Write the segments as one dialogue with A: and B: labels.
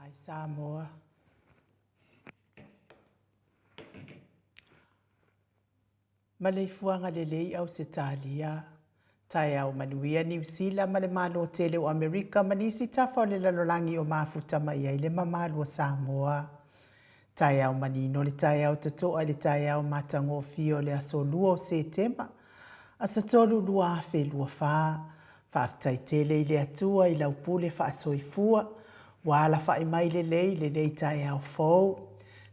A: Mai Samoa. Maleifuaga lelei Ausetalia, taeao manuia Niu Sila ma le Malo tele o Amerika ma nisi tafa o le lalolagi o mafuta mai ai le mamalu o Samoa. Taeao manino le taeao totoa i le taeao matagofie o le aso 2 o Setema, aso 3 2024. Faafetai tele i le Atua i lau pule faasoifua ua alafai mai lelei i lenei taeao fou.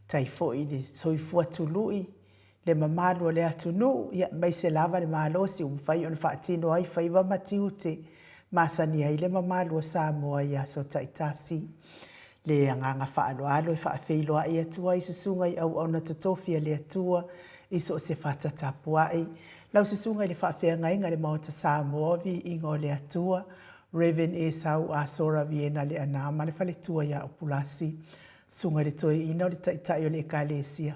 A: Tai foi i le soifua tului le mamalu o le atunuu, aemaise lava le malosi ua mafai ona faatino ai faiva ma tiute masani ai le mamalu o Samoa i aso taitasi. Le agaga faaaloalo e faafeiloai atu ai susuga i auauna totofi a le Atua i so o se fata tapuai. Lau susuga i le faafeagaiga i le Maota Samoa, Viiga o le Atua, Rev. Esau Asora Viena Leaana ma le faletua ia Upulasi, Susuga i le Toeaina o le Taitai o le Ekalesia.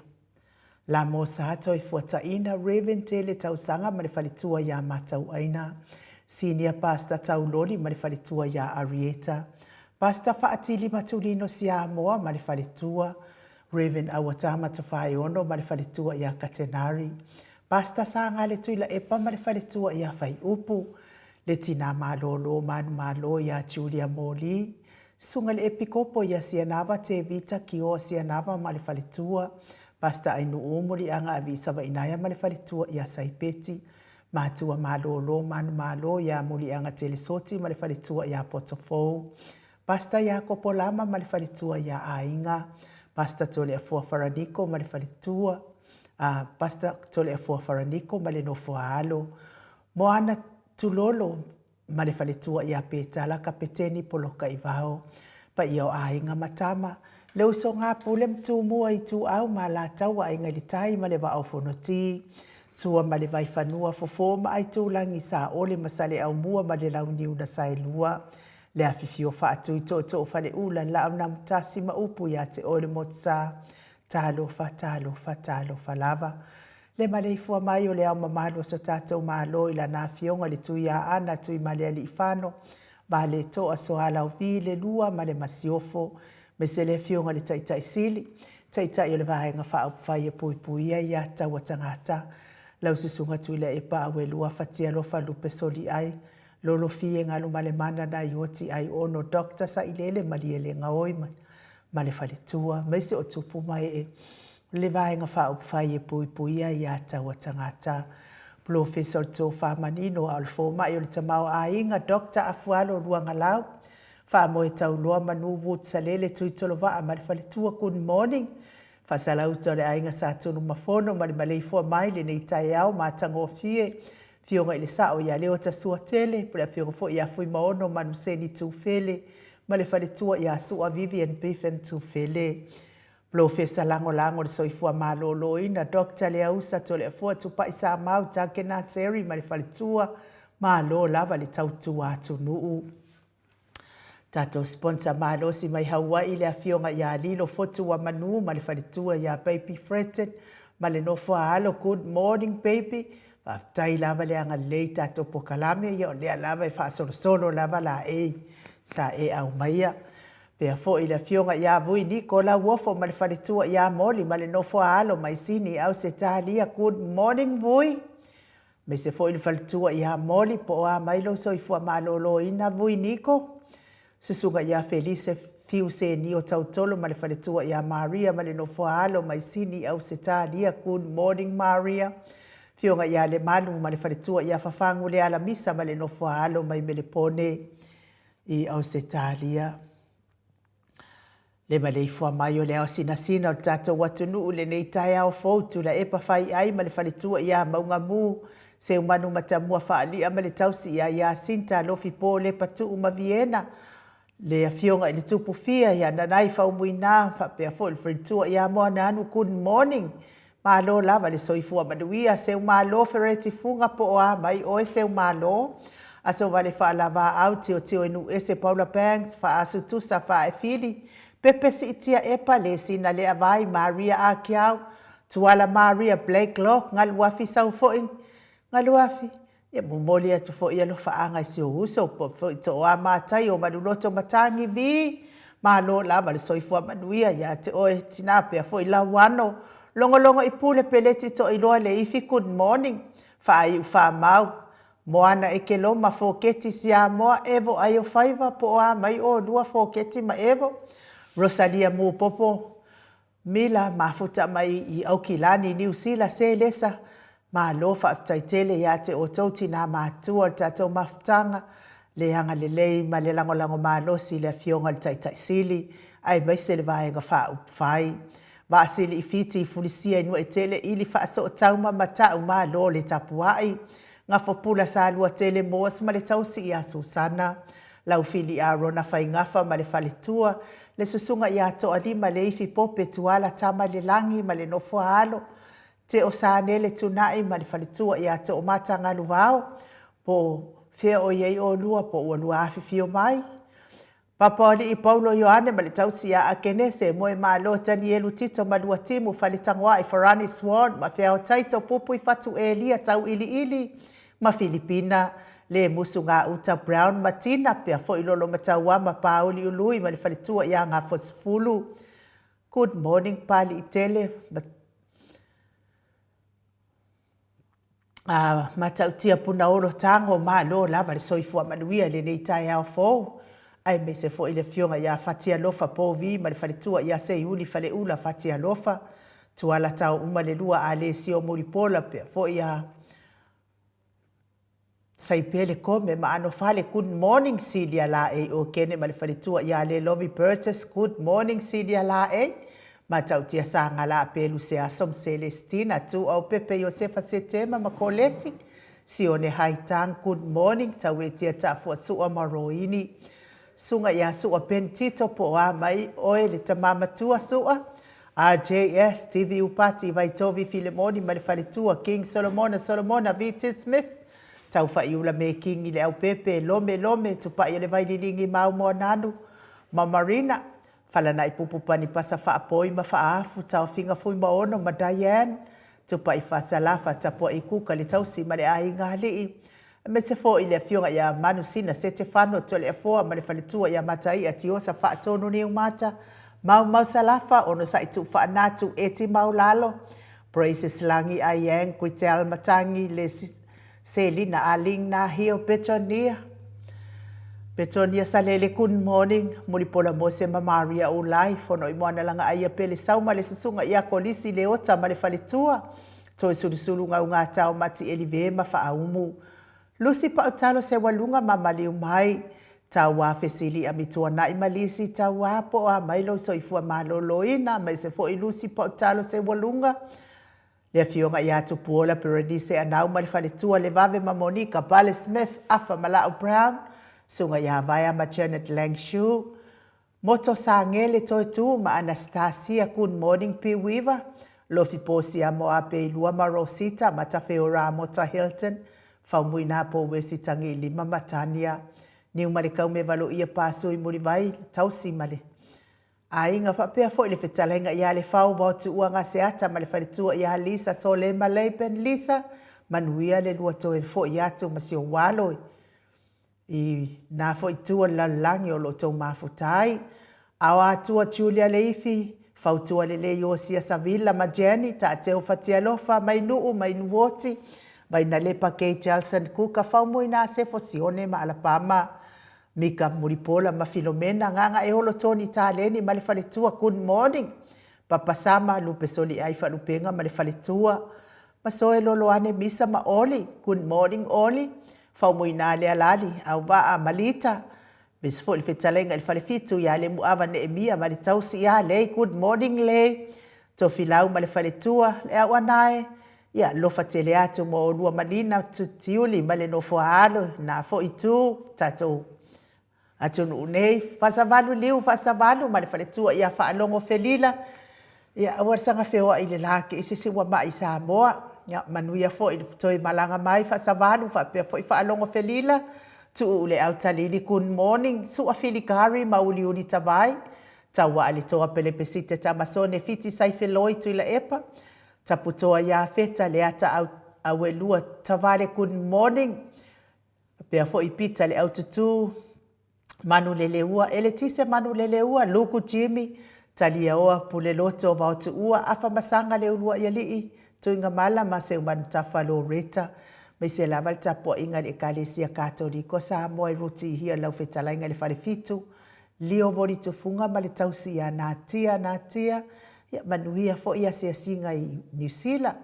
A: Lamo Sa Toefuataiina Rev. Tele Tausaga ma le faletua ia Matauaina, Senior Pastor Tauloli ma le faletua ia Arieta, Pastor Faatili Matulino Siamoa ma le faletua, Rev. Auatama Tofaeono ma le faletua ia Katenari, Pastor Sagale Tuilaepa ma le faletua ia Faiupu, le Tina Malolo Manumalo ia Julia Moli, Susuga i le Epikopo ia Sianava Tevita Kioa Sianava ma le faletua, Pastor Ainuu Muliaga Avi Savainaea ma le faletua ia Saipeti, Matua Malolo Manumalo ia Muliaga Telesoti ma le faletua ia Potofou, Pastor Iakopo Lama ma le faletua ia Aiga, Pastor Toleafoa Faraniko ma le faletua, Pastor Toleafoa Faraniko ma le nofo a alo, Moana Tulolo ma le faletua ia Petala Kapeteni Polokaivao, paia o aiga ma tama, le usoga Pule ma Tumua Ituau ma Alataua Aiga i le Tai ma le Vaa o Fonoti, Sua ma le Vaifanua, Fofo ma Aitulagi, Saole ma Saleaaumua ma le Launiu na Saelua, le afifio Faatui Tootoo Faleula, Laaunamutasi ma upu ia te oe le Motusa, Talofa, talofa, talofa lava. Le maleifua mai o le Ao Mamalu o so tatou Malo i Lana Afioga i le Tuiaana Tuimalealiifano Vaaletoa Sualauvi le Lua ma le Masiofo, aemaise le Afioga i le Taitai Sili, Taitai o le Vaega Faaupufai e Puipuia ia Taua Tagata, lau Susuga Tuilaepa Auelua Fatialofa Lupe Soliai, Lolofie Galumalemana Naioti Aiono Doctor Sailele Malielegaoi ma le faletua, aemaise o tupu ma ee o le Vaega Faaupufai e Puipuia ia Taua Tagata. Polofesa o le Tofa Manino a o le Fomai o le Tamaoaiga Doctor Afualo Luagalau, Faamoe Tauloa Manu Wood Salele Tuitolovaa ma le faletua Good morning. Faasalauta o le Aiga Sa Tunumafono ma le maleifua mai lenei taeao matagofie Afioga i le Sao ia Leota Suatele, po o le Afioga foi ia Fuimaono Manuseni Tufele ma le faletua ia Sua Vivian Bevan Tufele. Polofesa Lagolago o le Soifua Maloloina, Doctor Leausa Toleafoa Tupai Samau Takena Seri ma le faletua, malo lava le tautua atunuu. Tatou sponsor malosi mai Hawaii le afioga ia Lilo Fotuamanu ma le faletua ia Baby Fretton ma le nofo a alo Good morning baby Faafetai lava le agalelei i tatou polokalame ia o lea lava e faasolosolo lava laei sa e aumaia. Pea foi le afioga ia Vui Niko Lauofo ma le faletua ia Moli ma le nofo a alo mai Sini Ausetalia Good morning Vui Aemaise foi le faletua ia Moli po o a mai lou soifua maloloina Vui Niko, Susuga ia Felise Fiu Senio Tautolo ma le faletua ia Maria ma le nofoa alo mai Sini i Ausetalia Good morning Maria, Afioga ia Lemalu ma le faletua ia Fafagu Lealamisa ma le nofoa alo mai Melepone i Ausetalia. Le maleifua mai o le ao sinasina o le tatou atunuu i lenei taeao fou, Tuilaepa Faiai ma le faletua ia Maugamu, Seumanu Matamua Faalia ma le tausi ia Iasinta Alofi Po Lepa Tuu ma Viena, le Afioga i le Tupu Fia ia Nanai Faumuina faapea foi le faletua ia Moanaanu Good morning Malo lava le soifua manuia Seumalo Fereti Fuga po o a mai oe Seumalo Aso vale faalavaau Tiotio i Nuuese Paula Banks Faasu Tusa Faaefili Pepe Siitia Epa Lesina Leavai Maria Akiau Tuala Maria Blake Lok Galuafi Sau foi Galuafi Ia momoli atu foi alofaaga i si ou uso po foi Tooa Matai o Maluloto Matagi vii. Malo lava le soifua manuia ia te oe tina pea foi Lauano. Logologo i Pule Peleti Toailoa Leifi Good morning Faaiu Faamau Moana Ekeloma Foketi Siamoa Evo Aio Faiva po o a mai olua Foketi ma Evo Rosalia Mupopo Mila mafuta mai i Aukilani, Niu Sila, Selesa, Malo faafetai tele ia te outou tina matua o le tatou mafutaga, le agalelei ma le lagolago malosi i le Afioga i le Taitai Sili aemaise le Vaega Faaupufai. Vaasili i Fiti i Fulisia i Nuaitele ili faasootau ma Matau Malo le tapuai. Gafopula Saluatele Moas ma le tausi ia Susana. Laufili Arona Faigafa ma le faletua, le susuga ia Toalima Leifi Pope Tuala Tamailelagi ma le nofo a alo, Teo Sanele Tunai ma le faletua ia Toomata Galuvao, po o fea o i ai olua po ua lua afifio mai. Papaoalii Paulo Ioane ma le tausi ia Akenese, Moemalo Tanielu Tito ma Luatimu Faletagoai Farani Swan ma Feao Taito Pupui Fatu Elia Tauiliili ma Filipina Le Musu Gauta Brown ma Tina pea foi Lolomatauama ma Pauli Ului ma le faletua ia Gafosefulu Good morning Paliitele ma A matautia Punaolo Tago, malo lava le soifua manuia i lenei taeao fou, aemaise foi le afioga ia Fatialofa Povi ma le faletua ia Seiuli Faleula Fatialofa, Tuala Taouma le lua Alesio Mulipola pea foi a Saipele Kome ma Anofale Good morning Silia Laei Okene ma le faletua ia Lelovi Burgess Good morning Silia Laei Matautia Sagala Apelu Seaso ma Celestina Tuau Pepe Iosefa Setema ma Koleti Sione Haitang Good morning Tauetia Taafua Sua ma Roini Suga ia Sua Ben Tito po o a mai oe le tama matua Sua RJS TV Upati Vaitovi Filemoni ma le faletua King Solomona Solomona VT Smith Taufaiula Mekingi le Aupepe Lome Lome Tupai o le Vaililigi Mau Moananu ma Marina Falanai Pupu Pani Pasa Faapoi ma Faaafu Taofiga Fuimaono ma Diane Tupai Fasalafa Tapuai Kuka le Tausi ma le Aiga Alii Aemaise foi le Afioga ia Manusina Setefano Toleafoa ma le faletua ia Mataia Tiosa Faatonu Niumata, Maumau Salafa, Onosai Tuufaanatu, Eti Maulalo, Praises Lagi Ayang, Gritell Matangi, Le Selina Aling Nahio, Petonia, Petonia Salele Good morning, Mulipola Mose ma Maria Ulai, Fonoimoana Lagaaia Pele Sauma le Susuga ia Kolisi Leota ma le faletua, Toe sulusulu gaugata o Mati Elive ma Faaumu. Lusi Pautalo Sewaluga ma Maliu mai. Tauā Fesili'a Mituana'i ma Lisi Tauā po o a mai lou soifua malōlōina aemaise foi Lusi Pautalo Sewaluga, le Afioga ia Tupuola Berenice Anau ma le faletua Levave ma Monica Bale Smith Afa ma La'u Brown, Suga ia Vaea ma Janet Langshu, Moto Sangele Toetu ma Anastasia Good morning P Weaver, Lofi Posia Moape Ilua ma Rosita ma Tafeora Mota Hilton, Faumuina Po Wesi Tangi Lima ma Tania Niu ma le Kaumevalo ia Pasui Mulivai, Tausi ma le Aiga faapea foi le fetalaiga ia Lefau Vao Tuua Gaseata ma le faletua ia Lisa Solema Laban Lisa Manuia le lua toe foi atu ma si ou alo I nā foi itu o le lalolagi o lo o tou mafuta ai. Ao Atua Julia Leifi, Fautua Lelei Iosia Savilla ma Jenny, Taateu Fatialofa, Mainuu, Mainuoti, Vainalepa Kay Jelson Kuka, Faumuina Sefo Sione ma Alapama, Mika Mulipola ma Filomena, Gagaeholo Tony Taleni ma le faletua, Good morning Papa Sama, Lupe Soliai Faalupenga ma le faletua, Masoe Loloane Misa ma Oli, Good morning Oli, Faumuina Lealali, Auvaa ma Lita, Misi foi le fetalaiga i le falefitu ia Lemuava Neemia ma le tausi ia Lei, Good morning Lei, Tofilau ma le faletua, Le Auanae, ia alofa tele atu mo olua ma Nina, Tiuli ma le nofo a alo, na foi itu, tatou atunuu nei, Faasavalu Liu Faasavalu ma le faletua ia Faalogo Felila, ia aua le saga feoai i le la ke isi isi ua mai i Samoa, ia manuia foi le toe malaga mai Faasavalu faapea foi Faalogo Felila, Tuu le Autalili Good morning, Sua Filigari ma Uliuli Tavai, Tauaa le Toa Pelepesite Tamasone Fiti Saifeloi Tuilaepa, Taputoa Iafeta Leata Auelua Tavale Good morning, Faapea foi Pita le Aututū, Manuleleua, Eletise Manuleleua, Luku Jimmy, Taliaoa, Puleloto, Vaotuua, Afamasaga le Uluai Alii, Tuigamala ma Seumanutafa Loretta, aemaise lava le tapuaiga a le Ekalesia Katoliko a Samoa i Rutihia lau fetalaiga i le Falefitu, Lio Volitufuga ma le tausi ia Natia Natia, ia manuia foi asiasiga i Niu Sila.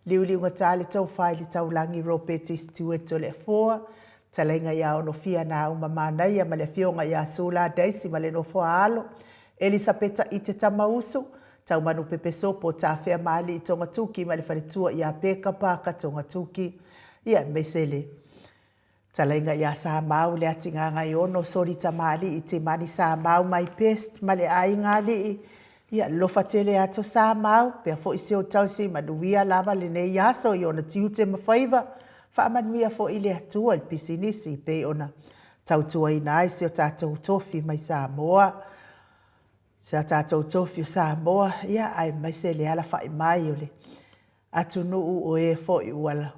A: Liuliugata le tofa i le taulagi Ropeti Stewart o le Afoa, fetalaiga ia Onofia Nauma Manaia ma le afioga ia Sula Daisy ma le nofo a alo, Elisapeta Ite Tamausu, Taumanu Pepesopo Tafea Maalii Togatuki ma le faletua ia Peka Parker Togatuki, ia aemaise le Talaiga ia Samau le Atigaga-e-ono Soli Tamalii Timani Samau my best ma le aiga alii ia lofa tele ato Samau pea foi si ou tausi manuia lava lenei aso i ona tiute ma faiva faamanuia foi le Atua i le pisinisi pei ona tautuaina ai si o tatou tofi mai Samoa si a tatou tofi o Samoa ia aemaise le alafai mai o le atunuu o e foi ua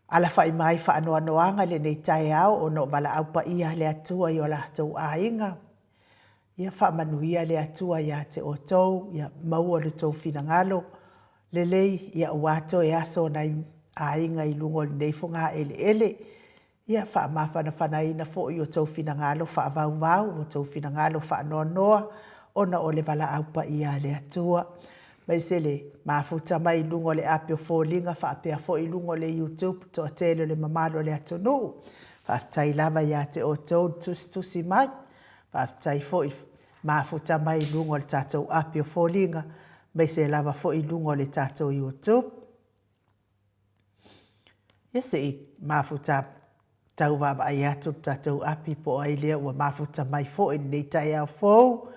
A: Alafai mai faanoanoaga i lenei taeao ona o valaau paia a le Atua i o latou aiga. Ia faamanuia le Atua ia te outou, ia maua lo outou finagalo lelei, ia aua toe aso o nai aiga i luga o lenei fogaeleele. Ia faamafanafanaina foi outou finagalo faavauvau, outou finagalo faanoanoa ona o le valaau paia a le Atua. Aemaise le mafuta mai i luga o le api o foliga faapea foi i luga o le YouTube toatele o le mamalu o le atunuu. Faafetai lava ia te outou le tusitusi mai. Faafetai foi mafuta mai i luga o le tatou api o foliga, aemaise lava foi i luga o le tatou YouTube. Ia se i mafuta tau vaavaai atu le tatou api po o ai lea ua mafuta mai foi i lenei taeao fou.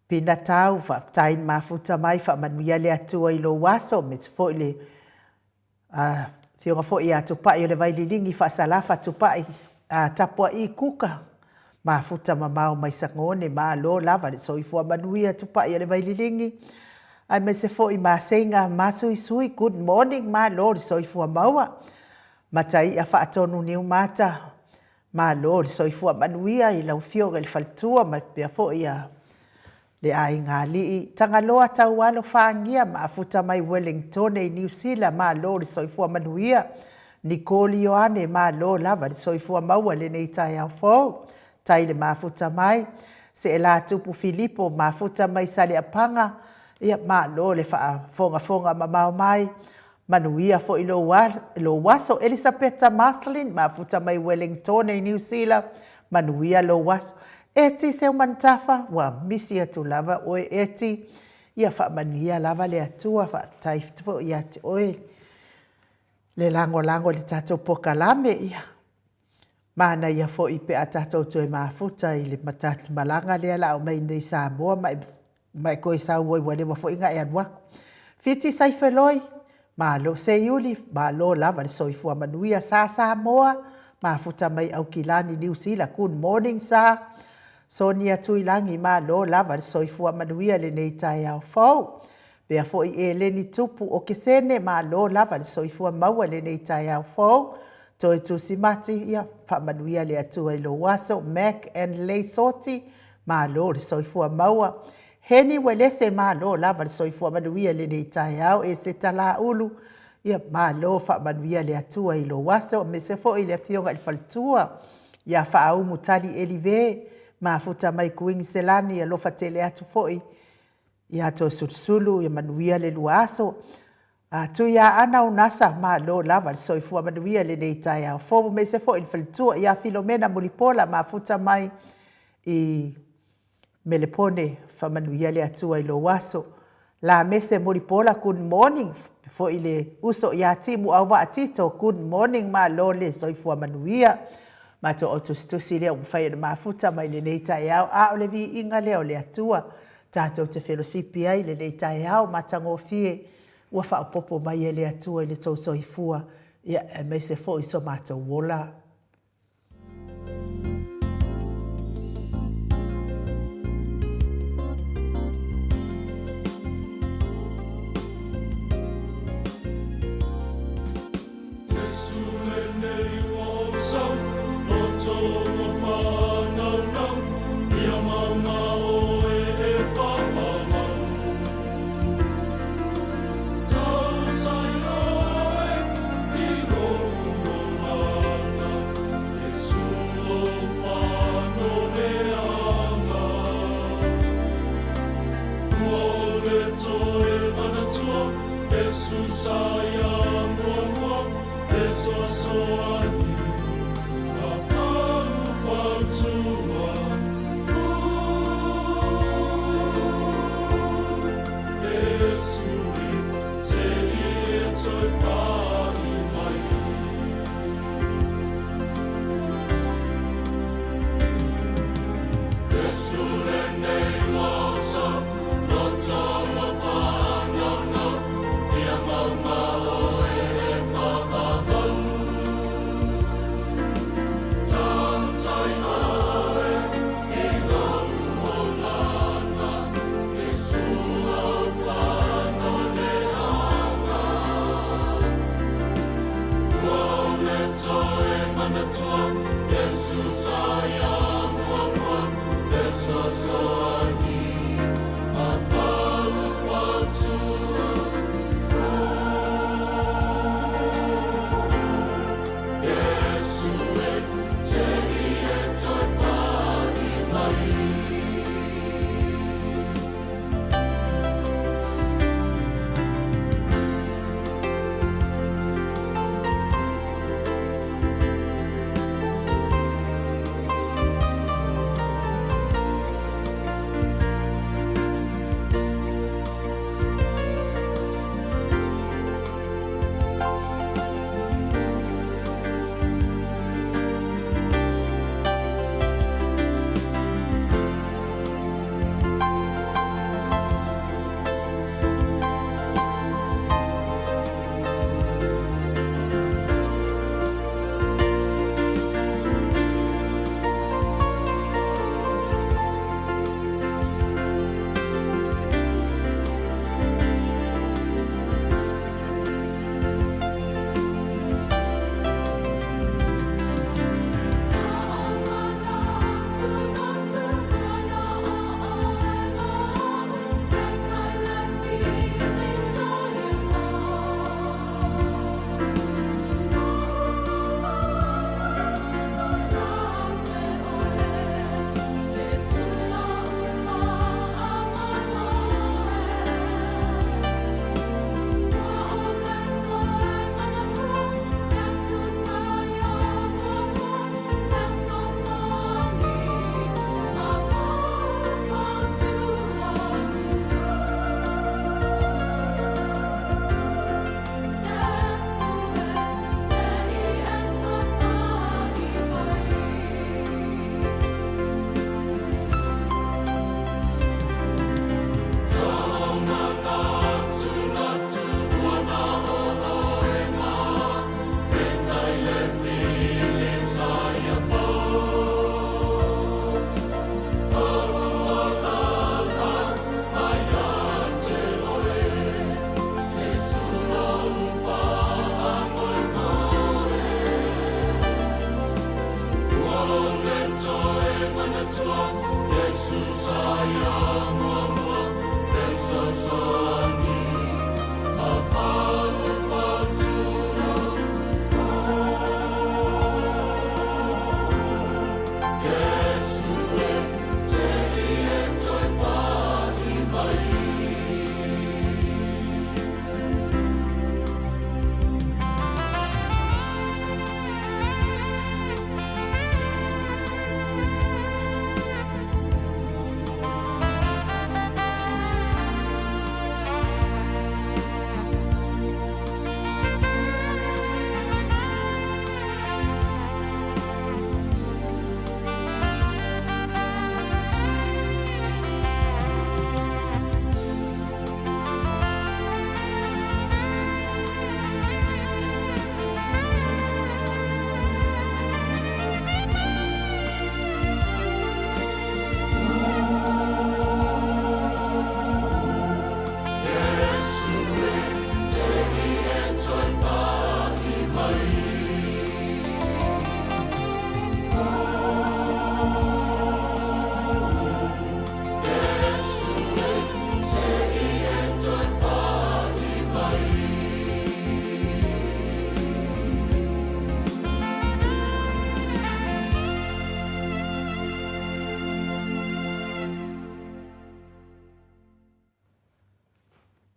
A: Pinatau, faafetai le mafuta mai, faamanuia le Atua i lou aso, aemaise foi le afioga foi ia Tupai o le Vaililigi Faasalafa Tupai a Tapua'i Kuka, mafuta mamao mai Sagone, malo lava le soifua manuia Tupai o le Vaililigi, aemaise foi Maseiga Masuisui, good morning, malo le soifua maua. Matai'a Faatonu Niumata, Malo le soifua manuia i lau afioga i le faletua ma faapea foi ia le aiga alii. Tagaloa Taualo Fagia maafuta mai Wellingtone i Niu Sila, malo le soifua manuia. Nicole Ioane, malo lava le soifua maua i lenei taeao fou. Tai le mafuta mai. Seelatupu Filipo, mafuta mai Saleapaga, ia malo le faafogafoga mamao mai. Manuia foi lou lou aso. Elisapeta Maslin, mafuta mai Wellingtone i Niu Sila, manuia lou aso. Eti Seumanutafa, ua misi atu lava oe Eti, ia faamanuia lava le Atua, faafetai foi ia te oe le lagolago i le tatou polokalame. Ia, manaia foi pe a tatou toe mafuta i le malaga lea o le a omai nei i Samoa ma e ma e toe sau ai ua leva foi ona e alu atu. Fiti Saifeloi, malo. Seiuli, malo lava le soifua manuia. Sa Samoa, mafuta mai Aukilani, Niu Sila, good morning Sa. Sonia Tuilagi, malo lava le soifua manuia i lenei taeao fou. Pea foi Eleni Tupu Okesene, malo lava le soifua maua i lenei taeao fou. Toe Tusimati, ia faamanuia le Atua i lou aso. Mac and Lei Soti, Malo le soifua maua. Heni Uelese malo lava le soifua manuia i lenei taeao. Eseta Laulu, ia malo faamanuia le Atua i lou aso aemaise foi le afioga i le faletua ia Faaumu Tali Elive, mafuta mai Kuiniselani, alofa tele atu foi ia Toesulusulu, ia manuia le lua aso. A Tuiaana Unasa, malo lava le soifua manuia i lenei taeao fou, aemaise foi le faletua ia Filomena Mulipola, mafuta mai i Melepone, faamanuia le Atua i lou aso. Lamese Mulipola, good morning, foi le uso ia Timu Auvaa Tito, good morning, malo le soifua manuia. Matou autusitusi lea ua mafai ona mafuta mai lenei taeao, a o le viiga lea o le Atua tatou te felosipi ai i lenei taeao matagofie ua faaopoopo mai e le Atua i le tou soifua, ia, aemaise foi so matou ola.
B: Iesu lenei ua ou sau, Loto ua whānaunau, Ia maunga oe e Iesu sa ia muamua fesoasoani ma faufautua. Iesu e seia e toe pa'i mai. Iesu lenei ua oso, loto ua faanaunau, ia maumau e e whakapau.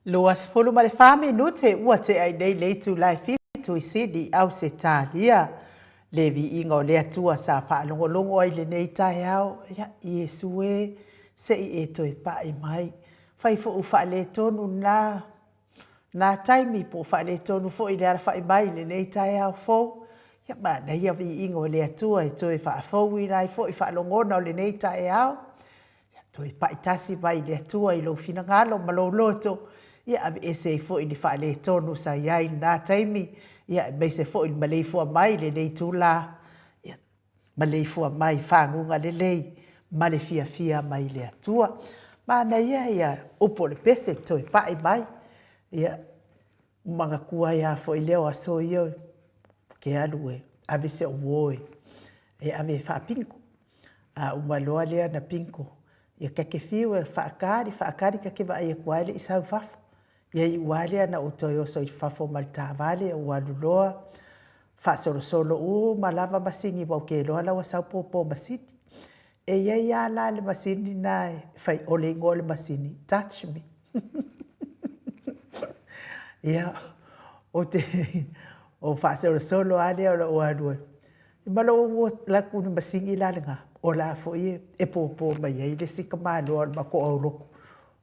A: 24 minute ua tea i nei le itula e fitu i Sydney, Ausetalia. Le viiga o le Atua sa faalogologo ai i lenei taeao, ia, Iesu e, se i e toe pai mai. Fai foi ua faaletonu lena, lena taimi po ua faaletonu foi le alafai mai i lenei taeao fou. Ia manaia viiga o le Atua e toe faafouina ai foi faalogona o lenei taeao. Ia toe pai tasi mai le Atua i lou finagalo ma lou loto, ia aveese ai foi ni faaletonu sa i ai i lena taimi, ia aemaise foi le maleifua mai i lenei itula, ia maleifua mai i faguga lelei ma le fiafia mai le Atua. Manaia ia upu o le pese, toe pai mai. Ia manatua ai lava foi lea o aso ia ou te alu e ave si au uo e ave e faapingo. A uma loa lea ona bingo, ia ta te fiu e faatali, faatali, ta te vaai atu lava e le i sau i fafo. Ia iu lava lea ina ou toe oso i fafo ma le taavale ou alu loa faasolosolo uma lava masini aua ou te iloa la e ua sau popo masini. E i ai lava la le masini lena e fai, o le igoa o le masini, touch me. Ia, ou te ou faasolosolo lava lea o lou alu ai ma lou alu atu i le masini la lena, o la foi e popo mai ai le isi tamaloa o le matou aulotu.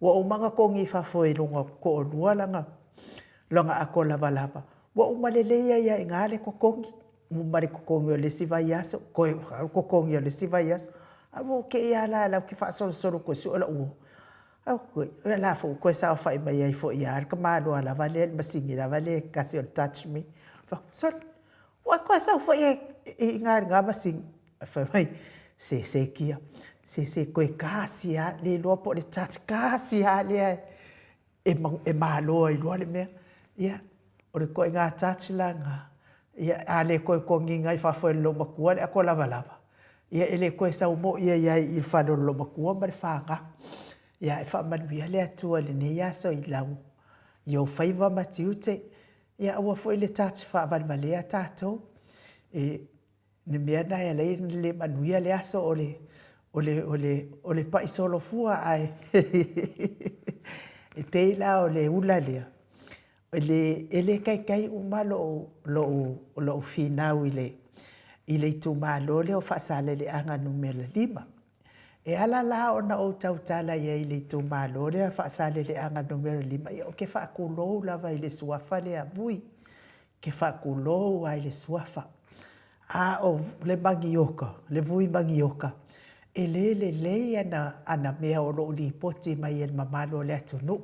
A: Ua uma ona togi i fafo e lona toalua lana ato lavalava, ua uma lelei ai lava i ina le totogi, uma le totogi o le isi vaiaso, toe sau le totogi o le isi vaiaso. Ae ua ou te i lava la o la e ou te faasolosolo atu e sue lou uo. Ou fai atu, o la foi ua toe saofai mai ai foi lava le tamaloa lava lea i le masini lava lea e tasi o le touch me. Ou fai atu, sole, ua e toe sau foi i ina i lena masini. Ae fai mai, se se kia, se se toe tasi lava, le iloa po o le touch tasi lava lea e malo ai loa le mea. Ia, o le ituaiga touch la lena, ia a le toe togiina i fafo e le loomatua le ato lavalava, ia e le toe sau moi ai lava i i i le fale o le loomatua ma le fanau. Ia ae faamanuia le Atua i lenei aso i lau i ou faiva ma tiute. Ia aua foi le touch faavalevalea tatou. E le mea lena e ala ai ona le manuia le aso o le o le o le o le pai solo fua ae e pei la o le ula lea, e le e le taitai uma lou lou lou finau i le i le itumalo lea o Faasaleleaga Nu.5. E ala la ona ou tautala i ai i le itumalo lea o Faasaleleaga Nu.5, ia ou te faatulou lava i le suafa lea Vui, te faatulou lava i le suafa. A o le manioka, le vui manioka, e le lelei ana, ana mea o lo o lipoti mai e le mamalu o le atunuu.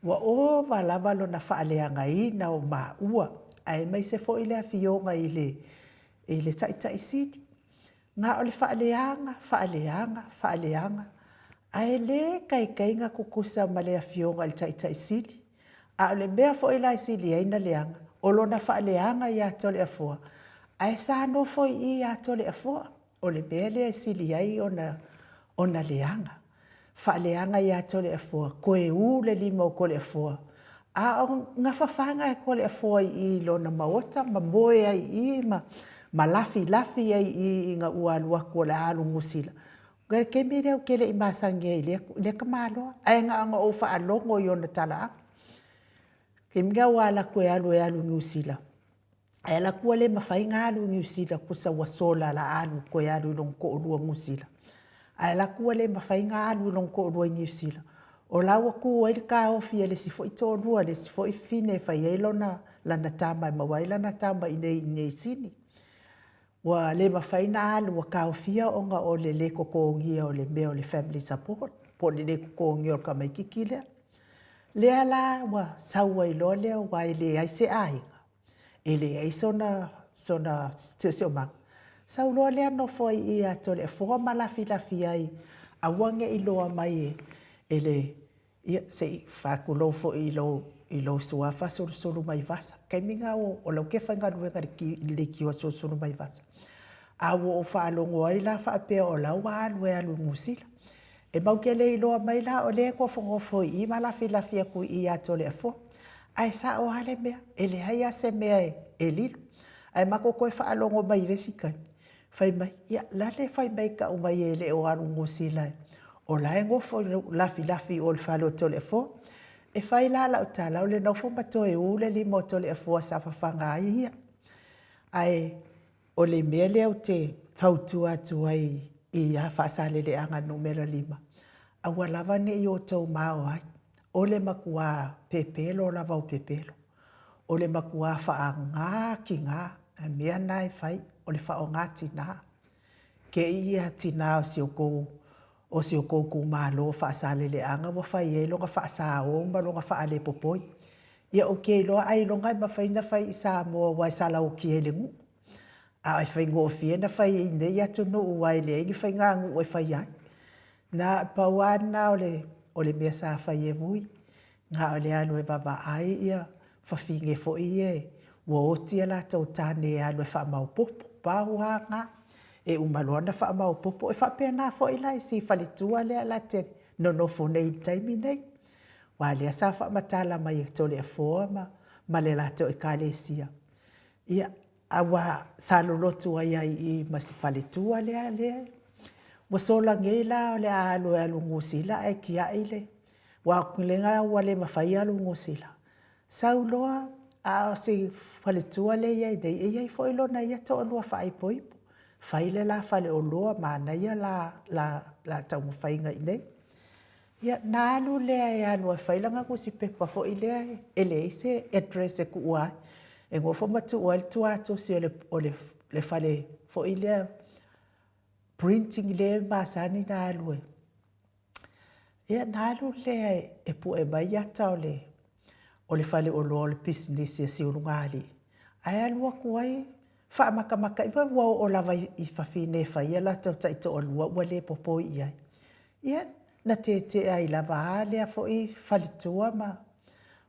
A: Ua ova lava lona faaleagaina o maua, aemaise foi le afioga i le, i le Taitai Sili. Na o le faaleaga, faaleaga, faaleaga, ae le taitai na tutusa ma le afioga i le Taitai Sili. A o le mea foi la e sili ai ona leaga, o lona faaleaga ia Toleafoa, ae sa nofo i i ia Toleafoa. O le mea lea e sili ai ona, ona leaga. Faaleaga ia Toleafoa, toe u le lima o Toleafoa, a o gafafaga e Toleafoa i i i lona maota ma moe ai i i ma, ma lafilafi ai i i ina ua alu atu o le a alu i Niu Sila. O le taimi lea ou te le i masani ai i lea, lea tamaloa, ae na ona ou faalogo i ona talaaga. O le taimi lena ua alu atu e alu e alu i Niu Sila, ae alu atu ua le mafai ona alu i Niu Sila tusa ua sola o le a alu, toe alu i lona toalua i Niu Sila. Ae alu atu ua le mafai ona alu i lona toalua i Niu Sila, o la ua tu ai le taofi a le isi foi toalua, le isi foi fafine e fai ai lona, lana tama e maua ai lana tama i inei i Sini. Ua le mafai ona alu ua taofia ona o le lē totogia o le mea o le family support po o le lē totogia o le tamaitiiti lea. Lea la ua sau ai loa lea aua e leai se aiga, e leai sona sona siosiomaga, sau loa lea nofo ai i i ia Toleafoa ma lafilafi ai, aua ne i iloa mai e le Ia, se i faatulou foi i lou, i lou suafa Sulusulumaiivasa. O taimi na o la ou te faigaluega i le leitio a Sulusulumaiivasa. A ua ou faalogo ai la faapea o la ua alu e alu i Niu Sila. E matou te le iloa mai la o lea e nofonofo i i ma lafilafi atu i i ia Toleafoa. Ae sao lava le mea, e leai lava se mea e lilo. Ae matou toe faalogo mai i le isi taimi, fai mai, ia, la le fai mai e tau mai e le o alu i Niu Sila, o la e nofo lafilafi i o i le fale o Toleafoa. E fai la lau tala, o le nofo ma toe u le lima o Toleafoa sa fafaga ai ia. Ae o le mea lea ou te fautua atu ai ia Faasaleleaga Nu.5, aua lava ne i outou mao ai, o le matua pepelo lava o pepelo. O le matua faaaga tiga, a o le mea lena e fai, o le faaaoga tina. Te i tina o si o tou itumalo o Faasaleleaga ua fai ai lona faasao ma lona faalepopoi. Ia ou te iloa ailoga e mafai ona fai i Samoa aua e sala oti ai i le nuu, ae faigofie ona fai i inei atunuu aua e leai ni faiganuu e faia ai. Na pau lava lena o le mea sa fai e Vui, na o le alu e vaavaai fafine foi ia ua oti a latou tane e alu e faamaopoopo, pau lava lena. E uma loa ona faamaopoopo, e faapena foi la i si faletua lea la te nonofo nei i le taimi lenei, aua o lea sa faamatala mai e Toleafoa ma le latou Ekalesia, ia, aua sa lolotu ai lava i i ma si faletua lea. Ua sola nei la o le a alu e alu i Niu Sila ae tiai le… aua o lea ua le mafai ona alu i Niu Sila. Sau loa, a o si faletua lea e i ai nei, e i ai foi lona ia toalua faaipoipo, fai le la faleoloa, manaia le la taumafaiga i inei. Ia, ona alu lea e alu e fai lana tusipepa foi lea e leai se address e tuua ai, e nofo ma tuu ai le tuatusi o le fale foi lea printing lea e masani ona alu e… Ia ona alu lea e pue mai ata o le faleoloa o le pisinisi a si ulugalii, ae alu atu ai faamatamata, ua oo lava i fafine e fai a latou taitoalua ua le popoi i ai. Ia na tietie ai lava a lea foi faletua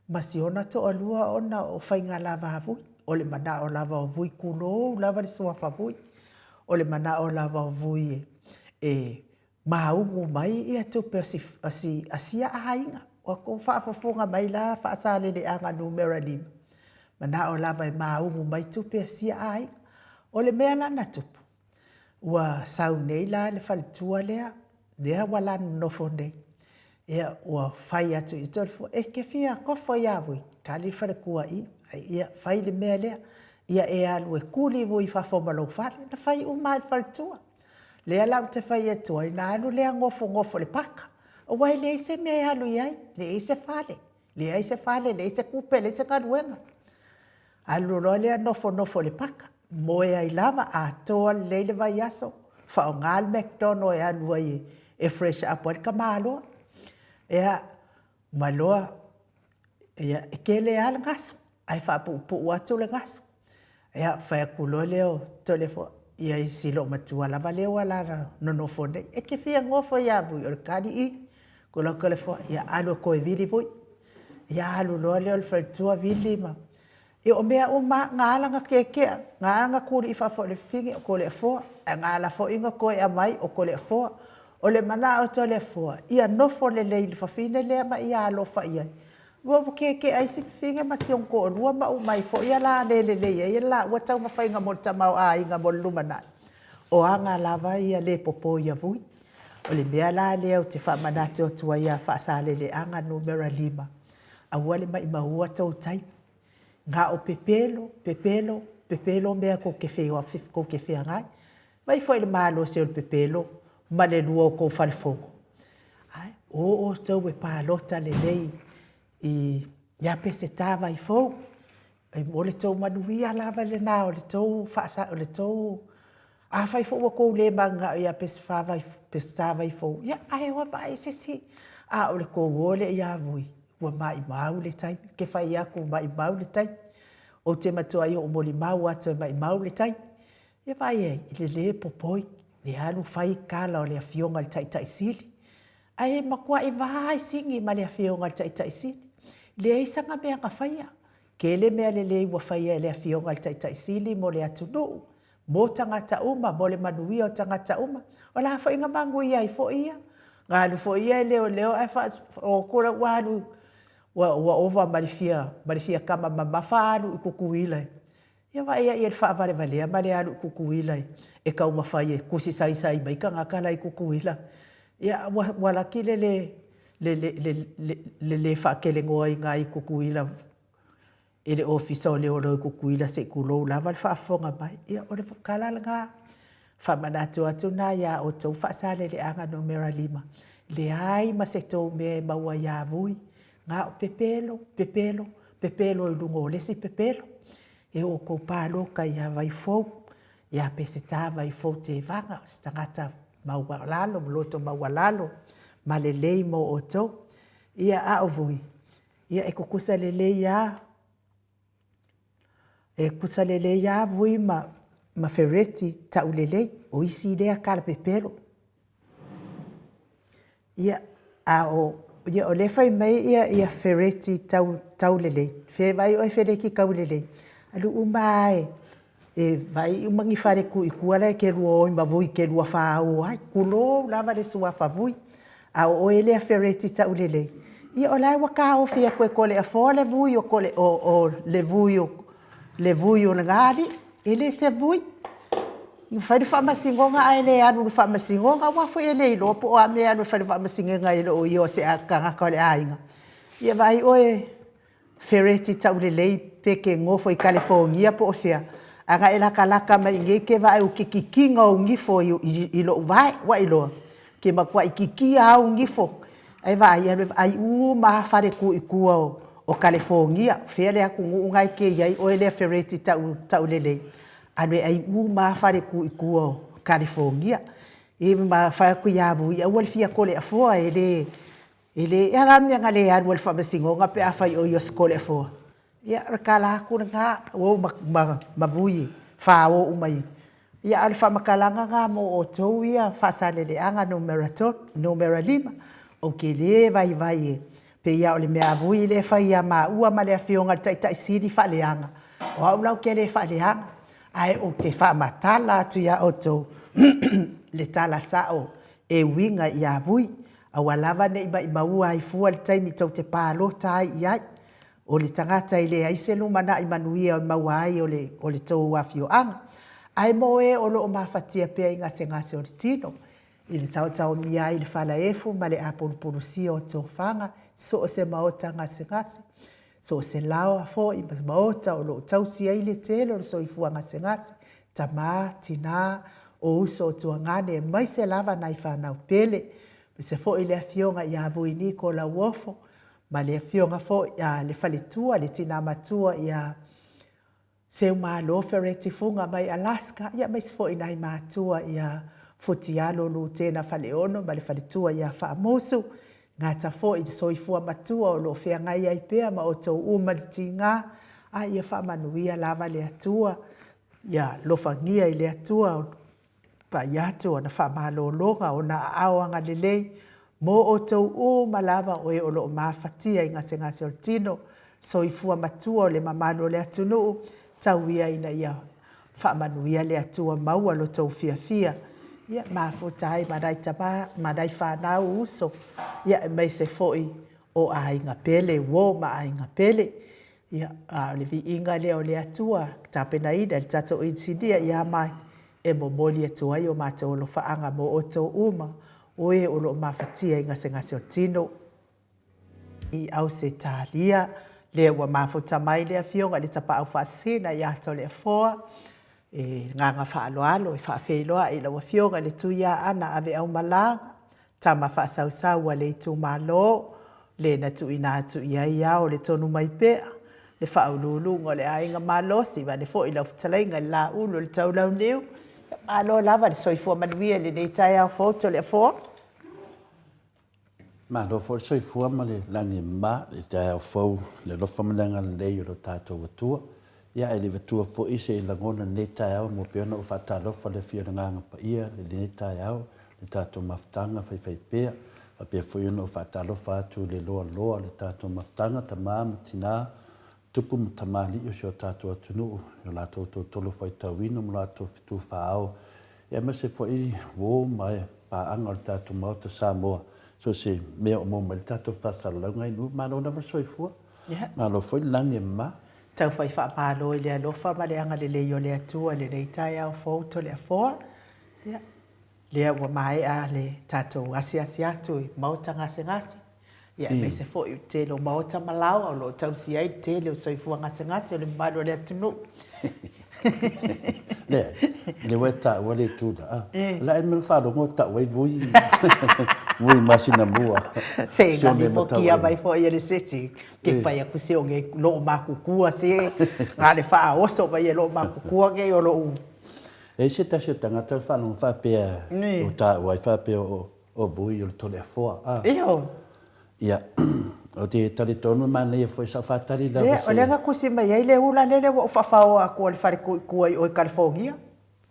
A: ma si ona toalua ona o faiga lava a Vui. O le manao lava o Vui, tulou lava le suafa Vui, o le manao lava o Vui e maugu mai tupe a sia aiga. Ua outou faafofoga mai la Faasaleleaga Nu.5, manao lava e maugu mai tupe a sia aiga. O le mea la na tupu, ua sau nei la le faletua lea, lea ua la nonofo nei, ia ua fai atu i Toleafoa, e te fia nofo ia Vui? Tali le faletua ia, ia fai le mea lea, ia e alu e tuli Vui i fafo ma lou fale. Na fai uma lava e le faletua. Lea la ou te fai atu ai, na alu lea nofonofo i le paka, aua e leai se mea e alu i ai, leai se fale, leai se fale, leai se tupe, leai se galuega. Alu loa lea nofonofo i le paka, moe ai lava, atoa lelei le vaiaso, faaaoga le McDonald e alu ai e fresh up ai le tamaloa. Ia, ma loa, ia, e tele lava le gasu, ae faapuupuu atu le gasu. Ia, fai atu loa lea o Toleafoa ia i si loomatua lava lea ua la nonofo nei, e te fia nofo ia Vui? O le tali, ii. Alu atu Toleafoa, ia alu e toe vili Vui. Ia alu loa lea o le faletua vili ma… Ia o mea uma lava, na ala ona tietea, na ala ona tulii i fafo e le fafine o Toleafoa, ae na ala foi ona toe aumai o Toleafoa. O le manao o Toleafoa, ia nofo lelei i le fafine lea ma ia alofa i ai. Ua tietea ai si fafine ma si ona toalua ma uma ai foi o le a le lelei ai le laua taumafaiga mo le tamaoaiga mo le lumanai. O aga lava ia le popo ia Vui. O le mea la lea ou te faamanatu atu ai ia Faasaleleaga Nu.5, aua le maimaua tou taimi. Na o pepelo, pepelo, pepelo mea tou te feagai. Vaai foi i le malosi o le pepelo ma le lua o tou falefono. O outou e palota lelei ia Peseta Vaifou, mo le tou manuia lava lena o le tou… Afai foi ua outou le mananao ia Peseta Vaifou, ia ae o e vaai se isi. A o le tou o lea ia Vui, ua maumau le taimi. Ou te fai atu ua maumau le taimi. Ou te matuai ou molimau atu e maumau le taimi. Ia vaai i ai i le le popoi, le alu fai tala o le Afioga i le Taitai Sili, ae matuai vaesini ma le Afioga i le Taitai Sili. Leai sana mea na faia. Tele mea lelei ua faia e le Afioga i le Taitai Sili mo le atunuu, mo tagata uma, mo le manuia o tagata uma. O la foi na manuia ai foi ia. Na alu foi ia e leoleo ae faalogo atu ua alu ua ova ma le fia tama mamafa alu i Tutuila. Ia vaai i ai i le faavalevalea ma le alu i Tutuila e taumafai e tusi saisai mai tagata la e i Tutuila. Ia ua laki le le… Le, le, le, le, le lē faakelegoaina ai i Tutuila i le Ofisa o Leoleo i Tutuila se i tulou lava le faafofoga mai. Ia, o le tala lena. Faamanatu atu lena ia outou Faasaleleaga numera 5, leai ma se tou mea e maua ia Vui, na o pepelo, pepelo, pepelo i luga o le isi pepelo. E outou palota ia Vaifou, ia Peseta Vaifou Tevaga, o se tagata maualalo, loto maualalo ma lelei mo outou. Ia, a o Vui, ia e tutusa lelei lava, e tutusa lelei lava Vui ma, ma Fereti taulelei, o isi lea talapepelo. Ia, a o, ia, o lea e fai mai ia, ia Fereti tau, taulelei, fea e vaai oe Feleti taulelei? Alu uma lava e, e vaai uma ni fale tu i tua la e te lua o ai ma Vui e te lua fao ai, tulou lava le suafa Vui. A o oe lea Fereti taulelei, ia o la e ua taofi atu e Toleafoa le vui o Tole, o, o, le vui o, le vui o lena alii, e le se vui. Na fai le faamasinoga ae le alu i le faamasinoga, aua foi e le iloa po o a mea e alu e fai i le faamasinoga e le o ia o se tagata o le aiga. Ia vaai oe Fereti taulelei pe te nofo i Kalifonia po o fea, a na e latalata mai i inei e te vaai ou te kikina ou nifo i lou vae, ua e iloa? Ou te matuai kikia lava ou nifo. Ae vaai, alu e vaai uma lava fale tu i tua o Kalifonia, o fea le atunuu lena e te i ai oe lea Fereti taulelei, alu e ai uma lava fale tu i tua o Kalifonia. E ma fai atu ia Vui, aua le fia Toleafoa, e le, E le a la le mea na le alu ai i le faamasinoga pe afai o ia o se Toleafoa? Ia, o le tala atu lena, ua ma, ma, ma Vui e fao uma i. Ia, a o le faamatalaga lena mo outou ia Faasaleleaga numera 3, numera 5, ou te le vaivai e pei lava o le mea a Vui lea e fai ia maua ma le Afioga i le Taitai Sili faaleaga, o au la ou te le faaleaga, ae ou te faamatala atu ia outou le tala sao e uiga ia Vui. Aua lava ne i maimaua ai fua le taimi tou te palota ai i ai. O le tagata e leai se lumanai manuia e maua ai o le, o le tou afioaga. Ae mo e o lo o mafatia pea i gasegase o le tino, i le taotaomia ai i le falaefu ma le apulupulusia o tofaga, so o se maota gasegase, so o se laoa foi ma maota o lo o tausi ai le tele o le soifua gasegase, tama, tina, o uso o tuagane aemaise lava nai fanau pele, aemaise foi le afioga ia Vui Niko Lauofo ma le afioga foi ia le faletua, le tina matua ia Seumalo Fereti Fuga mai Alaska, ia aemaise foi nai matua ia Futialo Lutena Faleono ma le faletua ia Faamusu, gata foi le soifua matua o lo o feagai ai pea ma outou uma le tiga, a ia faamanuia lava le Atua. Ia alofagia i le Atua pai atu ana faamalologa, ona aao agalelei mo outou uma lava o e o lo o mafatia i gasegase o le tino, soifua matua o le mamalu o le atunuu, tau ia ina ia faamanuia le Atua maua lo tou fiafia, ia mafuta ai ma nai tama ma nai fanau uso, ia aemaise foi o aiga pele, uo ma aiga pele. Ia, a o le viiga lea o le Atua, tapenaina e le tatou inisinia ia mai, e momoli atu ai o matou alofaaga mo outou uma, o e o lo o mafatia i gasegase o le tino. I Ausetalia, lea ua mafuta mai le Afioga i le Tapaau Faasisina ia Toleafoa, e agaga faaaloalo e faafeiloai i lau Afioga i le Tuiaana Aveaumalaga, Tama faasausau a le itumalo, le na tuuina atu i ai ao le tonu mai pea, le faauluuluga o le aiga malosi, vaeane foi lau fetalaiga i le Laulu o le Taulauniu. Malo lava le soifua manuia i lenei taeao fou Toleafoa.
C: Malo foi le soifua ma le lagi e mama i le taeao fou i le alofa ma le agalelei o lo tatou Atua. Ia ae le i avatua foi se lagona i lenei taeao e pei ona ou faatalofa i le Afio o le Agaga Paia i lenei taeao, le tatou mafutaga faifaipea. Faapea foi ona ou faatalofa atu i le loaloa o le tatou mafutaga, tama ma tina, tupu ma tamalii o si o tatou atunuu i o latou tolotolo faitauina ma latou fetu faa-ao, aemaise foi uo ma paaga o le tatou Maota Samoa, so o se mea o maua mai le tatou faasalalauga i nuu. Malo lava le soifua, malo foi le lagi e mama.
A: Taufai faamalo i le alofa ma le agalelei o le Atua i lenei taeao fou Toleafoa. Ia, lea ua maea le tatou asiasi atu i Maota Gasegase. Ia, aemaise foi o le tele o maota ma laoa o lo o tausia ai le tele o soifua gasegase o le mamalu o le atunuu.
C: Leai, lea ua e taua le itu lea. O le a ea le mea ua faalogo o tau ai Vui, Vui masina mua.
A: Se na lipotia mai foi e le sesi, ke fai atu se o nge loo makukua se, na le faaoso mai e loo makukua nei o lou.
C: E i ai se tasi o tagata o le faalogo faapea o taua ai faapea o O Vui o le Toleafoa, a.
A: Io.
C: Ia, ou te talitonu e manaia foi sau faatali lava
A: se. Ia, o lea na tusi mai ai le ula lele ua ou faafaoa atu a le fale tuitua i o i Kalifonia.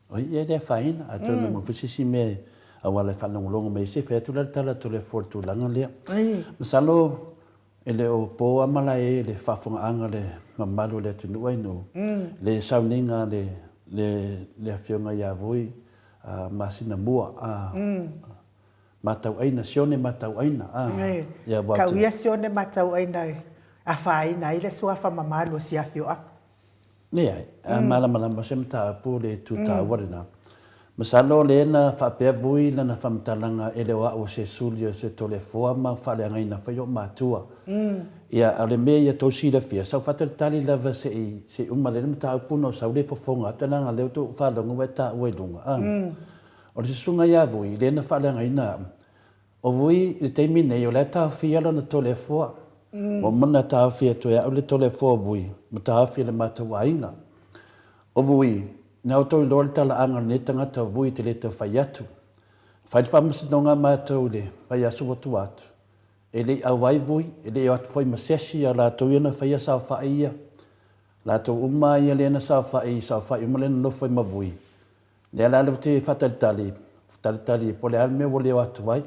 C: Oi, ia e le afaina, atonu e maua foi se isi mea auala e faalogologo mai ai se fai atu la le tala a Toleafoa i le tulaga lea. Masalo e le o po lava malae i le faafofogaaga a le mamalu o le atunuu ainu, le sauniga a le, le, le Afioga ia Vui masina mua, a, Matauaina, Sione Matauaina, a,
A: ia aua te. Tau ia Sione Matauaina e afaina ai le suafa mamalu o si afioaga.
C: Leai, a malamalama se mataupu o le itu taua lena. Masalo o lea na faapea Vui lana faamatalaga e le o au o se suli o se Toleafoa ma faaleagaina foi o'u matua. Ia, a o le mea ia tou silafia, sa ou faatalitali lava se i se i uma lelei le mataupu ona ou sau lea fofoga atu, leaga o lea ua tou faalogo ua e taua i luga, a. O le susuga ia Vui, lea na faaleagaina a'u, O Vui, i le taimi nei, o la e taofia lana Toleafoa. Ua uma ona taofi atu e a'u le Toleafoa o Vui, ma taofi e le matou aiga. O Vui, na outou iloa le talaaga o lenei tagata o Vui e te le tau fai atu. Fai le faamasinoga a matou i le vaiaso ua tua atu. E le i auai Vui, e le i o atu foi ma se asi a latou ia na faia saofai ia. Latou uma ia lea na saofai, saofai uma lea na nofo ai ma Vui. Lea la ou te faatalitali, talitali po o le a le mea ua le o atu ai.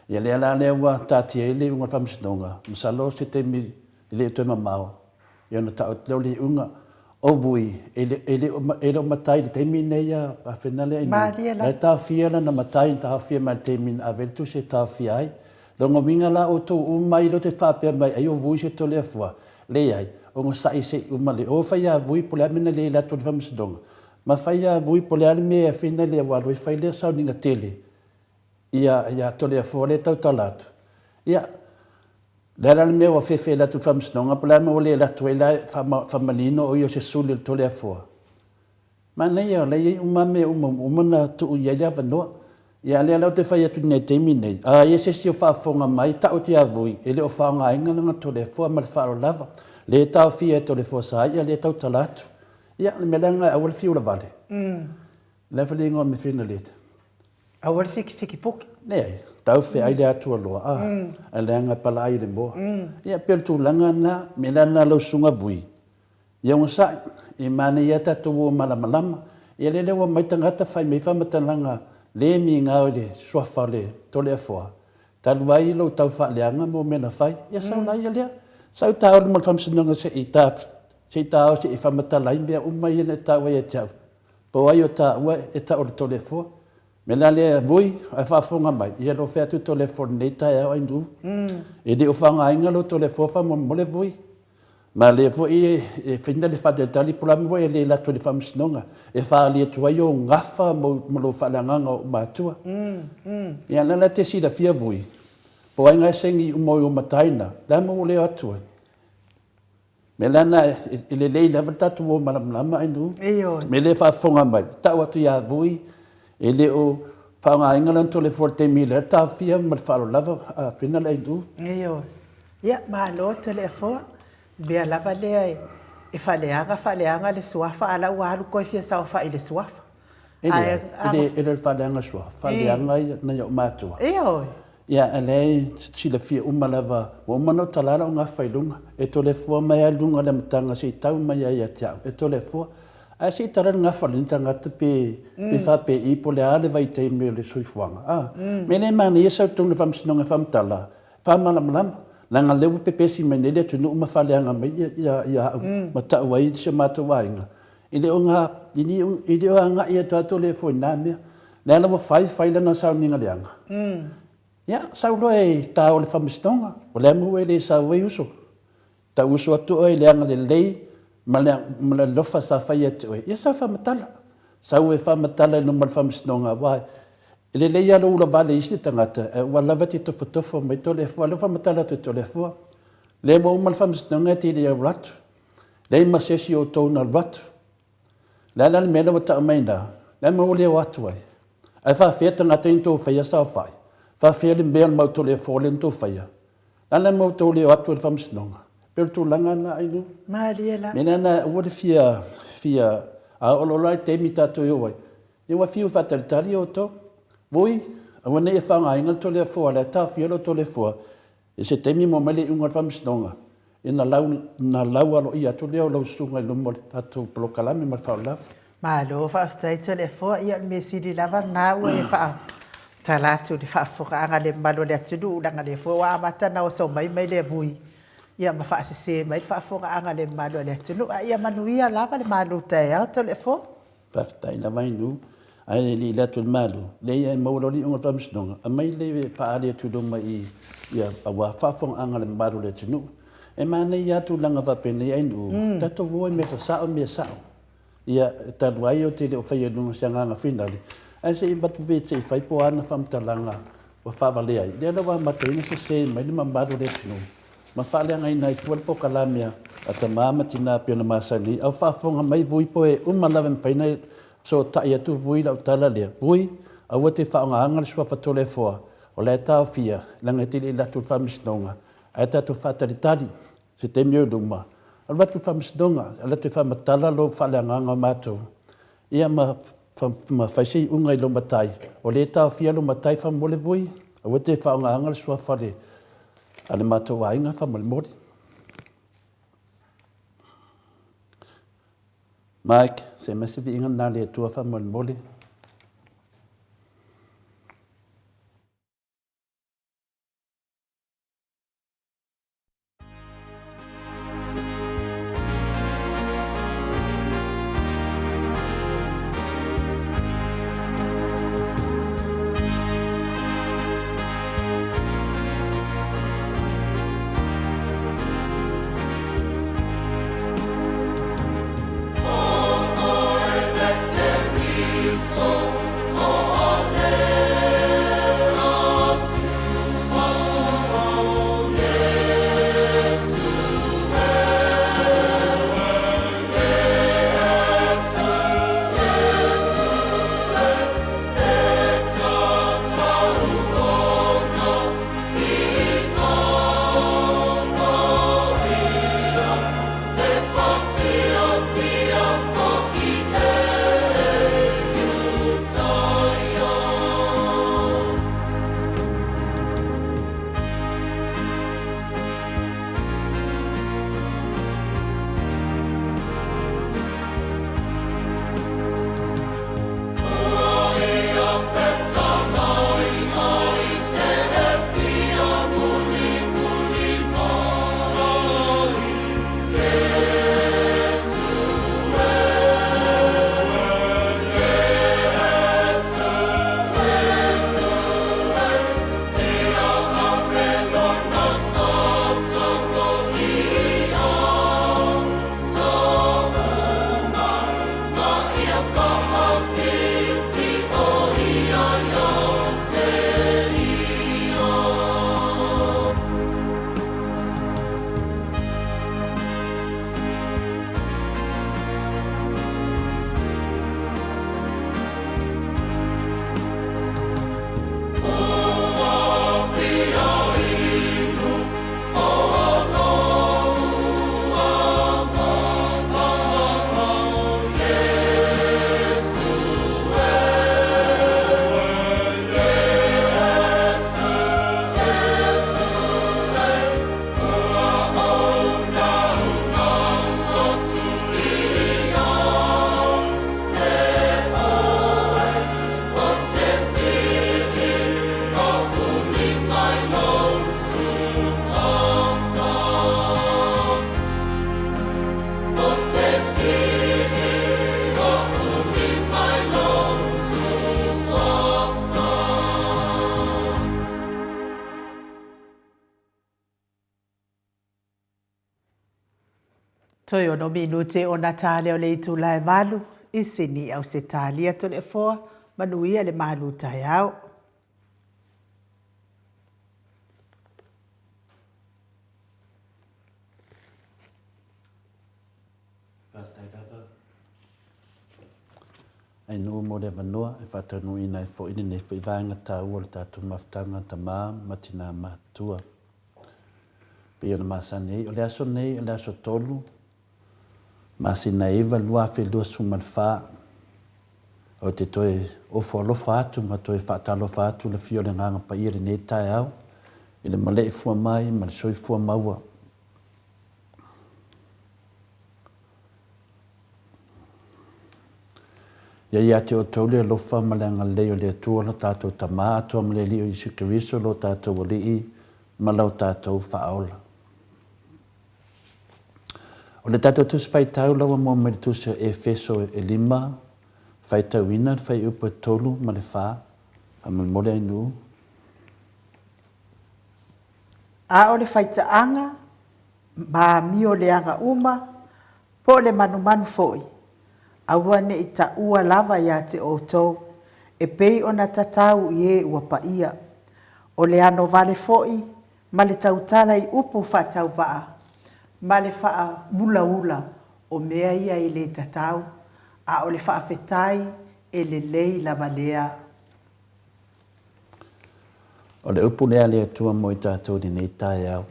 C: Ia lea la lea ua taatia ai le iuga o le Faamasinoga, masalo o se taimi e le o toe mamao, ia ona tau atu lea o le iuga. O Vui, e le, e le o, e le o matai i le taimi lenei a Afena lea i
A: Malie
C: la. La e taofia lana matai, na taofia mai i le taimi na ave ai le tusi e taofia ai. Lona uiga la outou uma ai lea te faapea mai ai o Vui se Toleafoa, leai, onosai se i uma le o fai a Vui po o le a le mea na le alu atu ai i le Faamasinoga. Ma fai a Vui po o le a le mea e afina lea ua alu ai fai lea sauniga tele ia ia Toleafoa lea e tautala atu. Ia, le a la le mea ua fefe alu atu i le faamasinoga po o le a le mea ua le alu atu ai la e faamanino o ia o se suli o le Toleafoa. Manaia o la e i ai uma mea uma ua uma ona tuu i ai le avanoa. Ia a lea la ou te fai atu i lenei taimi nei, a i ai se isi o faafofoga mai, tau atu ia Vui, e le o faaaogaina lana Toleafoa ma le faaaloalo lava. Le taofia e Toleafoa sa ia lea e tautala atu. Ia, le mea leaga aua le fiu lavale. Le a le igoa me fina leta.
A: Aua le fikifiki puke.
C: Leai, tau feai le atua loa, a, a leaga e pala ai i le moa. Ia, pei o le tulaga lena, mea la lena lau susuga Vui, ia onosai, e manaia lava tatou o malamalama. Ia lele ua omai tagata fai mai faamatalaga le migao i le suafa o le Toleafoa, talu ai lou tau faaleaga mo mea na fai, ia sau laia lea. Sau ta alu ma le faamasinoga se i ta Se i taao se i faamatala ai mea uma ia na e taua ia te au. Po o ai o taua e tau o le Toleafoa. Mea la lea Vui, ae faafofoga mai, ia lou fai atu Toleafoa i lenei taeao Ainuu. E le o faaaogaina lou Toleafoa faamolemole Vui. Ma lea foi e faina le faatalitali po o le a le mea foi e le alu atu ai i le faamasinoga e faaali atu ai ou gafa ma lou faaleagaga o ou matua. Ia la la te silafia Vui, po o ai na e saini uma o mataina, le a le mea ua le o atu ai. Mea la na e lelei lava le tatou o malamalama Ainuu.
A: Ioe.
C: Mea lea e faafofoga mai, tau atu ia Vui, e le o faaaogaina lana Toleafoa i le taimi lea, taofia ma le faaaloalo lava a Fina le Ainuu.
A: Ioe. Ia, malo Toleafoa. O le mea lava lea e faaleaga faaleaga le suafa a o la ua alu koe fia saofai i le suafa.
C: E leai, e le o le faaleaga suafa, faaleaga nai ou matua.
A: Ioe.
C: Ia, a lea e silafia uma lava, ua uma ona ou talā lau gafa i luga, e Toleafoa mai lava i luga o le amataga se i tau mai ai ia te au, e Toleafoa. Ae se i tala le gafa a lenei tagata pe, pe faapei po o le a le vaitaimi o le soifuaga, a. Mea lea e manaia sau i totonu o le Faamasinoga e faamatala, faamalamalama, leaga o lea ua pepesi mai nei le atunuu ma faaleaga mai ia au ma tau ai si o matou aiga. E le o ga, e le o agai atu lava Toleafoa i na mea. Lea la ua fai, fai lana sauniga leaga. Ia, sau loa e ta o le faamasinoga, o le a mea ua e le sau ai uso? Tau uso atu oe i le agalelei ma le, ma le alofa sa fai ia te oe. Ia sau faamatala. Sau e faamatala i luma o le faamasinoga, aua E lelei lava lou ulavale i isi tagata, ae ua lava e te tofotofo mai Toleafoa. Lea ua faamatala atu e Toleafoa, lea ua uma le faamasinoga e te le i alu atu. Leai ma se isi o outou na alu atu. Le a la le mea lea ua tau mai ina? Le a le mea ua le o atu ai? Ae faafefea tagata ia na outou faia saofai? Faafefea le mea o le mau Toleafoa lea na outou faia? Le a la le mea ua outou le o atu ai i le faamasinoga? E pei o le tulaga lena Ainuu.
A: Malie la.
C: Mea lena aua le fia, fia, a oo loa la i le taimi tatou e o ai, ia ua fiu e faatalitali outou. Ui, aua ne i e faaaogaina le Toleafoa, o la e taofia lou Toleafoa i se taimi maua mai le iuga o le faamasinoga, ia na lau, na lau aloaia atu lea o lau susuga i luma o le tatou polokalame ma le faaolaolao.
A: Malo faafetai Toleafoa, ia o le mea sili lava lena ua e faamatala atu i le faafofogaaga a le mamalu o le atunuu leaga o lea foi ua amata ona oso mai mai le vui ia ma faasese mai le faafofogaaga a le mamalu o le atunuu. A ia manuia lava le malu taeao Toleafoa.
C: Faafetai lava Inu, ae le i alu atu i le Malo, leai ae maua loa le iuga o le Faamasinoga, aumai le faaali atu i luma i ia aua faafofogaaga a le mamalu o le atunuu. E manaia lava tulaga faapenei Inu, tatou o i mea sasao mea sao. Ia, talu ai ou te le o faia i luga o se agaga finale, ae se i avatu pea se i fai po o a ana faamatalaga ua faavalea ai. Lea la ua amata ai ona sese mai le mamalu o le atunuu ma faaleagaina ai fua le polokalame a tama ma tina pei ona masani ai. A o faafofoga mai Vui po e uma lava e mafai ona fesootai atu Vui i lau tala lea, Vui, aua te faaaogaina le suafa Toleafoa, o la e taofia, leaga e te le i alu atu i le faamasinoga, ae tatou faatalitali se taimi o i luma, alu atu i le faamasinoga, alu atu e faamatala lou faaleagaga o matou, ia ma, ma fai se iuga i lou matai, o lea e taofia lou matai faamolemole Vui, aua te faaaogaina le suafa a le, a le matou aiga faamolemole. Mike, se aumai se viiga lena a le Atua faamolemole.
A: Toe ono minute ona tā lea o le itula e valu i Sini, Ausetalia, Toleafoa. Manuia le malu taeao.
C: Faafetai lava Ainuu mo le avanoa e faataunuuina ai foi lenei foi vaega taua o le tatou mafutaga tama ma tinā matutua. Pei ona masani ai, o le aso nei o le aso 3, masina e 9, 2024, ou te toe ofo alofa atu ma toe faatalofa atu i le afio o le Agaga Paia i lenei taeao, i le maleifua mai ma le soifua maua. Ia ia te outou le alofa ma le agalelei o le Atua lo tatou Tama atoa ma le Alii o Iesu Keriso lo tatou Alii ma lo tatou Faaola. O le tatou Tusi Faitau lava mua mai le Tusi o Efeso e lima, faitauina le fuaiupu e 3 ma le 4, faamolemole Ainuu.
A: A o le faitaaga ma amio leaga uma, po o le manumanu foi, aua ne i taua lava ia te outou, e pei ona tatau i e ua paia. O le ano vale foi ma le tautala i upu faatauvaa ma le faaulaula, o mea ia e le tatau, a o le faafetai e lelei lava lea.
C: O le upu lea a le Atua mo i tatou i lenei taeao.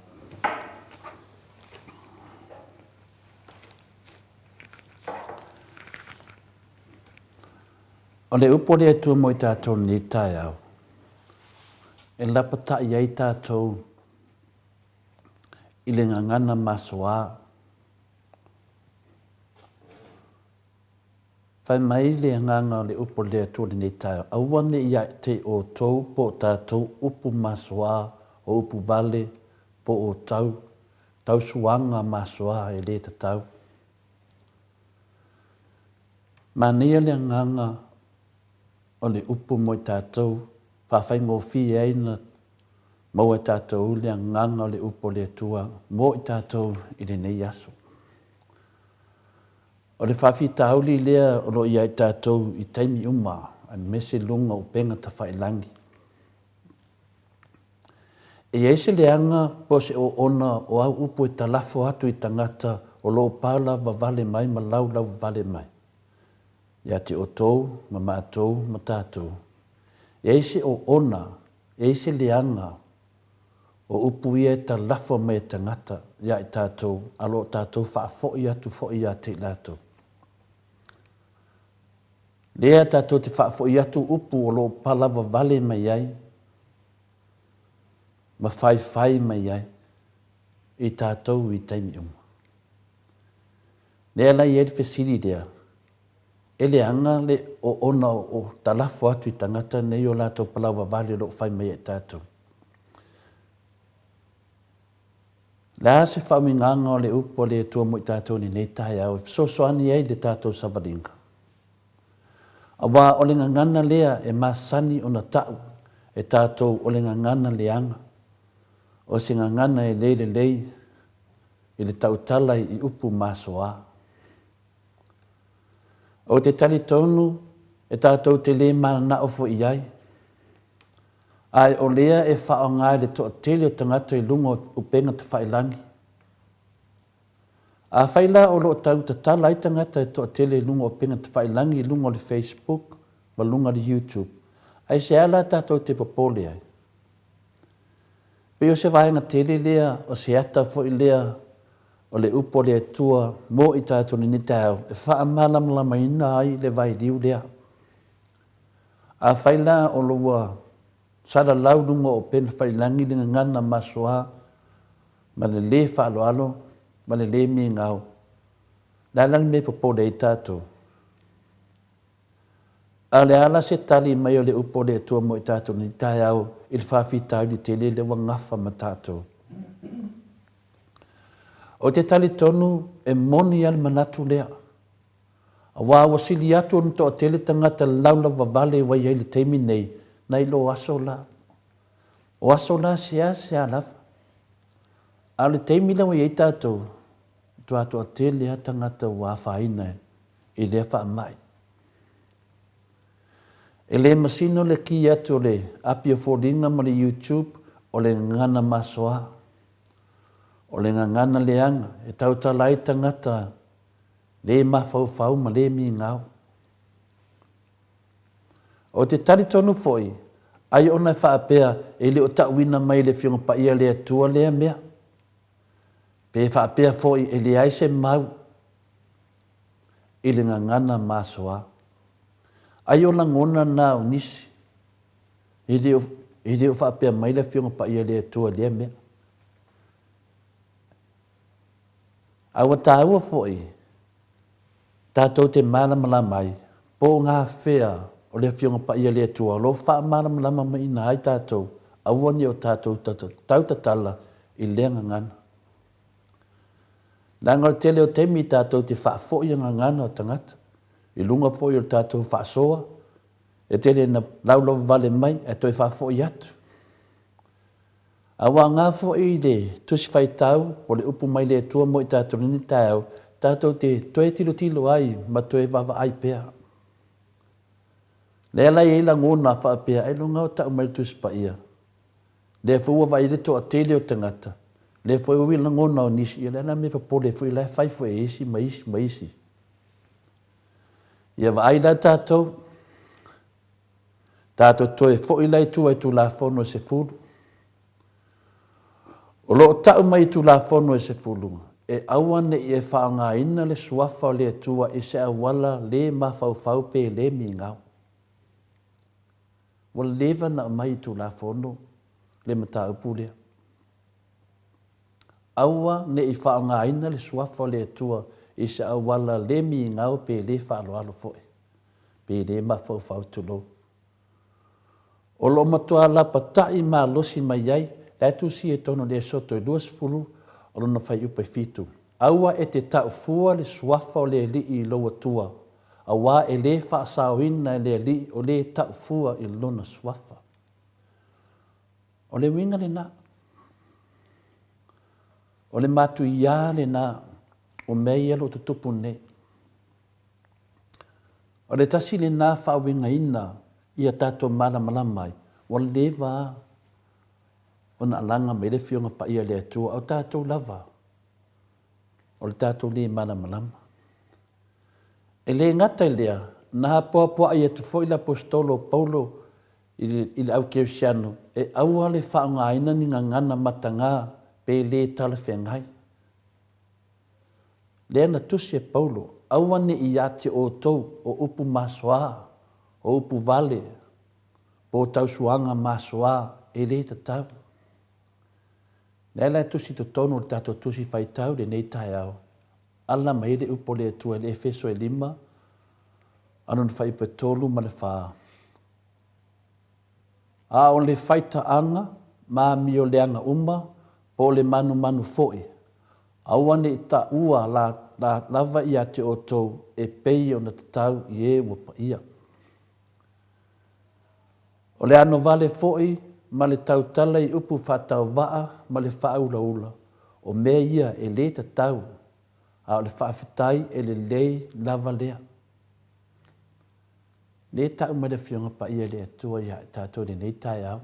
C: O le upu a le Atua mo i tatou i lenei taeao, e lapatai ai tatou i le gagana masoa. Fai mai le agaga o le upu a le Atua i lenei taeao, Aua ne i te i outou po o tatou upu masoa, o upu vale, po o tau, tausuaga masoa e le tatau. Manaia le agaga o le upu mo i tatou, faafaigofie ai na maua e tatou le agaga o le upu a le Atua mo i tatou i lenei aso. O le faafitauli lea o lo o ia i tatou i taimi uma aemaise luga o upega tafailangi. E i ai se leaga po o se oona o au upu e talafo atu i tagata o lo o pala vavale mai ma laulau vavale mai ia te outou ma matou ma tatou. E i ai se oona, e i ai se leaga o upu ia e talafo mai e tagata ia i tatou a lo o tatou faafoi atu foi ia te i latou. Lea tatou te faafoi atu upu o lo o palavavale mai ai ma faifai mai ai i tatou i taimi uma. Lea la e i ai le fesili lea, e leaga le oona o talafo atu i tagata nei o latou palavavale o lo o fai mai ai tatou. Le a se faauigaga o le upu a le Atua mo i tatou i lenei taeao e fesoasoani ai i le tatou savaliga? Aua o le gagana lea e masani ona ta'u e tatou o le gagana leaga, o se gagana e le lelei i le tautala i upu masoa. Ou te talitonu e tatou te le mananao foi i ai, ae o lea e faaaoga e le toatele o tagata i luga o upega tafailangi. Afai la o lo o tau tatala ai tagata e toatele i luga o upega tafailangi i luga o le Facebook ma luga o le YouTube, aisea la tatou te popole ai? Pei o se vaega tele lea, o se ata foi lea o le upu a le Atua mo i tatou i lenei taeao e faamalamalamaina ai le vailiu lea. Afai la o lo ua salalau luga o upega failangi le gagana masoa ma le lē faaaloalo ma le lē migao, le a la le mea e popole ai tatou? A o le a la se tali mai o le upu a le Atua mo i tatou i lenei taeao i le faafitauli tele lea ua gafa ma tatou? Ou te talitonu e moni lava le manatu lea, aua ua sili atu ona toatele tagata laulavavale ua i ai i le taimi nei nai lo aso la. O aso la seasea lava. A o le taimi lea ua i ai tatou, matua toatele lava tagata ua afaina i lea faamai. E le masino le kī atu o le api o foliga ma le YouTube o le gagana masoa. O le gagana leaga e tautala ai tagata le mafaufau ma le migao. Ou te talitonu foi, ai ona e faapea e le o ta'uina mai e le Afioga Paia le Atua lea mea, pe faapea foi e leai se mau i le gagana masoa. Ai o lagona na o nisi, e le o, e le o faapea mai le Afioga Paia le Atua i lea mea. A ua taua foi tatou te malamalama ai po o gafea o le Afioga Paia le Atua o lo o faamalamalama maiina ai tatou, aua ne i o tatou tautatala i lea gagana. Leaga o le tele o taimi tatou te faafoi a gagana o tagata, i luga foi o le tatou faasoa, e tele ina laulauvale mai ae toe faafoi atu. A ua aoga foi le Tusi Faitau o le upu mai le Atua mo i tatou i lenei taeao, tatou te toe tilotilo ai ma toe vaavaai pea. Lea la e i ai lagona faapea, ailoga o tau mai le Tusi Paia. Lea foi ua vaai ai le toatele o tagata, lea foi ua lagona o nisi, ia o le a la le mea e popole ai foi, la e fai foi e isi ma isi ma isi. Ia vaai la tatou, Tatou toe foi la i tua i Tulafono e sefulu. O lo o tau mai i Tulafono e sefulu, e aua ne i e faaaogaina le Suafa o le Atua i se auala le mafaufau pe le migao. Ua leva ona aumai i Tulafono le mataupu lea. Aua ne i faaaogaina le Suafa o le Atua i se auala le migao pe le faaaloalo foi. pe le mafaufau tulou. O lo o matua lapata'i malosi mai ai la e tusia i totonu o le Esoto e 20 o lona fuaiupu e fitu, Aua e te ta'u fua le suafa o le Alii i lou Atua, auā e lē faasaoina e le Alii o lē ta'u fua i lona suafa. O le uiga lenā. O le matuiā lenā o mea ia o lo o tutupu nei. O le tasi lena faauigaina ia tatou malamalama ai, ua leva a ona alaga mai le Afioga Paia a le Atua, a o tatou lava o le tatou le malamalama. E le gata i lea, na apoapoai atu foi le Aposetolo o Paulo i le au Kerisiano e aua le faaaogaina ni gagana mataga pe le talafeagai. Lea na tusi e Paulo, Aua ne i ia te outou o upu masoa, o upu vale, po o tausuaga masoa e le tatau. Lea la e tusi i totonu o le tatou Tusi Faitau i lenei taeao, ala mai ai le upu a le Atua i le Efeso e lima, a lona fuaiupu e tolu ma le fa. A o le faitaaga ma amioleaga uma, po o le manumanu foi, aua ne i taua lava ia te outou e pei ona tatau i e ua paia. O le anovale foi ma le tautala i upu faatauvaa ma le faaulaula, o mea ia e le tatau, a o le faafetai e lelei lava lea. Lea e tau mai le Afioga Paia i le Atua ia i tatou i lenei taeao.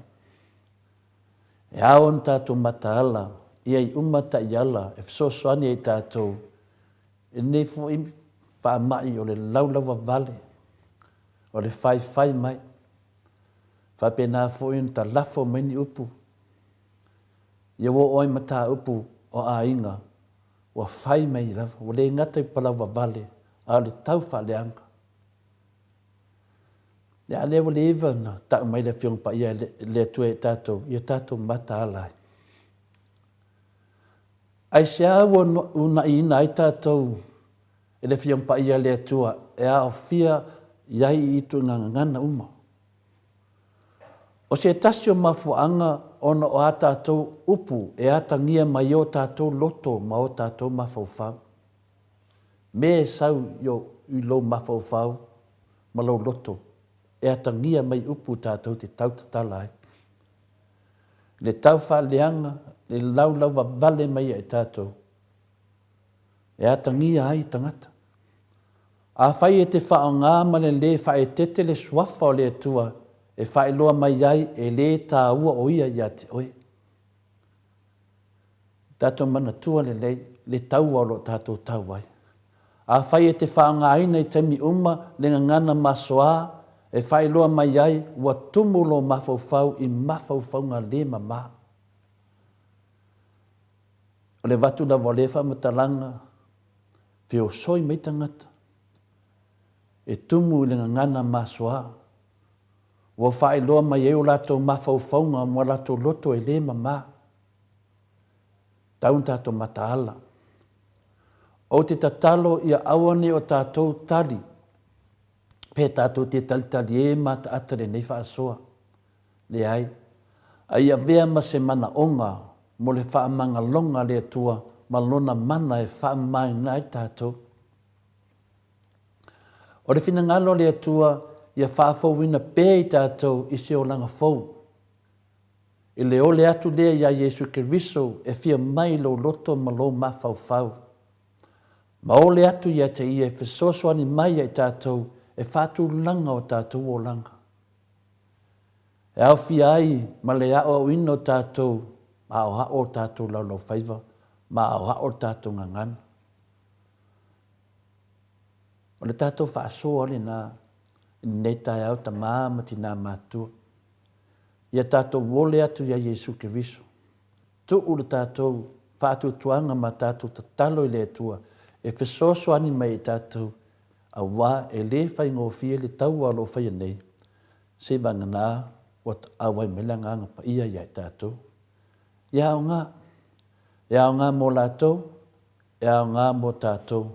C: E ao ona tatou mataala ia i uma taiala e fesoasoani ai i tatou i lenei foi faamai o le laulauvavale, o le faifai mai. Faapena foi ona talafo mai ni upu ia ua oo ai mataupu o aiga ua fai mai lava, ua le gata i palauvavale a o le tau faaleaga. Ia a lea ua leva ona tau mai le Afioga Paia e le Atua ia tatou, ia tatou mataala ai. Aisea ua uunaiina ai tatou e le Afioga Paia a le Atua e aofia i ai i ituaiga gagana uma? O se tasi o mafuaaga ona o a tatou upu e atagia mai o tatou loto ma o tatou mafaufau. Mea e sau i lou mafaufau ma lou loto e atagia mai upu tatou te tautatala ai. Le tau faaleaga, le laulauvavale mai ia i tatou, e atagia ai tagata. Afai e te faaaoga ma le lē faaeteete le Suafa o le Atua e faailoa mai ai e lē tāua o Ia ia te oe. Tatou manatua lelei le taua o lo o tatou tau ai. Afai e te faaaogaina i taimi uma le gagana masoa e faailoa mai ai ua tumu lō mafaufau i mafaufauga lē mamā. O le avatu lava o lea faamatalaga, feosoi mai tagata e tumu i le gagana masoa, ua faailoa mai ai o latou mafaufauga ma o latou loto e lē mamā. Tau na tatou mataala. Ou te tatalo ia aua nei o tatou tali, pe tatou te talitalie mataata lenei faasoa. Leai, a ia avea ma se manaoga mo le faamagaloga a le Atua ma Lona mana e faamamaina ai tatou. O le finagalo o le Atua ia faafouina pea i tatou i se olaga fou. I le ole atu lea iā Iesu Keriso e fia mai i lou loto ma lou mafaufau. Ma ole atu ia te Ia e fesoasoani mai ia i tatou e faatulaga o tatou olaga. E aofia ai ma le aoaoina o tatou aoao o tatou laulaufaiva ma aoao o tatou gagana. O le tatou faasoa lena i lenei taeao tamā ma tinā matutua. Ia tatou ole atu iā Iesu Keriso. Tuu le tatou faatuatuaga ma tatou tatalo i le Atua e fesoasoani mai i tatou, auā e le faigofie le taua o lo o faia nei, seivagana ua auai mai le Agaga Paia ia i tatou. Ia aoga. E aoga mo latou, e aoga mo tatou,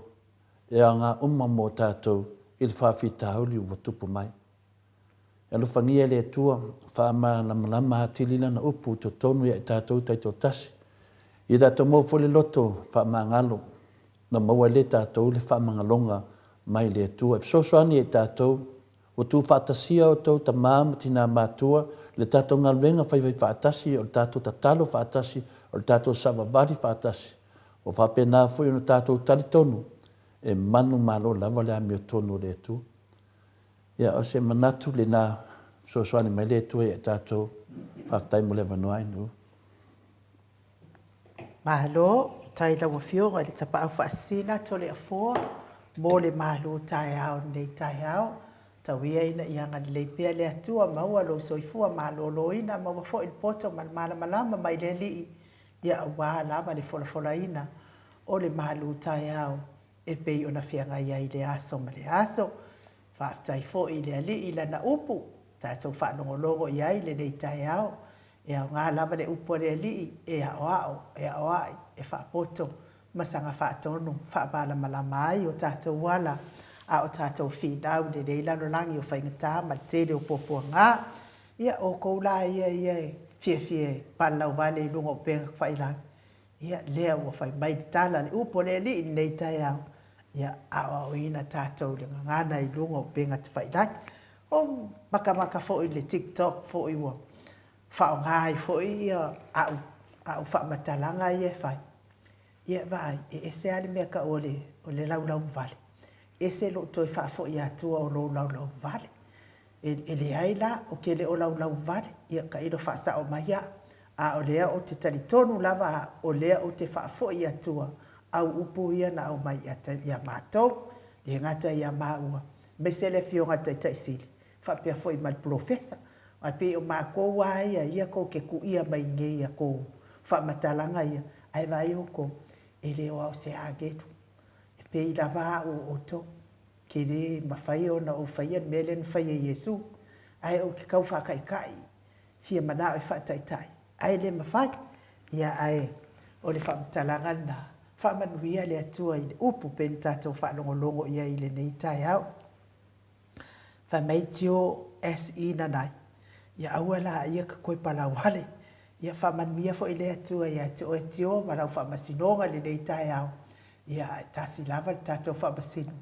C: e aoga uma mo tatou i le faafitauli ua tupu mai. E alofagia e le Atua, faamalamalama atili Lana upu i totonu ia i tatou taitoatasi, ia tatou maua foi le loto faamagalo, na maua ai lea tatou le faamagaloga mai le Atua. E fesoasoani ia i tatou, ua tuufaatasia outou tama ma tina matua i le tatou galuega faifai faatasi, o le tatou tatalo faatasi, o le tatou savavali faatasi. Ua faapena foi ona tatou talitonu e manumalo lava le amiotonu o le Atua. Ia, o se manatu lena, fesoasoani mai le Atua ia i tatou. Faafetai mo le avanoa Ainuu.
A: Malo, faafetai i lau Afioga i le Tapaau Faasisina Toleafoa mo le malu taeao i lenei taeao. Tau ia ina ia agalelei pea le Atua, maua lou soifua maloloina, maua foi le poto ma le malamalama mai le Alii, ia aua lava le folafolaina o le malu taeao e pei ona feagai ai i le aso ma le aso. Faafetai foi i le Alii i Lana upu, tatou faalogologo i ai i lenei taeao. E aoga lava le upu a le Alii e aoao, e aoai, e faapoto ma saga faatonu faamalamalama ai o tatou ala a o tatou finau i lenei lalolagi o faigata ma le tele o puapuaga. Ia, outou la ia ia e fiafia e palalauvale i luga o upega tafailagi, Ia, lea ua fai mai le tala, le upu a le Alii i lenei taeao, ia aoaoina tatou i le gagana i luga o upega tafailagi. Ua makamaka foi i le TikTok foi ua faaaoga ai foi ia au, au faamatalaga ia e fai. Ia vaai, e ese lava le mea tau o le, o le laulauvale, ese lou toe faafoi atua o lou laulauvale. E leai la, ou te le o laulau vale, ia tailo faasao mai au. A o lea ou te talitonu lava au, o lea ou te faafoi atua au upu ia na aumai ia matou, le gata ia maua, aemaise le Afioga i le Taitai Sili, faapea foi ma le Polofesa. Aua e pei o matou lava ia, ia tou te tuia mai i a tou faamatalaga ia, ae vaai outou, e le o au o se agelu, e pei lava au o outou. Ke le mafai ona ou faia le mea lea na fai e Iesu, ae ou te tau faataitai, fia manao e faataitai, ae le mafai. Ia, ae o le faamatalaga lena, faamanuia le Atua i le upu pei ona tatou faalogologo i ai i lenei taeao. Fai mai Tio SE Nanai, Ia aua laia ka toe palauale. Ia faamanuia foi le Atua ia te oe Tio ma lau faamasinoga i lenei taeao. Ia, ae tasi lava le tatou faamasino,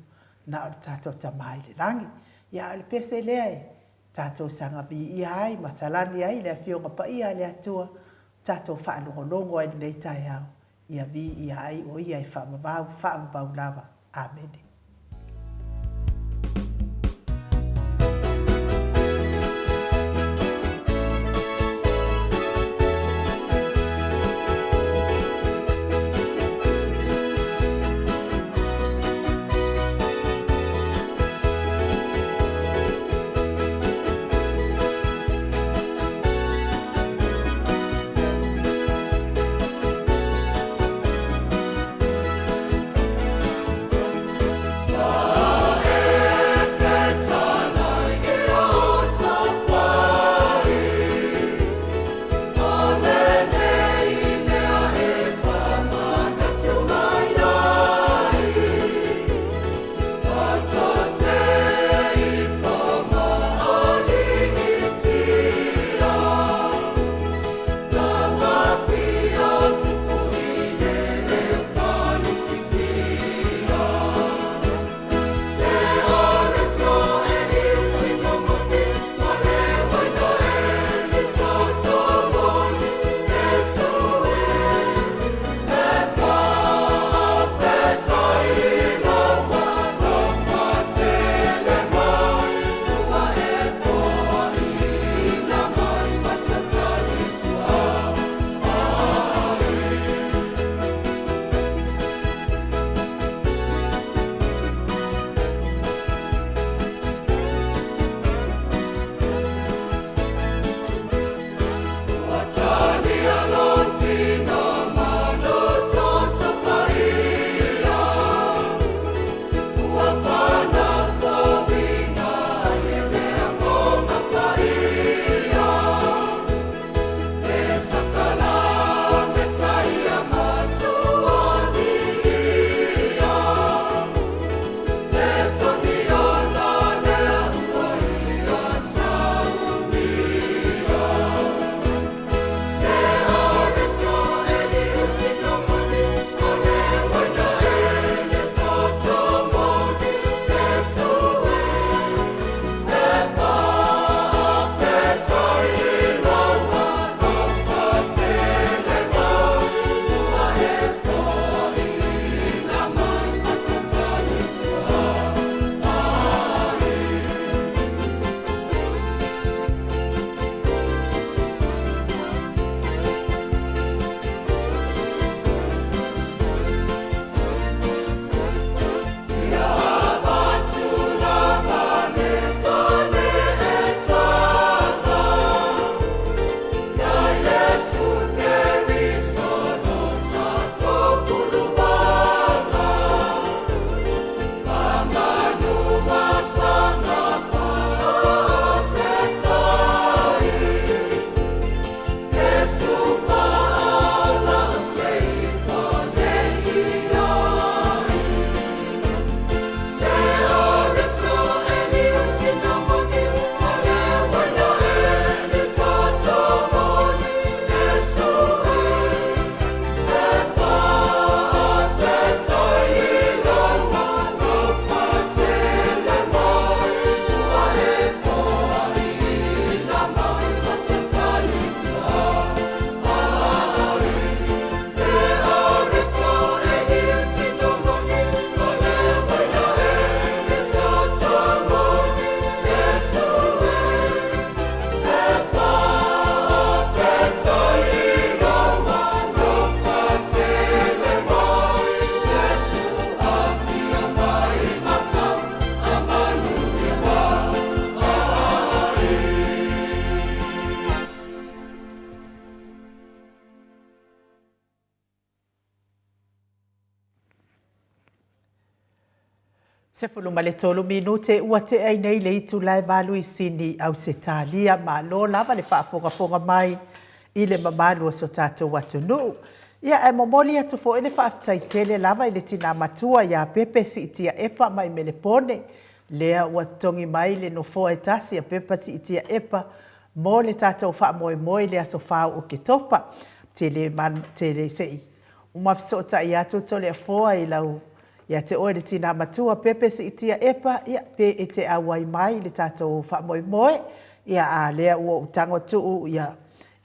A: na o le tatou Tama i le Lagi. Ia, a o le pese lea e tatou saga viia ai ma salani ai le Afioga Paia a le Atua, tatou faalogologo ai i lenei taeao, ia viia ai o Ia e faavavau, faavavau lava. Amene. 13 minute ua tea ai nei le itula e valu i Sini, Ausetalia. Malo lava le faafogafoga mai i le mamalu o si o tatou atunuu. Ia, ae momoli atu foi le faafetai tele lava i le tina matua ia Pepe Siitia Epa mai Melepone, lea ua totogi mai le nofoa e tasi a Pepa Siitia Epa mo le tatou faamoemoe i le aso 4 o Oketopa. Tele tele se i uma fesootai atu Toleafoa i lau ia te oe le tina matua Pepe Siitia Epa, ia, pe e te auai mai i le tatou faamoemoe, ia, a lea ua ou tago tuu, ia,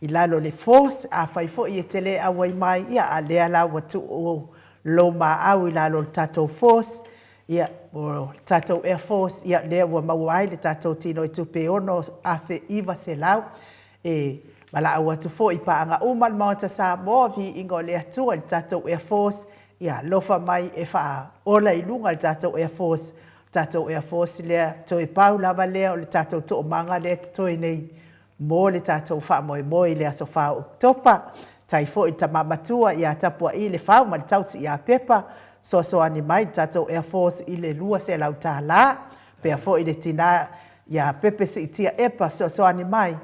A: i lalo le force, afai foi e te le auai mai, ia, a lea la ua tuu lou maau i lalo o le tatou force, ia, o le tatou air force, ia, lea ua maua ai le tatou tino i tupe e 6,900, e valaau atu foi i paaga uma a le Maota Samoa, viiga o le Atua i le tatou air force, Ia alofa mai e faaola i luga le tatou Air Force, le tatou Air Force lea, toe pau lava lea o le tatou toomaga lea e totoe nei mo le tatou faamoemoe i le aso 4 o Oketopa. Tai foi le tama matua ia Tapua'i le Fau ma le tausi ia Pepa, soasoani mai le tatou Air Force i le $200 tala. Pea foi le tina ia Pepe Siitia Epa fesoasoani mai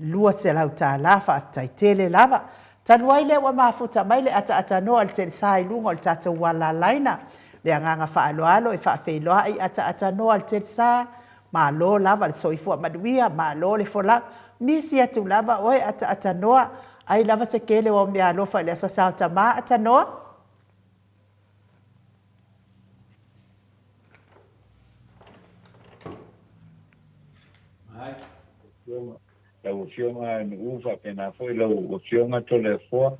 A: $200 tala. Faafetai tele lava. Talu ai lea ua mafuta mai le ataatanoa o le telesa i luga o le tatou alalaina. Le agaga faaaloalo e faafeiloai ataatanoa o le telesa, malo lava le soifua manuia, malo le folau. Misi atu lava oe ataatanoa, ai lava se kele o au meaalofa i le aso sao tama atanoa.
D: Lau Afioga Nu'u faapena foi lau Afioga Toleafoa,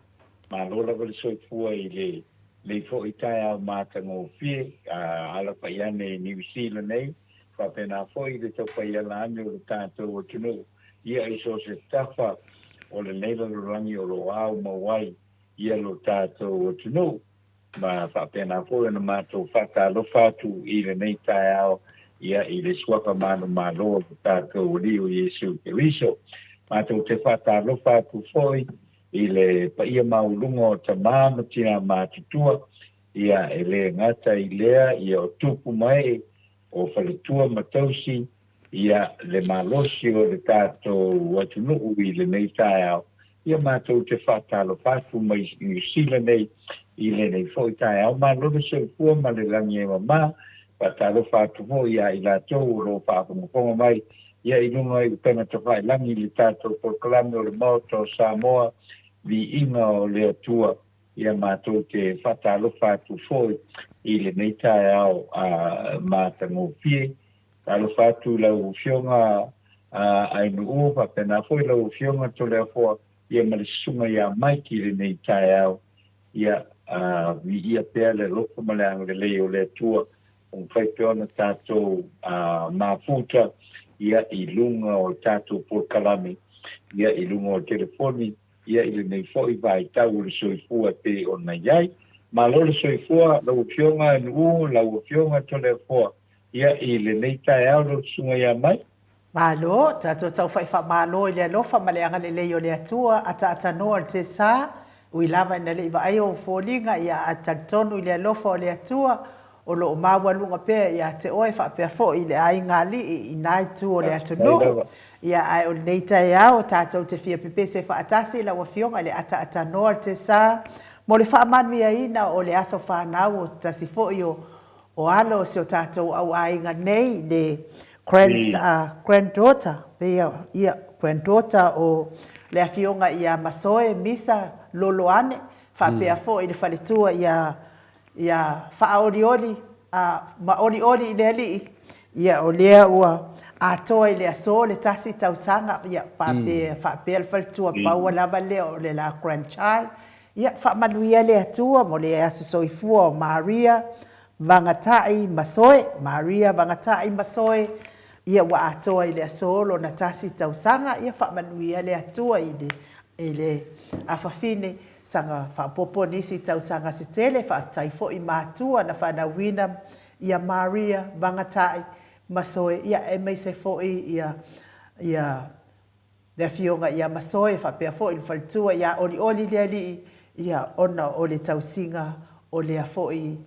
D: malo lava le soifua i lenei foi taeao matagofie a alafai ane i Niu Sila nei, faapena foi le taufaiala ane o le tatou atunuu ia i so o se tafa o lenei lalolagi o lo o ao mau ai ia lo tatou atunuu. Ma faapena foi ona matou faatalofa atu i lenei taeao ia i le Suafa manumalo o lo tatou Alii o Iesu Keriso. Matou te faatalofa atu foi i le paia maualuga o tama ma tina matutua, ia e le gata i lea ia o tupu ma ee, o faletua ma tausi, ia le malosi o le tatou atunuu i lenei taeao, ia matou te faatalofa atu mai Niu Sila nei i lenei foi taeao. Malo le soifua ma le lagi e mama. Faatalofa atu foi ia i latou o lo o faafogafoga mai ia i luga i upega tafailagi i le tatou polokalame o le Maota o Samoa, Viiga o le Atua. Ia matou te faatalofa atu foi i lenei taeao matagofie. Talofa atu i lau Afioga Ainuu, faapena foi lau Afioga Toleafoa, ia ma le susuga ia Mike i lenei taeao. Ia, viia pea le alofa ma le agalelei o le Atua ua mafai pea ona tatou mafuta ia i luga o le tatou polokalame, ia i luga o le telefoni, ia i lenei foi vaitau o le soifua e pei ona i ai. Malo le soifua lau Afioga Ainuu, lau Afioga Toleafoa, Ia, i lenei taeao lau susuga ia Mai.
A: Malo, tatou taufa'i faamalo i le alofa ma le agalelei o le Atua, ataatanoa o le Tesa, ui lava ina le i vaai ou foliga, ia a talitonu i le alofa o le Atua, o lo o maualuga pea ia te oe faapea foi i le aiga alii i na itu o le atunuu. Ia, ae o lenei taeao, tatou te fia pepese faatasi lau Afioga i le ataatanoa o le Tesa, mo le faamanuiaina o le aso fanau o se tasi foi o O alo o si o tatou au aiga nei le grand, granddaughter, pei ia, granddaughter o le afioga ia Masoe Misa Loloane, faapea foi le faletua ia, ia Faaolioli ma Olioli i le Alii, ia o lea ua atoa i le aso le tasi tausaga, ia faapea, faapea le faletua paua lava lea o le la grandchild, Ia faamanuia le Atua mo le aso soifua o Maria Vagata'i Masoe, Maria Vagata'i Masoe, ia ua atoa i le aso lona tasi tausaga, ia faamanuia le Atua i le i le afafine saga faaopoopo nisi tausaga se tele, faafetai foi i matua na fanauina ia Maria Vagata'i Masoe, ia aemaise foi ia ia Le Afioga ia Masoe faapea foi le faletua ia Olioli le Alii, ia, ona o le tausiga o lea foi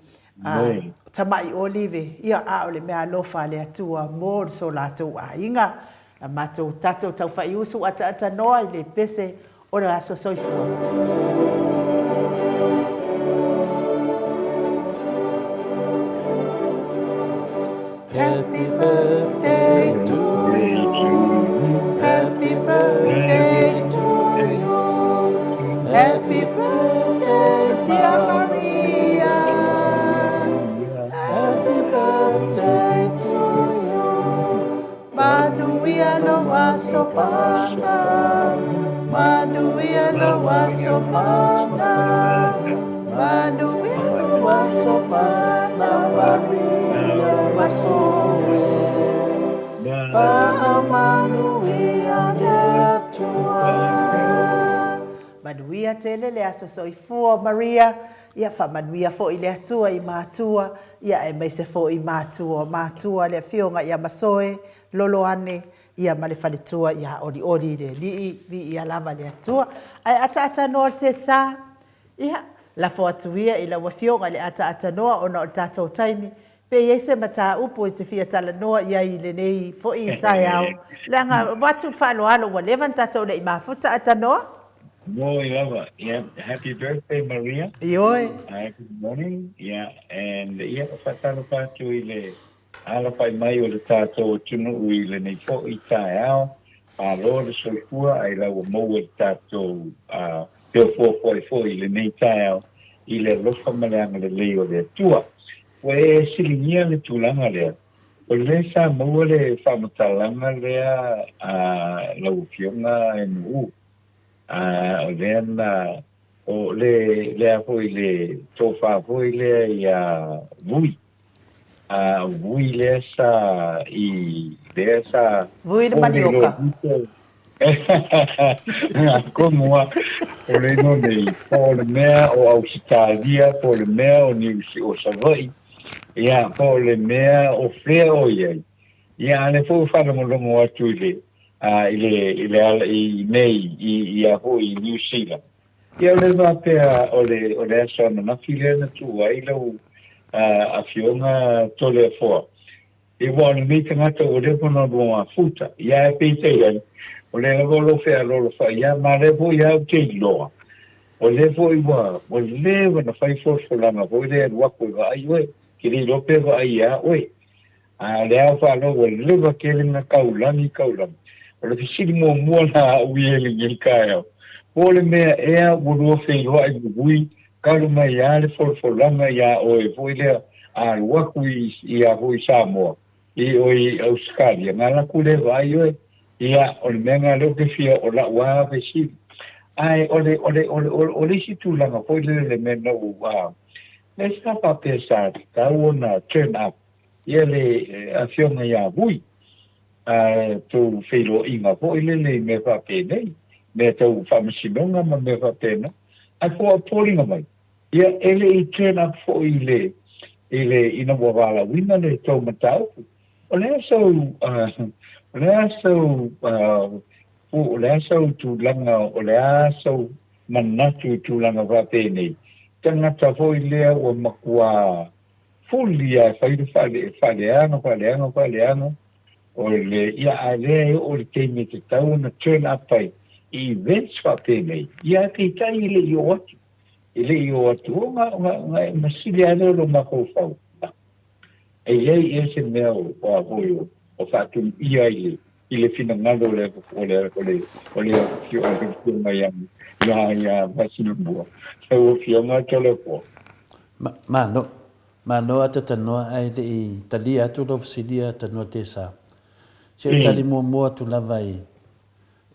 A: A tama'i olive, ia, a o le mea alofa a le Atua mo so latou aiga. A matou tatou taufa'iusu ataata noa i le pese o le aso soifua. Happy birthday to you, happy birthday to you, happy birthday dear Maria, happy birthday to you. Manuia lou aso fanau, manuia lou aso fanau, manuia lou aso fanau, Maria Masoe. Faamanuia le Atua. Manuia tele le aso soifua o Maria, ia faamanuia foi le Atua i matua, ia aemaise foi matua o matua le Afioga ia Masoe, Loloane, ia ma le faletua ia Olioli le Alii, viia lava le Atua. Ae ataata noa le tesa, ia, lafo atu ia i lau Afioga i le ataata noa ona o le tatou taimi, Pe i ai se mataupu e te fia talanoa i ai i lenei foi taeao, leaga avatu le faaaloalo ua leva ona tatou le i mafuta a tanoa.
D: Moe lava, yeah, happy birthday Maria.
A: Ioe.
D: Good morning, yeah, and ia faatalofa atu i le alafai mai o le tatou atunuu i lenei foi taeao, malo le soifua ai la ua maua i le tatou feofoafoai foi i lenei taeao i le alofa ma le agalelei o le Atua. Ua e siligia le tulaga lea, o lea sa maua le faamatalaga lea a lau Afioga Enu'u, a o lea na, o le, lea foi le tofa foi lea ia Vui, a o Vui lea sa i, lea sa
A: Vui le manioka.
D: Atonu a, o le igoa nei, po o le mea o Ausetalia, po o le mea o Niu o Savaii, ia, po o le mea o fea o i ai, ia, a o lea foi ua faalogologo atu i le, a, i le, i le ala, i nei, i, i a foi i Niu Sila. Ia, o le faapea o le, o le aso ananafi lea na tuu ai lau, a, Afioga Toleafoa, Aua o lenei tagata ua leva ona lua mafuta, ia ae peitai ai, o lea lava o lo o fealoalofa'i ia, ma lea foi a ou te iloa, o lea foi ua, ua leva ona fai folafolaga foi lea e alu aku e vaai oe, ke le iloa pe vaai iā oe. A o lea a faalogo ua leva tele na taulagi taulagi. O le fesili muamua la a'u i e lenei taeao, po o le mea ea ua lua feiloai mului Talu mai lava le folafolaga iā oe foi lea a alu atu i ia foi Samoa i o i Ausetalia na alu atu lea vaai oe ia o le mea na lea ou te fia o la'u a fesili ae o le o le o le o le isi tulaga foi lele le mea na ou a lea sa faapea sa tatau ona turn up ia le afioga ia Vui a tou feiloaiga foi lele i mea faapenei mea tau faamasinoga ma mea faapena Ae po o foliga mai, ia e le i turn up foi i le, i le, ina ua valaauina le tou mataupu. O le a sou, o le a sou, o le a sou tulaga, o le a sou manatu i tulaga faapenei, tagata foi lea ua matua fuli lava e fai le faale, faaleaga, faaleaga, faaleaga, O le, ia, a lea e oo i le taimi e tatau ona turn up ai i events faapenei, ia ae peitai e le i oo atu. E le i oo atu, o na, na, na, na sili lava lea o lou mafaufau. E i ai ea se mea o, o a foi o, o faatunuia i le, i le finagalo o le, o le, o le, o le afioga ia, ia, ia Vasilumua, lau Afioga Toleafoa.
C: Ma, malo. Malo a Tatanoa ae le i talia atu lou fesili a Tanoa Tesa. Se i tali muamua atu lava i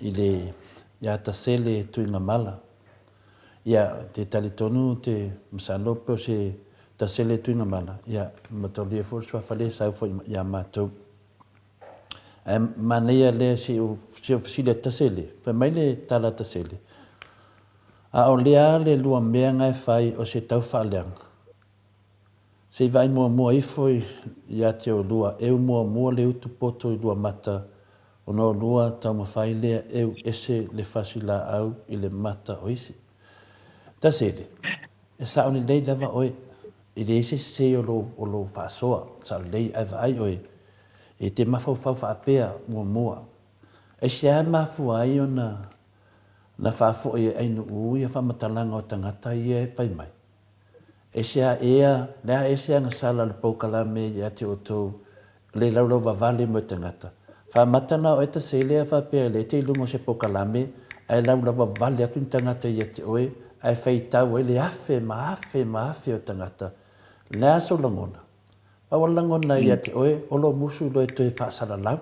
C: i le ia Tasele Tuigamala. Ia te talitonu te masalo pe o se Tasele Tuigamala, ia mataulia foi le suafa lea sau foi ia matou. Ae manaia lea se i ou fesili a Tasele, fai mai le tala a Tasele, a o lea le lua mea nga e fai o se tau faaleaga. Se i vaai muamua ifo ia te olua, eu muamua le utu poto i lua mata, ona olua taumafai lea eu ese le fasi laau i le mata o isi. Tasele, e sao lelei lava oe. E leai se sese o lou, o lou faasoa, sao lelei, ae vaai oe, e te mafaufau faapea muamua, aisea e mafua ai ona na faafoi e Ainuu ia faamatalaga o tagata ia e fai mai? Aisea ea, le a ese agasala o le polokalame ia te outou le laulau vavale mo tagata? Faamata na oe tasi lea faapea le te i luga o se polokalame ae laulau vavale atu ni tagata ia te oe ae faitau ai le afe ma afe ma afe o tagata. Le a sou lagona? Pau o le lagona ia te oe o lou musu loa e toe faasalalau,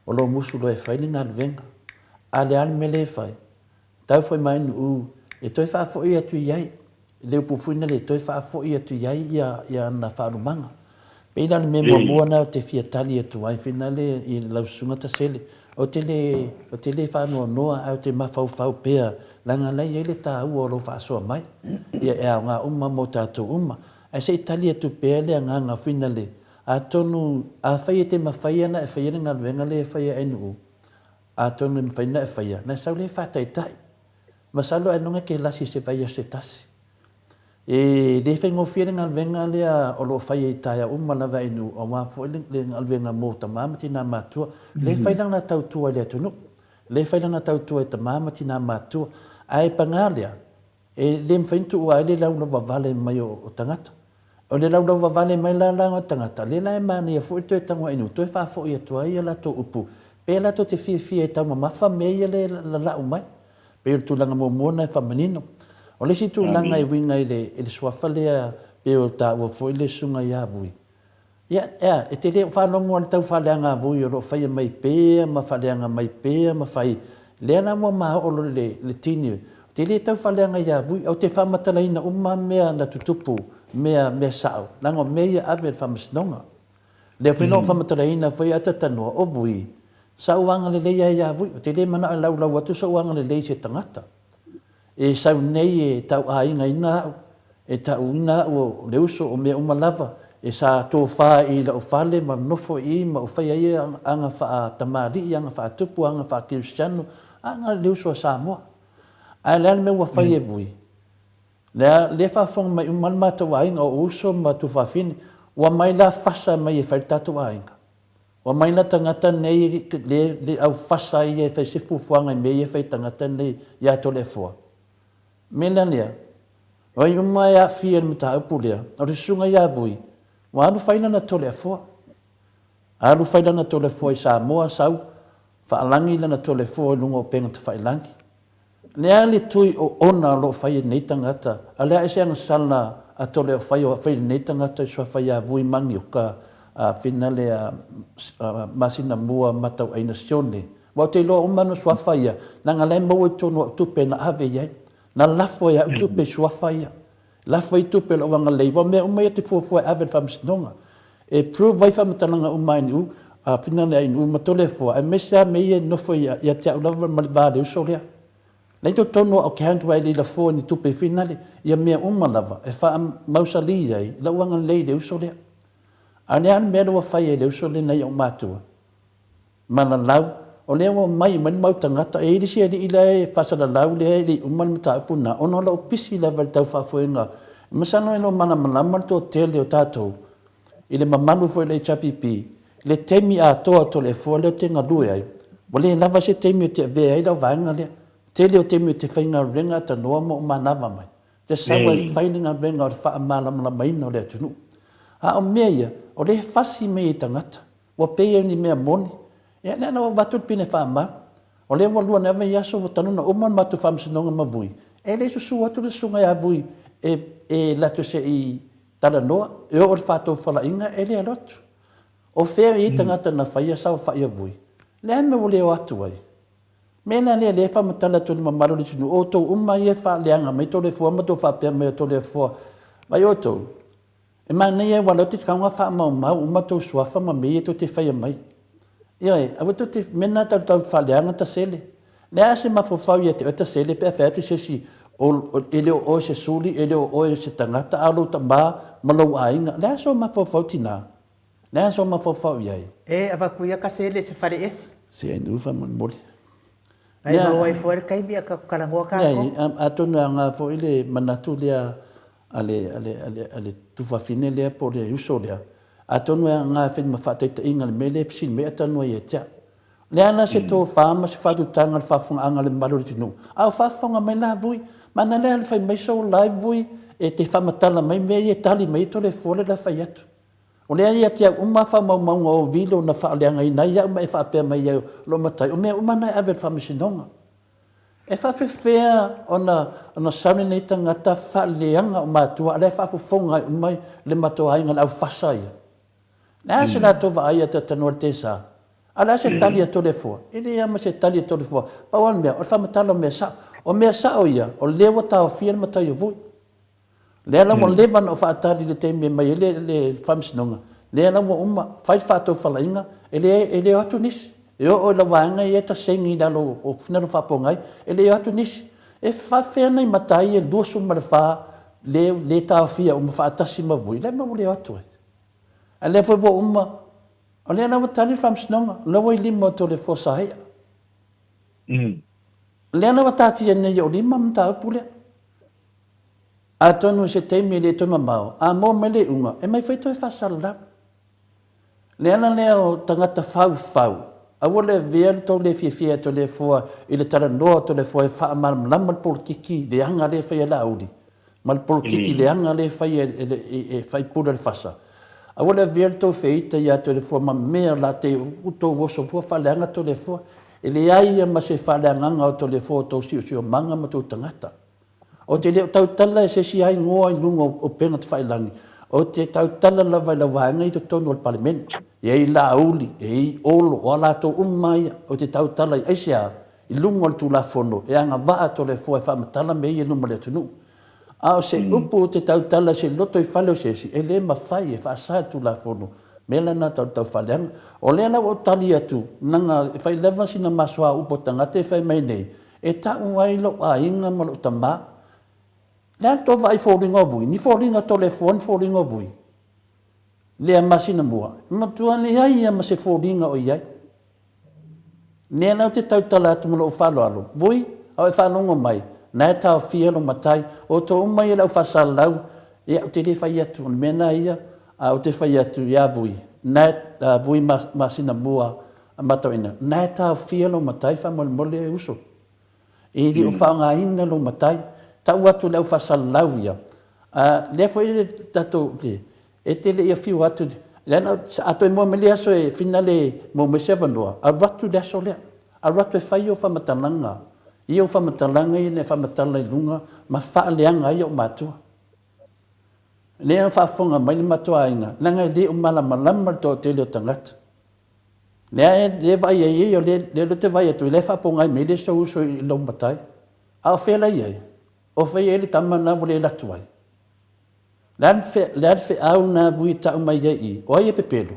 C: o lou musu loa e fai ni galuega. A le a le mea lea e fai? Tau foi mai Nuʻu e toe faafoi atu i ai le upu foi lea e toe faafoi atu i ai ia ia ana faalumaga. Pei la o le mea muamua lena ou te fia tali atu ai foi lea i lau Susuga Tasele, ou te le ou te le faanoanoa ae ou te mafaufau pea leaga la e i ai le taua o lou faasoa mai. Ia e aoga uma mo tatou uma. Ae se i tali atu pea le agaga foi lea, atonu afai e te mafai ona e faia le galuega lea e fai e Nuʻu, Atonu e mafai ona e faia, na e sau lea e faataitai. Masalo ailoga e kelasi i se vaiaso se tasi. E le faigofie le galuega lea o lo o faia i taeao uma lava e nuu aua foi le galuega mo tama ma tina matutua. Lea e fai lana tautua i le atunuu. Lea e fai lana tautua i tama ma tina matutua. Ae paga lea, E le mafai ona tuua ai le laulauvavale mai o tagata. O le laulauvavale mai la la o tagata, lea la e manaia foi le toe tagoai toe faafoi atu ai a latou upu, pe latou te fiafia e taumamafa mea ia lea e lalau mai. Pei o le tulaga muamua lena e faamanino. O le isi tulaga e uiga i le suafa lea pei o taua foi le susuga ia Vui, Ia, ea, e te le o faalogo lava i le tau faaleaga-vui o lo o faia mai pea ma faaleaga mai pea ma fai, lea la ua maoo loa le, le tini, ou te le tau faaleaga ia Vui, ae ou te faamatalaina uma lava mea na tutupu, mea, mea sao, leaga o mea ia ave i le faamasinoga. Lea foi na ou faamatalaina foi a ta tanoa, o Vui, sa ou agalelei lava ia Vui, ou te le manao e laulau atu sou agalelei i se tagata. E sau nei e tauaigaina au, e tauina au o le uso o mea uma lava, e sa tofa i lou fale ma nofo i i ma ou faia ai aga faa-tamalii, aga faa-tupu, aga faa-kerisiano, aga le uso a Samoa. Ae o le a le mea ua fai e Vui? Lea, lea e faafofoga mai uma le matou aiga, o uso ma tuafafine, ua mai la fasa mai e fai le tatou aiga. Ua mai na tagata nei le le au fasa ia e fai se fuafuaga i mea ia e fai e tagata nei ia Toleafoa. Mea la lea, o ai uma e aafia i le mataupu lea, o le susuga ia Vui, ua alu fai lana Toleafoa. Alu fai lana Toleafoa i Samoa, sau, faalagi lana Toleafoa i luga o upega tafailagi. Le a le tui o ona o lo o fai e nei tagata, a le a ese agasala a tole o fai o fai lenei tagata i suafa ia Vui Manioka a finale a masina mua matauaina Sione. Ua ou te iloa uma no suafa ia, leaga la e maua i totonu o au tupe na ave i ai. Na lafo e au tupe i suafa ia. Lafo ai tupe o lou agalelei, ua mea uma ia te fuafua e ave i le faamasinoga. E prove ai faamatalaga uma a NU, a Finale a NU ma Toleafoa, aemaise lava mea ia e nofo ia te au lava ma le va o le uso lea. La i totonu o au account aua e le i lafoa ni tupe i Finale, ia mea uma lava e faamausali ai lou agalelei i le uso lea. A o le a le mea lea ua fai e le uso lea nai ou matua? Malalau, o lea ua omai mai le mau tagata, e i ai le isi alii la e faasalalau lea e le i uma le mataupu lena, ona o lou pisi lava i le tau faafoega. Masalo e le o malamalama le toatele o tatou i le mamalu foi o le HRPP, i le taimi atoa o Toleafoa lea ou te galue ai, ua le lava se taimi ou te avea ai lau vaega lea. Tele o taimi ou te faigaluega atanoa ma ou manava mai. Te sau ai fai le galuega o le faamalamalamaina o le atunuu. A o mea ia, o lea e fasi mai e tagata. Ua pei ai ni mea moni. Ia, lea la ua avatu le pine faamau. O lea ua lua nei vaiaso ua talu ona uma le matou faamasinoga ma Vui, e le i susu atu le susuga ia Vui e, e latou se i talanoa, e oo i le faatofalaiga e le alu atu. O fea e i ai tagata na faia saofai a Vui? Le a le mea ua le o atu ai? Mea la lea, lea e faamatala atu i le mamalu o le atunuu, o outou uma ia e faaleaga mai Toleafoa ma tou faapea mai o Toleafoa, vaai outou, E manaia aua lea ou te tatau ona faamaumau uma tou suafa ma mea ia tou te faia mai. Ioe, aua tou te, mea na tau tau faaleaga ta sele. Leai se mafaufau ia te oe ta sele pe a fai atu se isi o, e le o oe se suli, e le o oe se tagata, a o lou tama ma lou aiga. Leai sou mafaufau tina. Leai sou mafaufau i ai.
A: E avatu ia ka sele i se fale ese.
C: Se ai nuu faamolemole.
A: Ai maua ai fua le taimi a talanoa tatou.
C: Leai, atonu e aoga foi le manatu lea. a le, a le, a le, a le tufafine lea po o le uso lea, atonu e aoga e fai ma faataitaiga i le mea lea e fesili mai ai talanoa ia te au. O le a la se tofa ma se faatutaga i le faafofogaaga a le mamalu o le atunuu? A o faafofoga mai la Vui, mana lea le fai mai sou live Vui e te faamatala mai mea ia e tali mai ai Toleafoa le la fai atu. O lea ia te au uma faamaumauga o vilo na faaleagaina ai au ma e faapea mai ai lou matai, o mea uma na e ave i le faamasinoga. E faafefea ona ona sau lenei tagata faaleaga o matua a o la e faafofoga ai uma le matou aiga le aufasa ia. Le a se latou vaai ia Talanoa i le Tesa? A o le a se tali a Toleafoa? E leai lava ma se tali a Toleafoa. Pau lava le mea, o le faamatala o mea sao. O mea sao ia, o lea ua taofia le matai o Vui. Lea la ua leva ona ou faatali i le taimi e aumai ai le, le faamasinoga, lea la ua uma, fai le faatofalaiga, e le, e le o atu nisi. E oo i lau vaega ia e tasegi i lalo o finagalo faapogai, e le o atu nisi. E faafefea nai matai e 24 le, le taofia uma faatasi ma Vui, la e ua le o atu ai. A lea foi ua uma, o lea la ua tali le faamasinoga, o la ua i lima o Toleafoa Saea. O lea la ua taatia nei i ou lima le mataupu lea. Atonu i se taimi e le toe mamao, a maua mai le iuga, e mai foi toe faasalalau. Le ala lea o tagata faufau, aua le avea le tou le fiafia ia Toleafoa i le talanoa o Toleafoa e faamalamalama le polokiki leaga lea e fai e Laauli, ma le polokiki leaga lea e fai e Faipule o le Fasa. Aua le avea le tou feita ia Toleafoa ma mea la te tou oso fua faaleaga Toleafoa. E leai ia ma se faaleagaga o Toleafoa o tou siosiomaga ma tou tagata. Ou te le o tautala e se isi lava igoa i luga o upega tafailagi, ou te tautala lava i lau vaega i totonu o le Palemene. E i ai Laauli, e i ai Olo, o a latou uma lava ia, ou te tautala i aisea? I luga o le Tulafono e agavaa Toleafoa e faamatala mea ia i luma o le atunuu. A o se upu ou te tautala i se lotoifale o se isi, e le mafai e faasa e le Tulafono. Mea la lena tau le taufaaleaga. O lea la ua ou tali atu, leaga e fai lava sina masoa upu a tagata e fai mai nei, E tau ai lou aiga ma lou tama. Le a le tou vaai foliga o vui? Ni foliga Toleafoa ni foliga o vui? Lea masina mua, e matua leai ia ma se foliga o i ai. Lea la ou te tautala atu ma lou faaaloalo, Vui, a o e faalogo mai, na e taofia lou matai, outou uma ia le au faasalalau, ia ou te le fai atu, o le mea na ia, a ou te fai atu ia Vui, na e, Vui masina mua, Matauina, Na e taofia lou matai faamolemole e uso. E le o faaaogaina lou matai. Tau atu i le au faasalalau ia, a lea foi le tatou, e te le i afio atu, leaga a toe moe mai le aso e finale maua mai se avanoa, alu atu i le aso lea. Alu atu e fai ou faamatalaga, ia ou faamatalaga ia na e faamatala i luga ma faaleaga ai ou matua. Lea e faafofoga mai le matou aiga, leaga e le o malamalama le toatele o tagata. Lea e lea e vaai ai ia, lea lea ou te vaai atu, lea e faapogai mai le isi ou uso i lou matai. A o fea la e i ai? O fea e i ai le tama lena ua le alu atu ai? Le a le a le feau lena vui e tau mai ai i i? O ai e pepelo?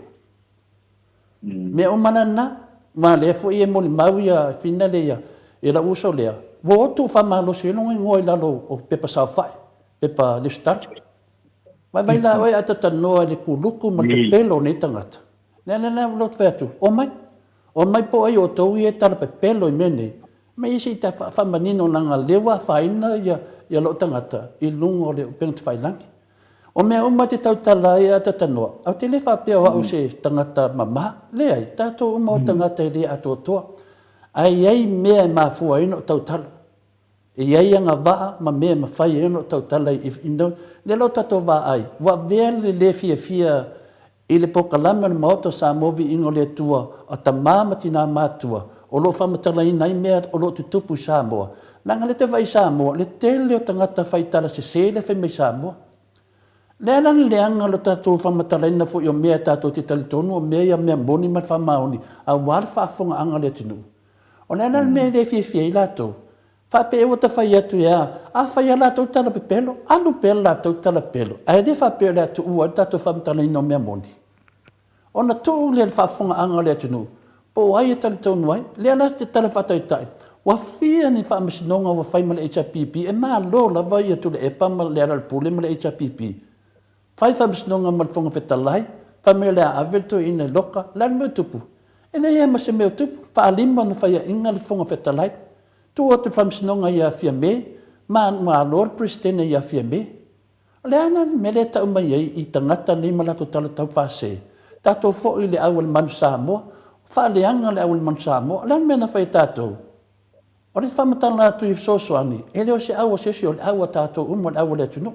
C: Mea uma la lena, ma lea foi e molimau ia finale ia, ia lau uso lea, ua o atu faamalosi ai lona igoa i lalo o pepa saofai, pepa lesitala. Vaivai la oe a talanoa i le kuluku ma le pepelo o nei tagata. Lea lea lea ua fai atu, omai, omai po o ai outou ia e talapepelo i mea nei, mai se i ta faamanino leaga o lea ua afaina ia, ia lou tagata i luga o le upega tafailagi. O mea uma e te tautala ai a talanoa, ou te le faapea o au se tagata mama, leai, tatou uma o tagata e le atoatoa. Ae i ai mea e mafua ai ona ou tautala. E i ai agavaa ma mea e mafai ai ona ou tautala i, i, lea la o tatou vaai, ua avea le le fiafia I le polokalame o le Maota o Samoa Viiga o le Atua a tama ma tina matutua o lo o faamatalaina ai mea o lo o tutupu i Samoa, leaga lea te vaai i Samoa, le tele o tagata fai tala sese lea fai mai Samoa. Le ala le leaga o le tatou faamatalaina foi o mea tatou te talitonu o mea ia mea moni ma le faamaoni aua le faafofogaaga a le atunuu. O le ala le mea e le fiafia ai latou, Faapea ua ta fai atu e a? A fai a latou tala pepelo, alu pea le latou tala pepelo, ae le faapea o le a tuua ai le tatou faamatalaina o mea moni. Ona tuu lea i le faafofogaaga o le atunuu, po o ai e talitonu ai. Lea la te tala faataitai, ua fia ni faamasinoga ua fai ma le HRPP, e malo lava ia Tuilaepa ma Lealailepule ma le HRPP. Fai faamasinoga ma le Fofoga Fetalai, fai mai o le a ave le toeaina i loka, o le a le mea o tupu? E leai lava ma se mea o tupu, faalima ona faiaina le Fofoga Fetalai. Tuu atu i le faamasinoga ia Fiame, ma malo le Peresetene ia Fiame. O le a la le mea lea e tau mai ai i tagata nei ma latou tala taufaasese? Tatou foi i le au a le Manu Samoa, faaleaga le au a le Manu Samoa. O le a le mea na fai e tatou? O le faamatala atu i fesoasoani, e le o se au a se isi, o le au a tatou uma, o le au a le atunuu.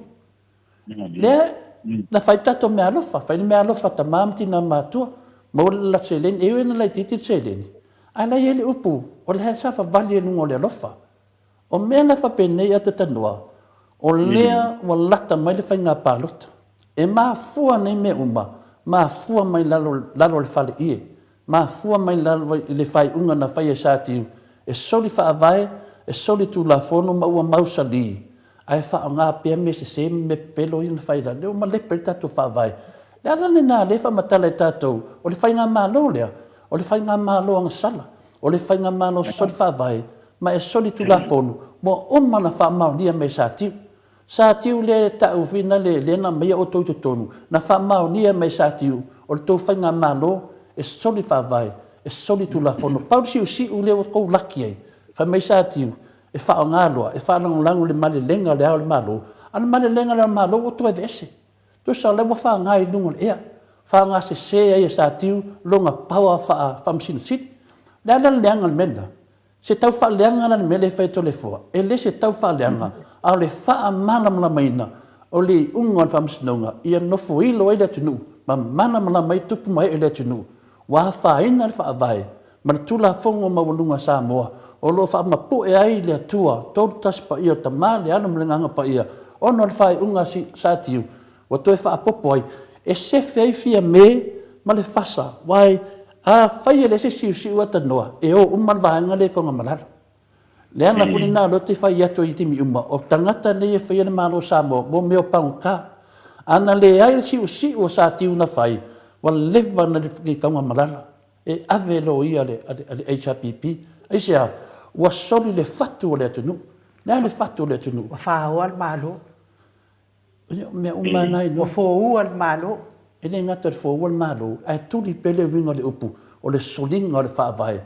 C: Lea na fai tatou meaalofa, fai le meaalofa a tama ma tina matutua, maua le latou seleni, e ui ina laitiiti le seleni, ae la e i ai le upu, o le savavali i luga o le alofa. O mea la faapenei a Tatanoa, o lea ua lata mai le faiga palota. E mafua nei mea uma, mafua mai lalo, lalo o le fale ie, mafua mai lalo i le faaiuga na faia e Satiu, e soli faavae, e soli tulafono ma ua mausali, ae faaaoga pea mea sese ma mea pepelo ia na fai lalo, lea ua malepe ai le tatou faavae. O le ala lena lea e faamatala e tatou, o le faigamalo lea, o le faigamalo agasala, o le faigamalo soli faavae, ma e soli tulafono, ua uma ona faamaonia mai e Satiu. Satiu lea e tau foi na le lea na aumaia outou i totonu, na faamaonia mai e Satiu, o le tou faigamalo e soli faavae, e soli tulafono. Pau le siusiu lea ua tou laki ai, fai mai Satiu, e faaaoga loa, e faalagolago i le malelega a Le Ao o le Malo, a o le malelega a Le Ao o le Malo ua toe aveese. Tusa o lea ua faga i luga o le ea, faga sese ai e Satiu lona power faa-Faamasino Sili. O le a la le leaga o le mea lena? Se tau faaleaga la le mea lea e fai e Toleafoa? E le se tau faaleaga, a o le faamalamalamaina o le iuga o le Faamasinoga ia nofoilo ai le atunuu ma malamalama ai tupu ma ee o le atunuu ua afaina le Faavae ma le Tulafono maualuga a Samoa o lo o faamapue ai le Atua Tolutasi Paia o le Tama, le Alo ma le Agaga Paia ona o le faaiuga a Satiu ua toe faapopo ai e sefe ai Fiame ma le fasa wai afai e leai se siusiu atanoa e o uma le vaega lea i Togamalala. Le ala foi lena o lea ou te fai atu ai i taimi uma, o tagata nei e faia le Malo o Samoa mo mea o pagota. A na leai le siusiu o Satiu na fai, ua leva ona i Taugamalala. E ave loia a le HRPP. Aisea? Ua soli le fatu o le atunuu. Le a le fatu o le atunuu?
A: Ua faoa le Malo.
C: O mea uma na
A: Ua foua le Malo.
C: E le gata i le foua le Malo, ae tuli pea le uiga o le upu, o le soliga o le Faavae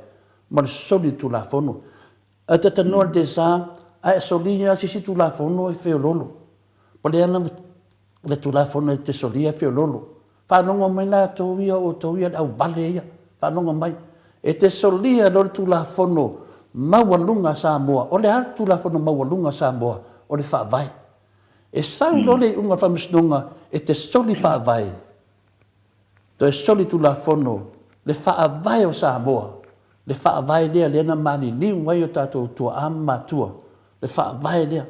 C: ma le soli o le Tulafono. Ae talanoa le DESA, a e solia lava se isi Tulafono e feololo. O le ala le Tulafono e te solia e feololo. Faalogo mai latou ia, o outou ia, le auvale ia, faalogo mai. E te solia loa le Tulafono maualuga a Samoa. O le a le Tulafono maualuga a Samoa? O le Faavae. E sau loa le iuga o le Faamasinoga e te soli faavae, toe soli tulafono le Faavae o Samoa, le Faavae lea lea na maliliu ai o tatou tuaa ma matua, le Faavae lea,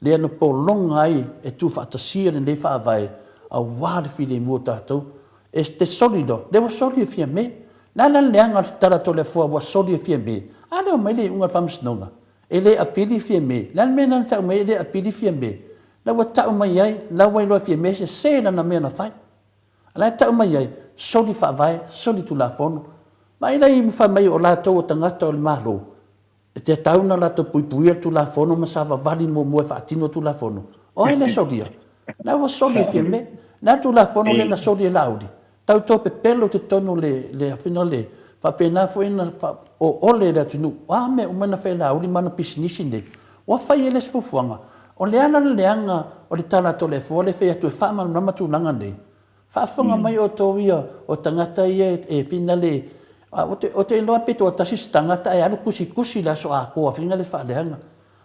C: lea na pologa ai e tuufaatasia lenei Faavae aua le filemu o tatou. E te soli loa, lea ua soli e Fiame. Le a la le leaga o le tala a Toleafoa ua soli e Fiame? A lea omai le iuga o le Faamasinoga. E le apili Fiame. Le a le mea lena na tau mai ai e le apili Fiame? La ua tau mai ai, la ua iloa e Fiame e sese lana mea na fai. A la e tau mai ai, soli faavae, soli tulafono. Vaai la i fai mai o latou o tagata o le Malo, e tatau ona latou puipuia le tulafono ma savavali muamua e faatino tulafono. O ai lea e solia? La ua soli e Fiame. Le a le tulafono lea na soli e Laauli? Tau toe pepelo i totonu o le, le afina le, faapena foi ona ooole le atunuu. O a mea uma na fai e Laauli ma ana pisinisi nei, ua fai e le isi fuafuaga. O le ala le leaga o le tala a Toleafoa lea e fai atu e faamalamalama tulaga nei. Faafofoga mai outou ia o tagata ia e fina le, ou te iloa pe toatasi se tagata ae alu tusitusi i le aso atoa fina le faaleaga.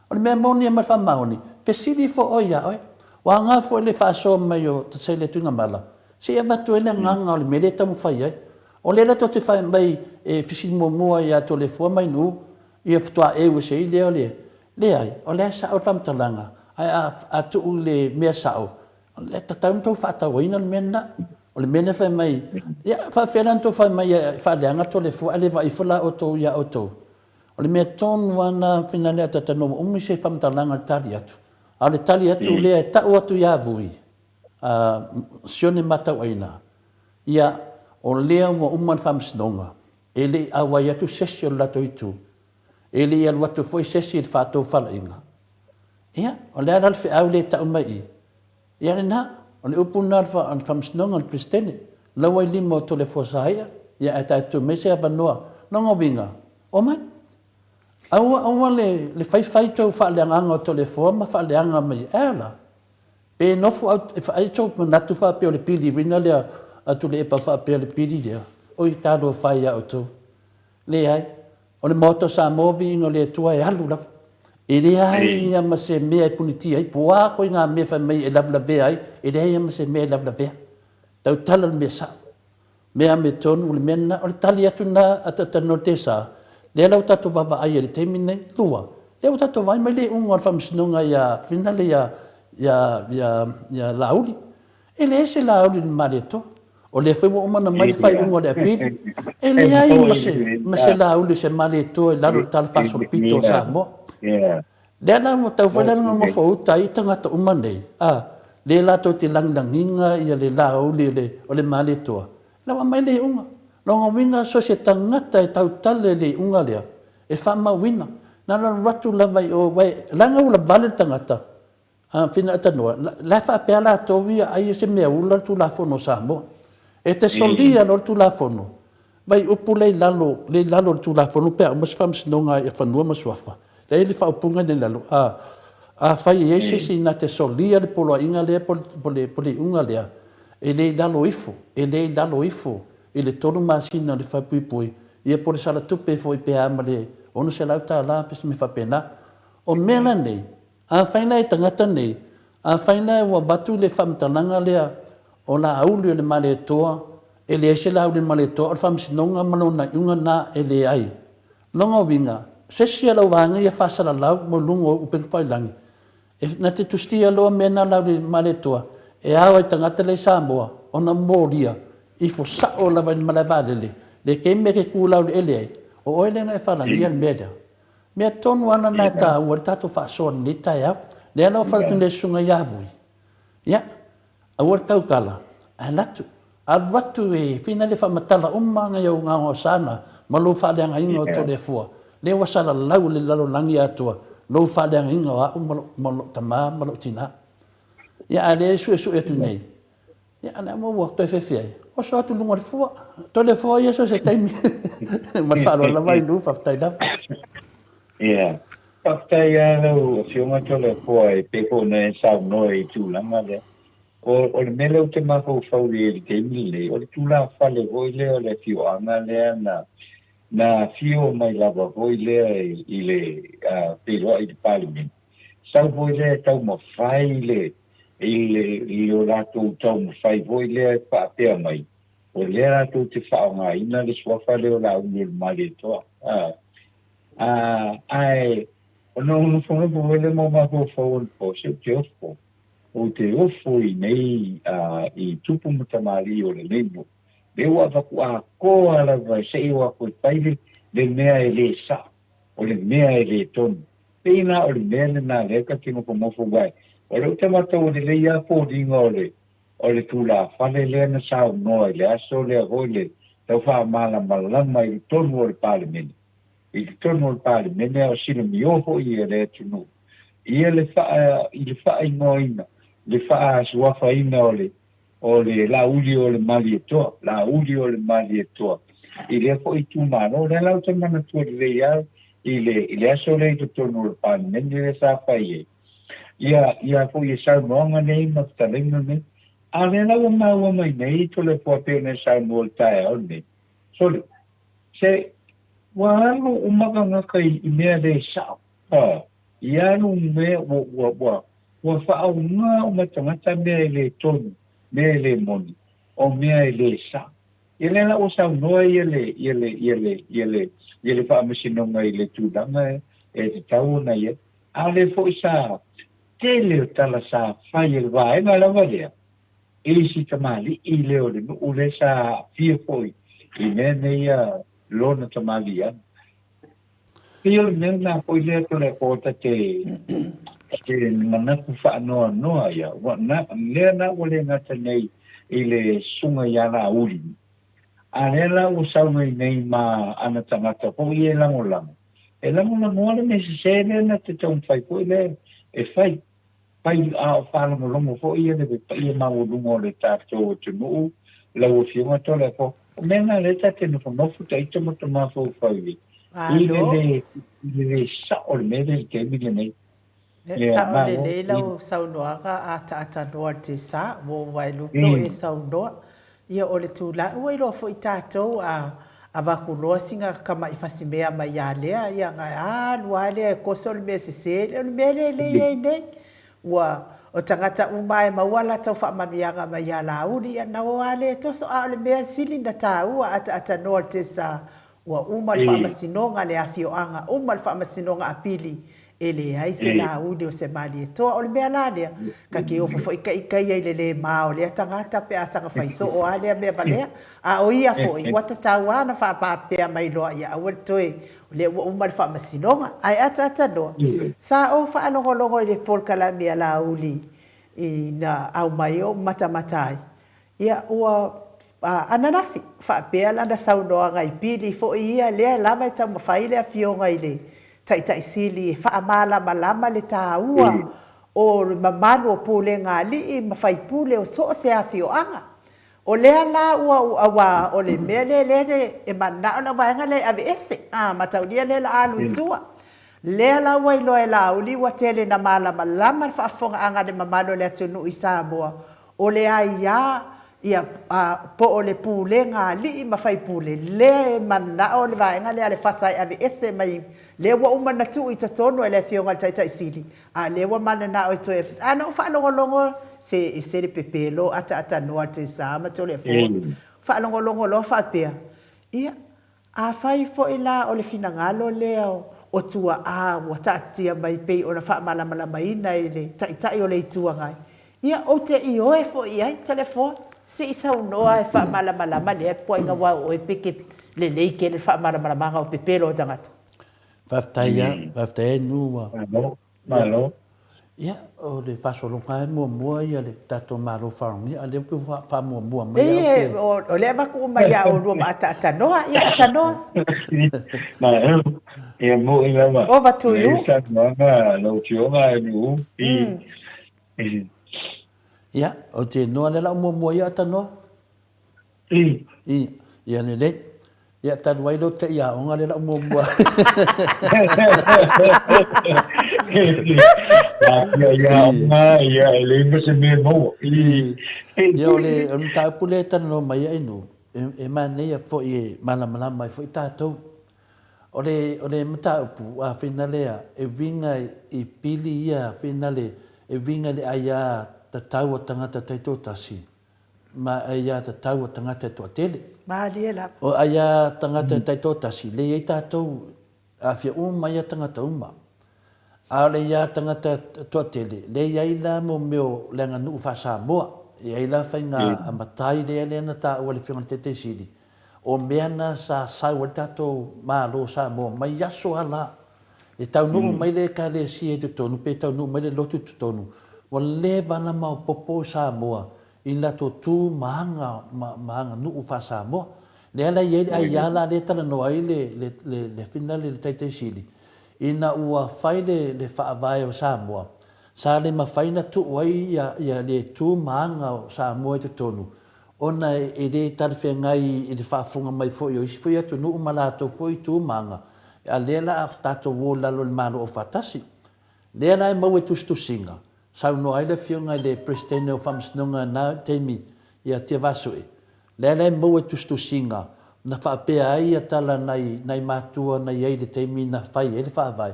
C: O le mea moni ma le faamaoni, fesili ifo oe ia oe. Ua aoga foi le faasoa mai o Saile Tuigamala, se i avatu ai le agaga o le mea lea e taumafai ai. O lea la tou te fai mai e fesili muamua ia Toleafoa ma Ainuu, ia faatoa eu ese ai lea o le... Leai, o lea e sao le faamatalaga, ae a tuu i le mea sao, e tatau ona outou faatauaina le mea lena. O le mea lea fai mai, ia, faapefea la ona outou fai mai e faaleaga Toleafoa ae le vaai ifo la outou ia outou? O le mea tonu lava lena finale a Tatanoa ua umi se faamatalaga i le tali atu, a o le tali atu lea e tau atu ia Vui, a Sione Matauaina, ia, o lea ua uma le faamasinoga, e le i auai atu se isi o le latou itu, e le i alu atu foi se isi i le faatofalaiga. Ia, o le a la le feau lea e tau mai i i? Ia lena, o le upu lena a le Faamasinoga, le Peresetene, lau ai lima o Toleafoa Saia, ia ae tae tuu mai se avanoa. Lona uiga, omai. Aua, aua le, le faifai tou faaleagaga o Toleafoa ma faaleaga mai e ala. Pe nofo au, e vaai sou manatu faapea o le pilivina lea a Tuilaepa faapea le pili lea, oi talofa e ia outou. Leai, o le Maota o Samoa viiga o le Atua e alu lava. E leai lava ma se mea e punitia ai, po o a koiga mea fai mai e lavelavea ai, e leai lava ma se mea e lavelavea. Tautala le mea sao. Mea amiotonu, o le mea lena, o le tali atu lena a Talanoa Tesa, lea la ua tatou vaavaai ai i le taimi lenei. Lua, lea ua tatou vaai mai le iuga o le faamasinoga ia Finale ia, ia, ia, ia Laauli. E leai se Laauli i le Malietoa. O lea foi ua uma ona mai le faaiuga o le apili. E leai ma se, ma se Laauli o se Malietoa i lalo o le Tala Faasolopito o Samoa. Lea la ua tau foi la ona nofouta ai tagata uma nei, a, lea latou te lagilagiga ia le Laauli o le, o le Malietoa, la ua aumai le iuga. Lona uiga so se tagata e tautala i le iuga lea, e faamauina. Na ona alu atu lava i o, aua leaga ua lavale le tagata, a, fina tanoa, la e faapea latou ia ai o se mea ula le Tulafono a Samoa. E te solia loa le Tulafono, vai upu lea i lalo, lea i lalo o le Tulafono pe a uma se faamasinoga ia Fanua ma Suafa. Lea e i ai le faaupuga lea i lalo, a, afai e i ai se isi na te solia le poloaiga lea po le, po le iuga lea, e le i lalo ifo, e le i lalo ifo i le tolu masina o le faapuipui, ia po o le sala tupe foi pe a ma le $600 pe se mea faapena. O mea la nei, Afai la e tagata nei, afai la ua avatu le faamatalaga lea o Laauli o le Malietoa, e leai se Laauli o le Malietoa, o le Faamasinoga ma lona iuga na e leai. Lona uiga, se isi o lau vaega ia faasalalau mo luga o upega pailagi, e na te tusitia loa mea na Laauli o le Malietoa, e ao ai tagata la i Samoa ona molia ifo sao lava i le malae vaalele, le taimi e te tu laueleele ai, o oe lea na e falagia le mea lea. Mea tonu lava lena e taua ai le tatou faasoa i lenei taeao. Lea la ua fai atu nei e le Susuga ia Vui, ia, aua le tautala, ae alu atu. Alu atu e fina le faamatala uma nai ou gaogaosa na ma lou faaleagaina o Toleafoa, lea ua salalau i le lalolagi atoa lou faaleagaina o au ma lou tama ma lou tina. Ia, a o lea e suesue atu nei, Ia, a o ua toe fefe ai. Oso atu luga o le fua. Toe le fua ia so se taimi. Ma le faaaloalo lava i lu, faafetai lava.
D: Ia. Faafetai lava lau Afioga Toleafoa e pei foi ona e saunoa i tulaga lea. O, o le mea lea ou te mafaufau i ai i le taimi lenei, o le tulafale foi lea o le afioaga lea na, na afio mai lava foi lea i le uh, feiloai i le Palemene. Sau foi lea e taumafai le, i le, i lo latou taumafai foi lea e faapea mai, o lea latou te faaaogaina le suafa lea o Laauli o le Malietoa. A, a, ae, ona ou nofonofo foi lea ma mafaufau anapo, se ou te ofo, ou te ofo i nei, a, i tupu ma tamalii o lenei nuu. Lea ua avatu atoa lava se i o atu e fai le, le mea e le sao, o le mea e le tonu. Pei la o le mea lena lea ta te nofonofo ai, o lea ou te matau e lelei lava foliga o le o le tulafale lea na saunoa i le aso lea foi le tau faamalamalama i totonu o le Palemene, i totonu o le Palemene a o silamio foi ia le atunuu ia le faa i le faaigoaina le faasuafaina o le O le Laauli o le Malietoa, Laauli o le Malietoa, i lea foi itumalo. O lea la ou te manatua lelei lava i le, i le aso lea i totonu o le Palemene lea sa fai ai, ia, ia foi e saunoaga nei ma fetalaiga nei. A o lea la ua maua mai nei Toleafoa pei ona e saunoa i le taeao lenei, sole, se ua alu uma tagata i, i mea le sao. Ha. I alu mea ua, ua, ua, Ua faaaoga uma tagata mea e le tonu, mea e le moni, o mea e le sao. Ia lea la ua saunoa ia le, ia le, ia le, ia le, ia le Faamasinoga i le tulaga e tatau ona i ai. A o lea foi sa tele o tala sa fai e le vaega lava lea, i si tamalii lea o le nuu lea sa aafia foi i mea nei a lona tamalii ana. Pei o le mea lena foi lea Toleafoa ta te ta te manatu faanoanoa ia, ua na, lea la ua le gata nei i le susuga ia Laauli, a lea la ua sau mai nei ma ana tagata foi e lagolago, e lagolagoa le mea sese lea na te taumafai foi lea e fai. Fai a o faalogologo foi ia le paia maualuga o le tatou atunuu, lau Afioga Toleafoa. O mea na lea ta te nofonofo ta ita ma ta mafaufau i ai, i le le, i le le sao o le mea lea i le taimi lenei.
A: E sao lelei lau saunoaga a taatanoa le sa, ua ou vaelupe o e saunoa. Ia o le tulaga, ua iloa foi tatou a avatu loa sina tamai fasimea mai ia lea, ia ona alu lava lea e toso le mea sese, o le mea lea e i ai nei. Ua, o tagata uma lava e maua a latou faamanuiaga mai ia Laauli, ia ona o lava lea e toso. A o le mea sili ona taua, ataatanoa le sa, Ua uma le faamasinoga a le afioaga, uma le faamasinoga apili, e leai se Laauli o se Malietoa. O le mea la lea, ta te ofo foi ta ita ia i le le ma o lea tagata pe a saga fai soo lava lea mea valea. A o ia foi, ua tatau lava ona faapapea mai loa ia aua le toe, o lea ua uma le faamasinoga. Ae ataata loa, sa ou faalogologo i le polokalame a Laauli ina aumai ou matamata ai, Ia, ua ananafi, faapea lana saunoaga i pili foi ia, lea lava e taumafai le Afioga i le Taitai Sili e faamalamalama le taua o le mamalu o pulega alii ma faipule o so o se afioaga. O lea la ua, aua o le mea lea lea e mananao lau vaega lea e aveese, a, mataulia lea o le a alu i tua. Lea la ua iloa e Laauli ua tele ina malamalama le faafofogaaga a le mamalu o le atunuu i Samoa, O le aia ia po o le pulega alii ma faipule lea e mananao le vaega lea a le FASA e aveese mai lea ua uma ona tuu i totonu e le afioga i le Taitai Sili a lea ua mananao e toe aveese. A na ou faalogologo se ese le pepelo ataatanoa le Tesa ma Toleafoa faalogologo loa faapea ia Afai foi la o le finagalo lea o tuaa ua taatia mai pei ona faamalamalamaina e le Taitai o le Itu Agai, ia ou te ioe foi i ai, Toleafoa, se i saunoa e faamalamalama lea puaiga aua o oe pe ke lelei tele le faamalamalamaga o pepelo o tagata.
C: Faafetai lava, faafetai ai Nuu ua.
D: Malo, malo.
C: Ia, o le faasologa e muamua ia le tatou Malo Faaaloalogia, a o lea pei ua faamuamua mai
A: au pe. O lea e avatu uma ia oulua ma ataatanoa, ia atanoa.
D: Malo, ia moni lava.
A: Over to you.
D: Lelei saunoaga lau Afioga Nu'u.
C: Ia, ou te iloa lea la o muamua ia atanoa. I. I, ia lelei. Ia, talu ai lou tei aoga lea la u muamua.
D: Ia, ia, aoga, ia, e leai ma se mea e maua.
C: I. Ia, o le mataupu lea e talanoa mai ai Nu, e manaia foi e malamalama ai foi tatou. O le, o le mataupu a finalea, e uiga i pili ia finale, e uiga i le aia tatau a tagata taitoatasi. Ma aia tatau a tagata e toatele.
A: Malie lava.
C: O aia tagata e taitoatasi, le iai tatou aafia uma ia tagata uma. A o le ia tagata toatele, le iai la mo mea o le aganuu faa-Samoa. E iai la faiga a matai lea lea na taua e le Afioga i le Taitai Sili, o mea na sa sau ai le tatou Malo o Samoa mai aso a la. E taunuu mai le Ekalesia i totonu pe taunuu mai le lotu i totonu, ua leva ona maopoopo Samoa i le latou tu ma aga ma aganuu faa-Samoa. Lea la e i ai le aia la lea e talanoa ai le le le afina le Taitai Sili, ina ua fai le le Faavae o Samoa, sa le mafai ona tuu ai ia ia le tu ma aga o Samoa i totonu ona e le talafeagai i le faafofoga mai foi o isi foi atunuu ma latou foi tu ma aga, a lea la a tatou o i lalo o le Malo Aufaatasi. Lea la e maua i tusitusiga, saunoa ai le Afioga i le Peresetene o Faamasinoga i na taimi ia Tiavaasue, lea la e maua i tusitusiga na faapea ai ia tala nai nai matua na i ai i le taimi na fai ai le Faavae,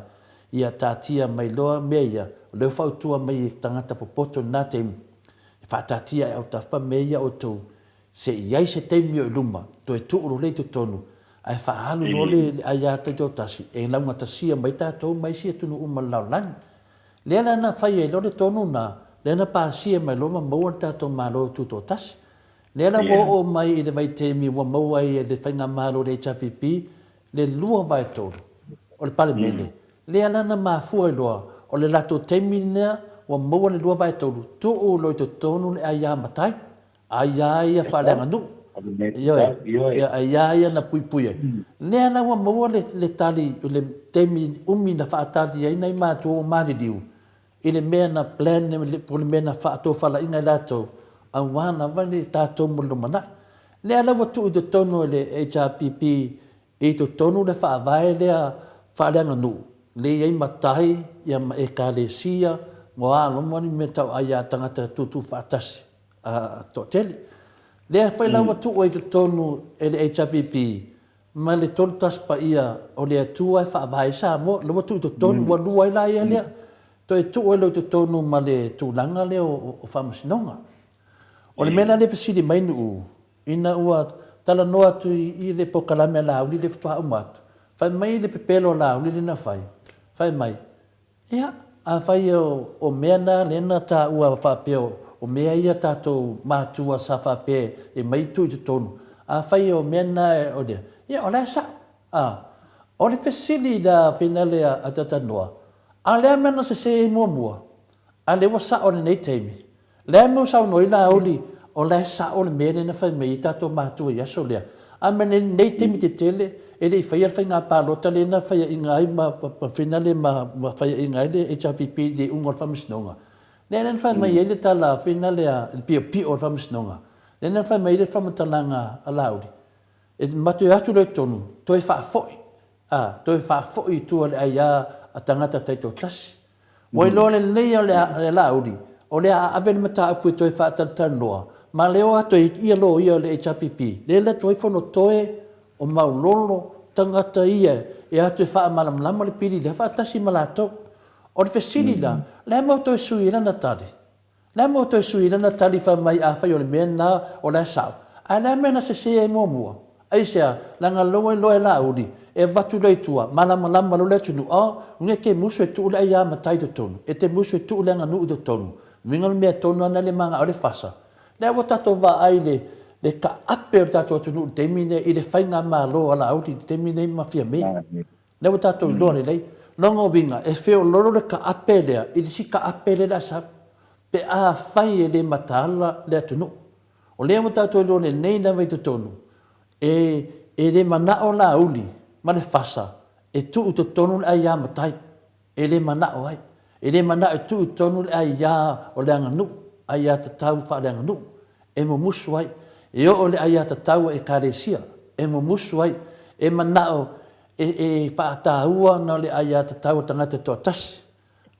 C: ia taatia mai loa mea ia, o lea ua fautua mai e tagata popoto i lena taimi, E faataatia e autafa mea ia outou, se i ai se taimi o i luma, toe tuu loa lea i totonu, ae faaalu loa le aia taitoatasi e laugatasia mai tatou ma isi atunuu uma o le lalolagi. Lea la na fai ai loa le tonu na, lea na pasia mai loa ma maua le tatou Malo Tutoatasi. Lea la ua oo mai i le vaitaimi ua maua ai e le Faigamalo o le HRPP le 2/3 o le Palemene, Lea la na mafua ai loa, o le latou taimi lea ua maua le 2/3, tuu loa i totonu le aia matai, aia ia faaleaganuu, ioe, aia ia na puipui ai. Lea la ua maua le, le tali, le taimi umi na faatali ai nai matua ua maliliu, i le mea na plan, po o le mea na faatofalaiga e latou, aua lava le tatou mo le lumanai. Lea la ua tuu i totonu e le HRPP I totonu le faavae lea faaleaganuu, Lea i ai matai ia ma Ekalesia mo a loma ni mea tau ai a tagata tutu faatasi a toatele. Lea foi la ua tuu ai totonu e le HRPP ma le 31 Paia o le Atua e faavae ai Samoa, lea ua tuu i totonu, ua lua ai la ia lea, toe tuu ai loa i totonu ma le tulaga lea o Faamasinoga. O le mea la lea e fesili mai Nu'u, ina ua talanoa atu i le polokalame a Laauli lea faatoa uma atu, fai mai le pepelo a Laauli lea na fai, fai mai, Ia, afai o mea na lea na taua faapea o mea ia tatou matua sa faapea e mai tuu i totonu, afai o mea na o lea, ia o la e sao. A, o le fesili la finale a Tatanoa, a o le a mea na sese ai muamua? A lea ua sao i lenei taimi? Le a mea ua saunoa ai Laauli, o la e sao le mea lea na fai mai ai tatou matua i aso lea. A ma lenei taimi tetele, e le i faia le faiga palota lea na faiaina ai ma finale ma faiaina ai le HRPP i le iuga o le faamasinoga. Lea la na fai mai ai le tala finale a le piopio o le faamasinoga, lea na fai mai ai le faamatalaga a Laauli, e matou o atu loa i totonu, toe faafoi, a, toe faafoi i tua le aia a tagata taitoatasi. Ua iloa lelei e Laauli, o le a ave le mataupu e toe faatalatalanoa ma le o atu ai ia loia o le HRPP, lea e alu atu ai Fonotoe o Maulolo, tagata ia e atu e faamalamalama le pili lea faatasi ma latou. O le fesili la, o le a mea ua toe sui ai lana tali? Le a mea ua toe sui lana tali fai mai afai o le mea lena o la e sao? Ae le a mea na sese ai muamua? Aisea, leaga lou ai loa e Laauli, e avatu loa i tua, malamalama loa le atunuu, oh, uiga e te musu e tuu le aiā matai i totonu, e te musu e tuu le aganuu i totonu, uiga o le mea tonu lava lena le manao le fasa. Lea ua tatou vaai i le, le taape o le tatou atunuu i le taimi lenei i le faigamalo a Laauli i le taimi lenei ma Fiame. Lea ua tatou iloa lelei. Lona uiga, e feololo le taape lea i le isi taape lea o le a sau, pe afai e le mataala le atunuu. O lea ua tatou iloa lelei lava i totonu, e, e le manao Laauli ma le fasa e tuu i totonu le aia matai. E le manao ai. E le manao e tuu i totonu le aia o le aganuu, aiatatau faaleaganuu, e mumusu ai. E oo i le aiatatau a Ekalesia, e mumusu ai. E manao e, e faataua na o le aiatatau a tagata e toatasi.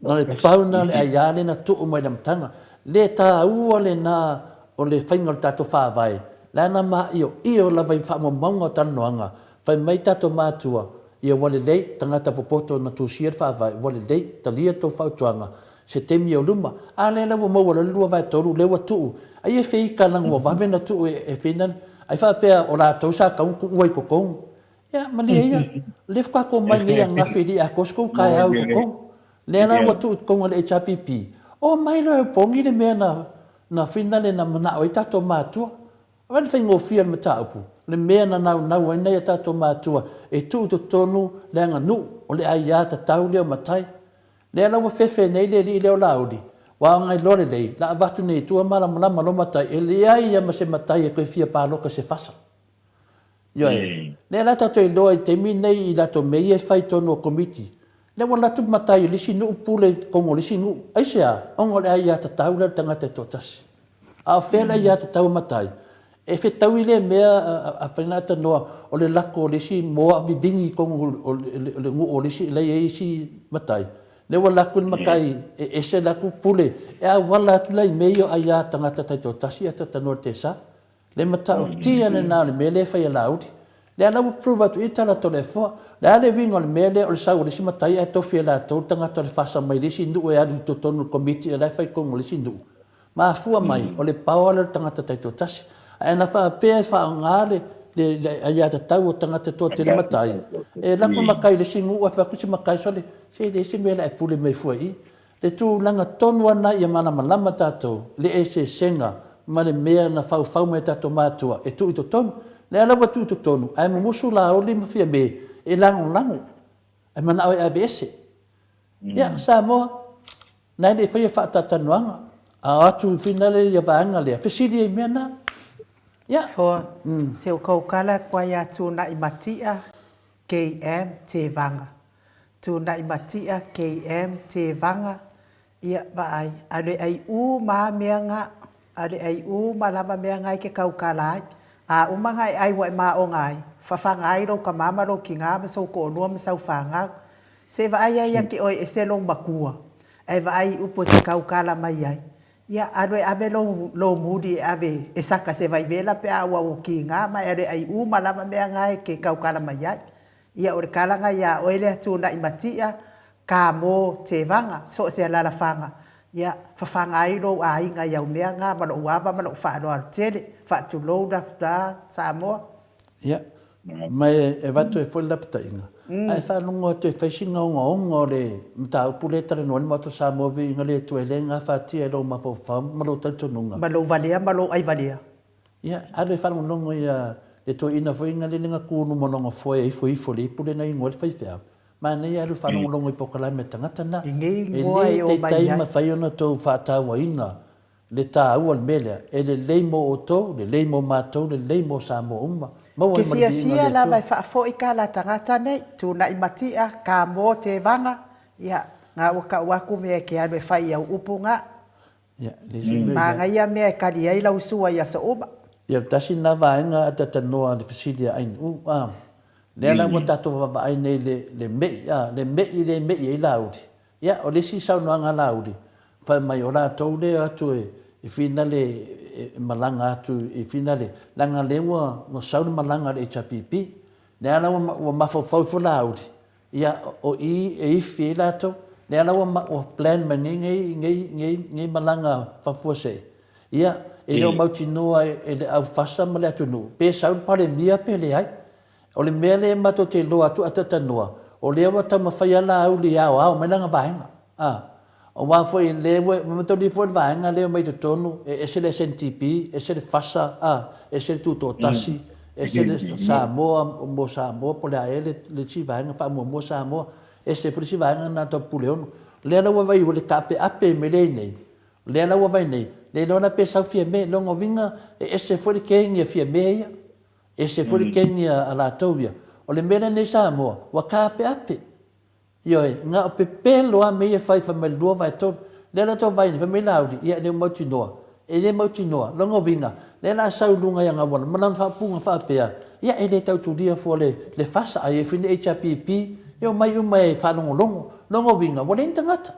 C: Na o le pau na o le aiā lea na tuu mai i le amataga. Le taua lena o le faiga o le tatou Faavae, la na maioio lava i faamaumauga o talanoaga, fai mai tatou matua, ia ua lelei, tagata popoto na tusia le Faavae, ua lelei, talia le tou fautuaga, se taimi o luma. A lea la ua maua loa le 2/3 lea ua tuu, ai e feika leaga ua vave ona tuu e Finland, ai faapea o latou sa tatau ona tuua i totonu. Ia, malie ia, o lea faatoa tou mai nei ananafi e le i atoa se tou taeao i totonu. Lea la ua tuu i totonu e le HRPP, omai loa e opogi le mea na, na finale na manao ai tatou matua. Vaai le faigofie o le mataupu, le mea na naunau ai nai a tatou matua e tuu i totonu le aganuu, o le aia tatau lea o matai. Lea la ua fefe nei le alii lea o Laauli, ua agai loa lelei, la avatu nei i tua malamalama loa matai, e leai lava ma se matai e toe fia paloka i se fasa. Ioe. Lea la tatou iloa i taimi nei i latou mea ia e fai i totonu o Komiti, lea ua alu atu le matai o le isi nuu pule i totonu o le isi nuu. Aisea? Ona o le aiatatau lea a le tagata e toatasi. A o fea le aiatatau a matai? E fetaui lea mea a Faigata-noa o le lako o le isi moa vivini i totonu o le nuu o le isi la e i ai isi matai. Lea ua alu atu le matai e ese le atu pule e auala atu la i mea ia o aia tagata taitoatasi ae talanoa i le tesa. Le matautia lena o le mea lea e fai e Laauli. Lea la ua prove atu i i le tala a Toleafoa. Le a le uiga o le mea lea o le sau o le isi matai ae tofi e latou le tagata o le fasa mai le isi nuu e alu i totonu o le komiti o la e fai i totonu o le isi nuu. Mafua mai o le power lea o le tagata taitoatasi. Ae ana faapea e faaaoga le le aiatatau o tagata toatele matai, e lapa matai i le isi nuu ae fai atu isi matai, sole, se e leai se mea o le a e pule mai fua i i. Le tulaga tonu lava lena ia malamalama tatou i le eseesega ma le mea na faufau mai e tatou matua e tuu i totonu. Lea la ua tuu i totonu ae mumusu Laoli ma Fiame e lagolago ae manao e aveese. Ia, Samoa, na e le i faia faataatanoaga, a o atu i finale ia vaega lea, fesili ai i mea na. Ia.
A: Foa, se o kou kala kua ia Tuna'i Matia, KM, Tevaga. Tuna'i Matia, KM, Tevaga, ia, vaai, a le ai uma a mea nga, a le ai uma lava mea nga i ke kaukala ai. A uma nga e ai ua e maonga ai, fafaga ai lou kama ma lou kina ma sou to'olua ma sau fanau. Se vaai ai ake oe ese lou makua, ae vaai i upu e te kaukala mai ai. Ia, alu e ave lou, lou muli e ave e saka se vaivela pe a ua u kiga ma e alu e ai uma lava mea nga e ke kaukala mai ai. Ia, o le kalaga iā oe lea tuna'i matia, ka mo tevaga, so o se alalafaga, ia, fafaga ai lou aiga i au mea nga ma lou ava ma lou faaaloalo tele. Faatulou la Samoa.
C: Ia, ma e avatu ai foi le lapataiga, ae faalogo atu e fai sina ogaoga o le mataupu lea e talanoa ai le Maota o Samoa Viiga le Atua e le gafatia e lou mafaufau ma lou talitonuga.
A: Ma lou valea ma lou ai valea.
C: Ia, alu e faalogologo ia le toeaina foi lea na tu i luma o lona foe e ifo ifo i le ipu lea na ingoa ai le faifeau. Manaia alu e faalogologo i polokalame a tagata na.
A: I nei ingoa
C: e
A: o mai ai.
C: E le taitai mafai ona outou faatauaina le taua o le mea lea, e lelei mo outou, lelei mo matou, lelei mo Samoa uma. Maua
A: Ke
C: ai ma le viiga o
A: fiafia
C: le
A: lava
C: Atua.
A: e faafoi ka la tagata nei, tuna'i matia, ka mo tevaga, ia, nga ua kau aku mea e ke alu e fai i au upu nga.
C: Ia, le isi mea ia.
A: Manaia mea e kali ai lau sua i aso uma.
C: Ia, tasi lena vaega a talanoa i le fesili a Ainuu, a, lea la ua tatou vaavaai nei i le, le me'i, a, le me'i lea e me'i ai Laauli. Ia, o le isi saunoaga a Laauli, fai mai o latou lea e o atu e finale e malaga atu i finale, leaga lea ua, ua sau le malaga a le HRPP. Lea la ua, ua mafaufau ifo Laauli, Ia, o i e ifi ai latou, lea la ua, ua plan mai nei nei, nei, nei, nei malaga faafuasei. Ia, e le o mautinoa e le au fasa ma le atunuu, pe sau le Palemia pe leai. O le mea lea matou te iloa atu atatanoa, o lea ua taumafai lava Laauli e aoao mai lana vaega. A, aua foi lea ua, ua mataulia foi le vaega lea e omai i totonu, e ese le SNTP, ese le FASA, a, ese le Tutoatasi, ese le Samoa mo Samoa po o le a ea le, le isi vaega faamuamua Samoa, ese foi le isi vaega lena tau Puleono. O lea la ua vaai ua le taapeape mai lea i inei, o lea la ua vaai nei, le iloa la pe sau Fiame, lona uiga e ese foi le kegi a Fiame ia, ese foi le kegi a latou ia. O le mea lenei Samoa, ua taapeape. Ioe, na o pepelo lava mea ia e fai, fai mai le 2/3. Lea la tou vaai nei, fai mai Laauli, ia e le o mautinoa. E le mautinoa. Lona uiga, lea la a sau i luga ia Gauala ma lana faaupuga faapea, ia e le tau tulia fua le, le FASA, a i ai foi ni HRPP, e omai uma e faalogologo. Lona uiga, ua leai ni tagata.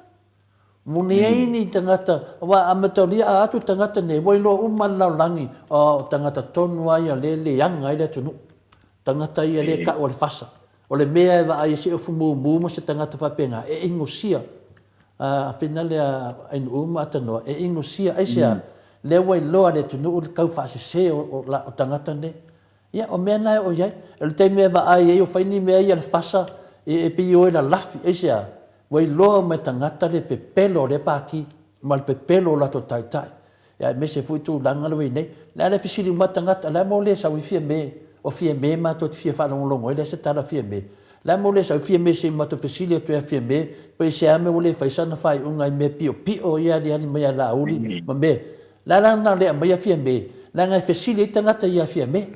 C: Ua leai ni tagata, aua a mataulia a atu tagata nei, ua iloa uma e le lalolagi, o tagata tonu lava ia lea e leaga ai le atunuu. Tagata ia lea e tau o le FASA. O le mea e vaai ai se ofu mumu ma se tagata faapena, e inosia, a finale a Ainuu ma Atanoa, e inosia, aisea? Lea ua iloa e le atunuu le tau faasese o tagata nei. Ia, o mea na e oo i ai. O le taimi e vaai ai o fai ni mea ia le FASA, e pei e o e lalafi, aisea? Ua iloa uma e tagata le pepelo o lea Pati ma le pepelo o latou taitai. Ia aemaise foi tulaga lea ua i ai nei. O le a le fesili uma tagata, o le a mea ua le sau ai Fiame? O Fiame matou te fia faalogologo ai, leai se tala a Fiame. O le a mea ua le sau ai Fiame se i matou fesili atu ia Fiame, pe i se a mea ua le fai sana faaiuga i mea piopio ia e aliali mai ia Laauli ma mea. O le a la na le aumaia Fiame? Leaga e fesili ai tagata ia Fiame.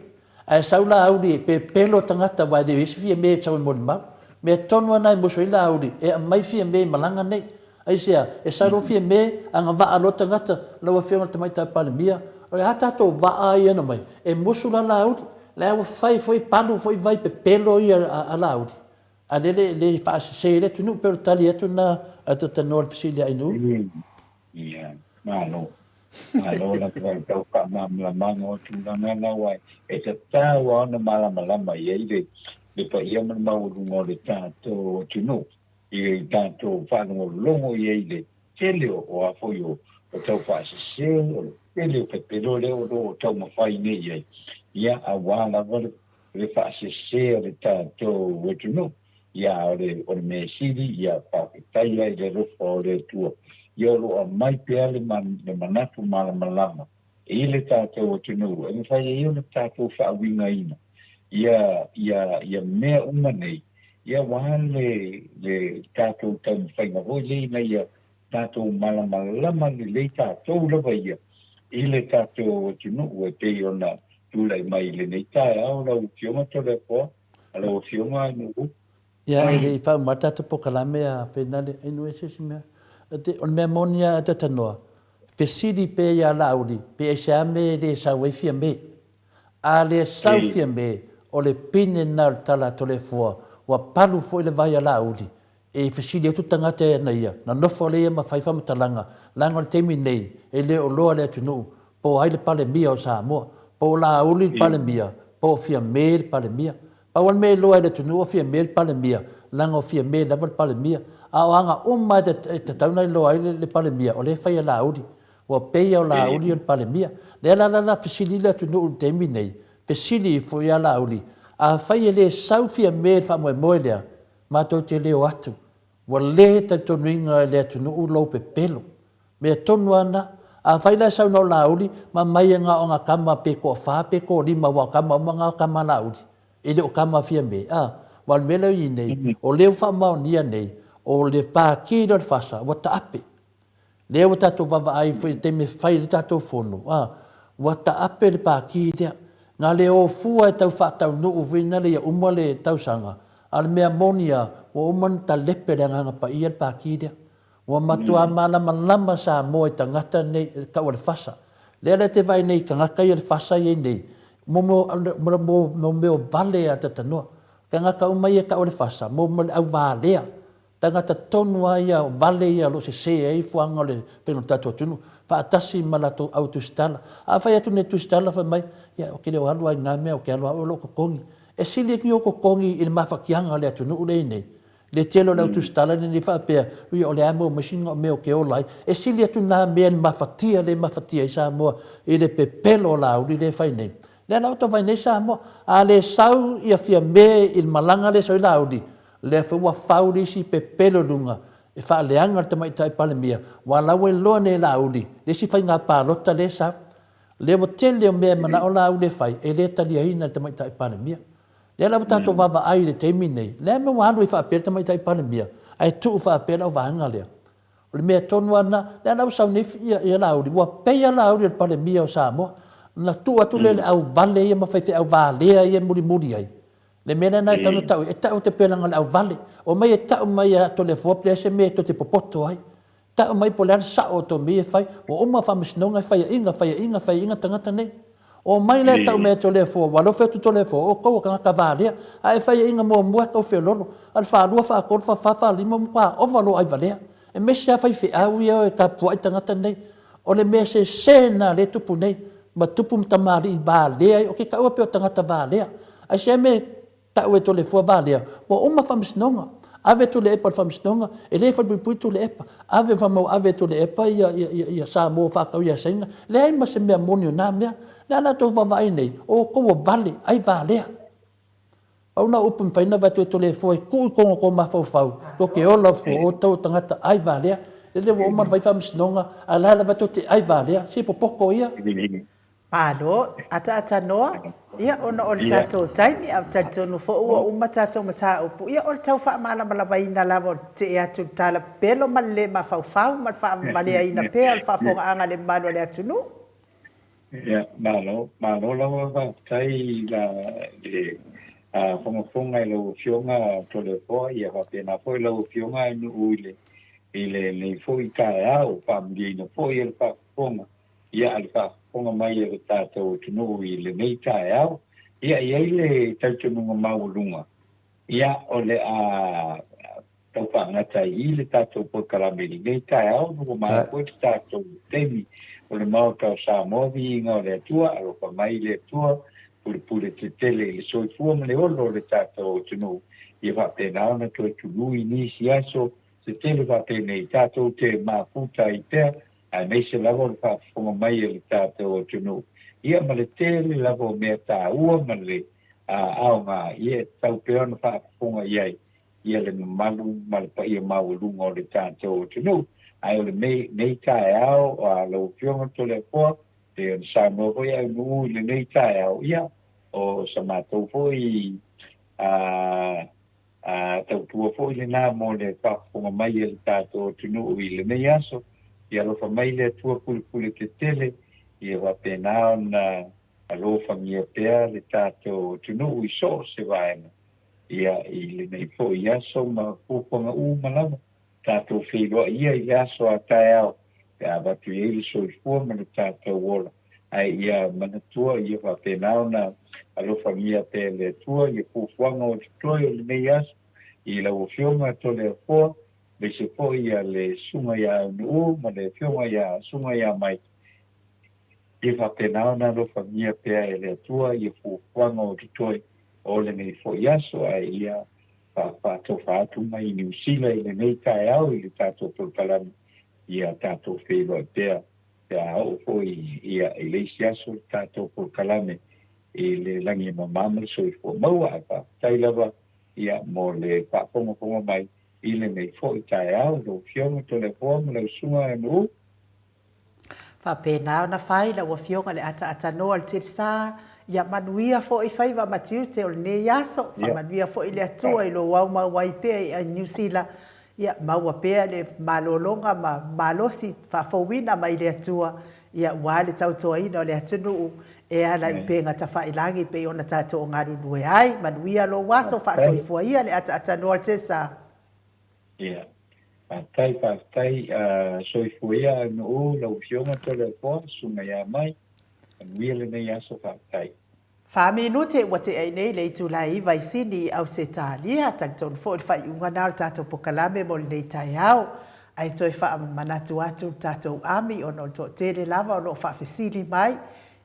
C: Ae sau Laauli e pepelo tagata aua e le i ai se Fiame e sau e molimau. Mea tonu lava na e musu ai Laauli e aumai Fiame i malaga nei. Aisea? E sau loa Fiame, agavaa loa tagata, lau Afioga i le Tamaitai Palemia, o le a tatou vaa ia na omai? E musu la Laauli. La ua fai foi palu foi vai pepelo ia a Laauli, a lele e le faasese ai le atunuu. Pei o le tali atu lena a Tatanoa i le fesili a Ainuu.
D: Ia, malo. Malo lava i tau faamalamalamaga o tulaga na aua e tatau lava ona malamalama i ai le le paia ma le maualuga o le tatou atunuu i tatou faalogologo i ai i le tele o a foi o tau faasese, o le tele o pepelo lea o lo o taumafai nei i ai, ia aua lava le faasese o le tatou atunuu. Ia, o le, o le mea sili, ia, faafetai ai i le alofa o le Atua, ia o lo o aumai pea le, le manatu malamalama i le tatou atunuu e mafai ai ona tatou faauigaina ia, ia, ia mea uma nei, ia aua le, le tatou taumafaiga foi lea ina ia tatou malamalama lelei tatou lava ia i le tatou atunuu e pei ona tulai mai i lenei taeao lau Afioga Toleafoa. A lau Afioga Nu'u.
C: Ia, e le i faauma le tatou polokalame a Feinale, ai no ese se mea. O le mea moni a Tatanoa, fesili pea ia Laauli pe aisea mea e le sau ai Fiame. A le sau Fiame, o le pine lena o le tala a Toleafoa, ua palu foi le vai a Laauli. E fesili atu tagata e ana ia, na nofo lea ia ma fai faamatalaga, leaga o le taimi nei, e le o loa le atunuu, po o ai le Palemia o Samoa, po o Laauli le Palemia, po o Fiame le Palemia. Pau lava le mea e iloa ai e le atunuu o Fiame le Palemia, leaga o Fiame lava le Palemia. A o aga uma e tatau ona iloa ai le Palemia, o lea e fai e Laauli. Ua pei lava o Laauli o le Palemia. Lea la la fesili le atunuu i le taimi nei, fesili ifo ia Laauli, afai e le sau Fiame i le faamoemoe lea, Matou te le o atu. Ua le talitonuina e le atunuu lou pepelo. Mea tonu lava na. Afai la e sau na o Laauli, ma mai e na o ana tama pe toafa pe toalima aua o tama uma na o tama a Laauli. E le o tama a Fiame, a. Aua o le mea lea e i nei, o lea ua faamaonia nei, o le Pati lea o le FASA ua taape. Lea ua tatou vaavaai foi i le taimi e fai ai le tatou fono, a, ua taape le pati lea. Na le o fua e tau faataunuu foi na le ia uma le tausaga, a o le mea moni lava, ua uma ona talepe le Agaga Paia le pati lea. Ua matuā malamalama Samoa i tagata nei, e tau o le fasa. Lea la e te vaai nei i tagata ia o le fasa ia i nei, mo mea o vale a tatanoa. Tagata uma ia e tau o le fasa, mo le au valea. Tagata tonu lava ia, o vale ia o lo o sese ai fuaga o le faiga o le tatou atunuu, faatasi ma latou au tusitala. A fai atu nei tusitala fai mai, ia ou te le o alu lava i na mea, ou te alu lava au i lou totogi. E sili atu ia ou totogi i le mafatiaga o le atunuu lea e i ai nei. Le tele o le au tusitala lenei faapea, ia o lea lava e maua mai sina mea ou te ola ai. E sili atu na mea i le mafatia lea e mafatia ai Samoa i le pepelo o Laauli lea e fai nei. Lea la ua tau vaai nei Samoa, a le sau ia Fiame i le malaga lea e sau ai Laauli, lea foi ua fau le isi pepelo i luga e faaleaga le Tamaitai Palemia, ua la ua iloa nei e Laauli le isi faiga palota lea e sau. Lea ua tele o mea e manao Laauli e fai, e le taliaina e le Tamaitai Palemia. Lea la ua tatou vaavaai i le taimi nei, lea mea ua alu ai faapea le Tamaitai Palemia, ae tuu faapea le auvaega lea. O le mea tonu lava lena, lea la ua sau nei ia Laauli, ua pei lava Laauli o le Palemia o Samoa. Ona tuu atu lea i le auvale ia ma faifeau valea ia e mulimuli ai. Le mea lena e tatau ona tau ai, e tau te pelaga o le auvale. Omai e tau mai ia Toleafoa pe leai se mea tou te popoto ai. Tau mai po o le a le sao o tou mea ia e fai. Ua uma faamasinoga e faiaina, faiaina, faiaina tagata nei. Omai la e tau mai ia Toleafoa, ua alofa atu Toleafoa, o outou o tagata valea. A e faiaina muamua e tau feololo, a o le faalua, faatolu, faafa, faalima ua matua ova lou aivalea. Aemaise lava faifeau ia e o e tapuai tagata nei. O le mea sese lena lea e tupu nei, ma tupu ma tamalii valea ia, ou te taua pea o tagata valea. Aisea mea e tau e Toleafoa valea? Ua uma faamasinoga, ave Tuilaepa i le faamasinoga, e le falepuipui Tuilaepa, ave ma ua ave e Tuilaepa ia Samoa faatau ia Saina, leai ma se mea moni o na mea. Le a la outou vaavaai nei, o outou ua vale, ai valea. Pau na o upu e mafai ona avatu e Toleafoa e tuu i totonu o tou mafaufau, tou te ola fua, o outou o tagata ai valea. Lele ua uma ona fai faamasinoga, a o la lava tou te ai valea. Se popoto ia.
A: Malo, ataata noa, ia ona o le tatou taimi, a o talitonu foi ua uma tatou mataupu, ia o le tau faamalamalamaina lava o le tetee atu i le tala pepelo ma le le mafaufau ma le faavaleaina pea o le faafofogaaga a le mamalu o le atunuu.
D: Ia, malo, malo lava faafetai i la le fogafoga i lau Afioga Toleafoa, ia faapena foi lau Afioga Ainuu i le i lenei foi taeao, faamaliaina foi e le faafofoga, ia a le faafofoga mai a le tatou atunuu i lenei taeao. Ia, e i ai le talitonuga maualuga, ia o le a tau faagata ai i le tatou polokalame i lenei taeao, ua maea foi le tatou taimi o le Maota o Samoa, viiga o le Atua, alofa mai le Atua, pulepule tetele i le soifua ma le ola o le tatou atunuu, ia faapena ona toe tului i nisi aso tetele faapenei, tatou te mafuta ai pea, aemaise lava o le faafofoga mai a le tatou atunuu, ia ma le tele lava o mea taua ma le aoga, ia e tatau pea ona faafofoga i ai ia le mamalu ma le paia maualuga o le tatou atunuu. Ae o lenei taeao, a lau Afioga Toleafoa, pei ona saunoa foi Aunuu i lenei taeao, ia, o sa matou foi a, a tautua foi lena mo le faafofoga mai a le tatou atunuu i lenei aso. Ia alofa mai le Atua pulepule tetele, ia faapena ona alofagia pea le tatou atunuu i so o se vaega. Ia, i lenei foi aso ma fuafuaga uma lava, tatou feiloai ia i le aso a taeao pe a avatu i ai le soifua ma le tatou ola. Ae ia manatua ia faapena ona alofagia pea e le Atua ia fuafuaga o totoe o lenei aso. i lau Afioga Toleafoa, aemaise foi le Susuga ia Aunu'u ma le Afioga ia Susuga ia Mike, ia faapena ona alofagia pea e le Atua ia fuafuaga o totoe o lenei foi aso, ae ia faatofa atu mai i Niu Sila i lenei taeao i le tatou polokalame, ia tatou feiloai pea pe a oo foi ia i le isi aso le tatou polokalame i le lagi e mama ma le soifua maua. Ae faafetai lava ia mo le faafogafoga mai i lenei foi taeao i lau Afioga Toleafoa ma lau Susuga Nu'u.
A: Faapena ona fai lau Afioga le ataatanōa o le Tilsa, ia manuia foi faiva ma tiute o lenei aso, faamanuia foi le Atua i lou aumau ai pea i Niu Sila, ia maua pea le malologa ma malosi faafouina mai le Atua, ia aua le tautoaina o le atunuu e ala i upega tafailagi pei ona tatou galulue ai. Manuia lou aso, faasoifua ia le ataatanōa o le Tilsa.
D: Ia. Faafetai, faafetai. Soifua ia Aunuu, lau Afioga Toleafoa, Susuga ia Mai. Manuia lenei aso, faafetai.
A: Fa minute ua tea nei le itula e iva i Sini i Ausetalia, talitonu foi le faaiuga na o le tatou pokalame mo lenei taeao. Ae toe faamanatu atu le tatou ami ona o le toatele lava o lo o faafesili mai,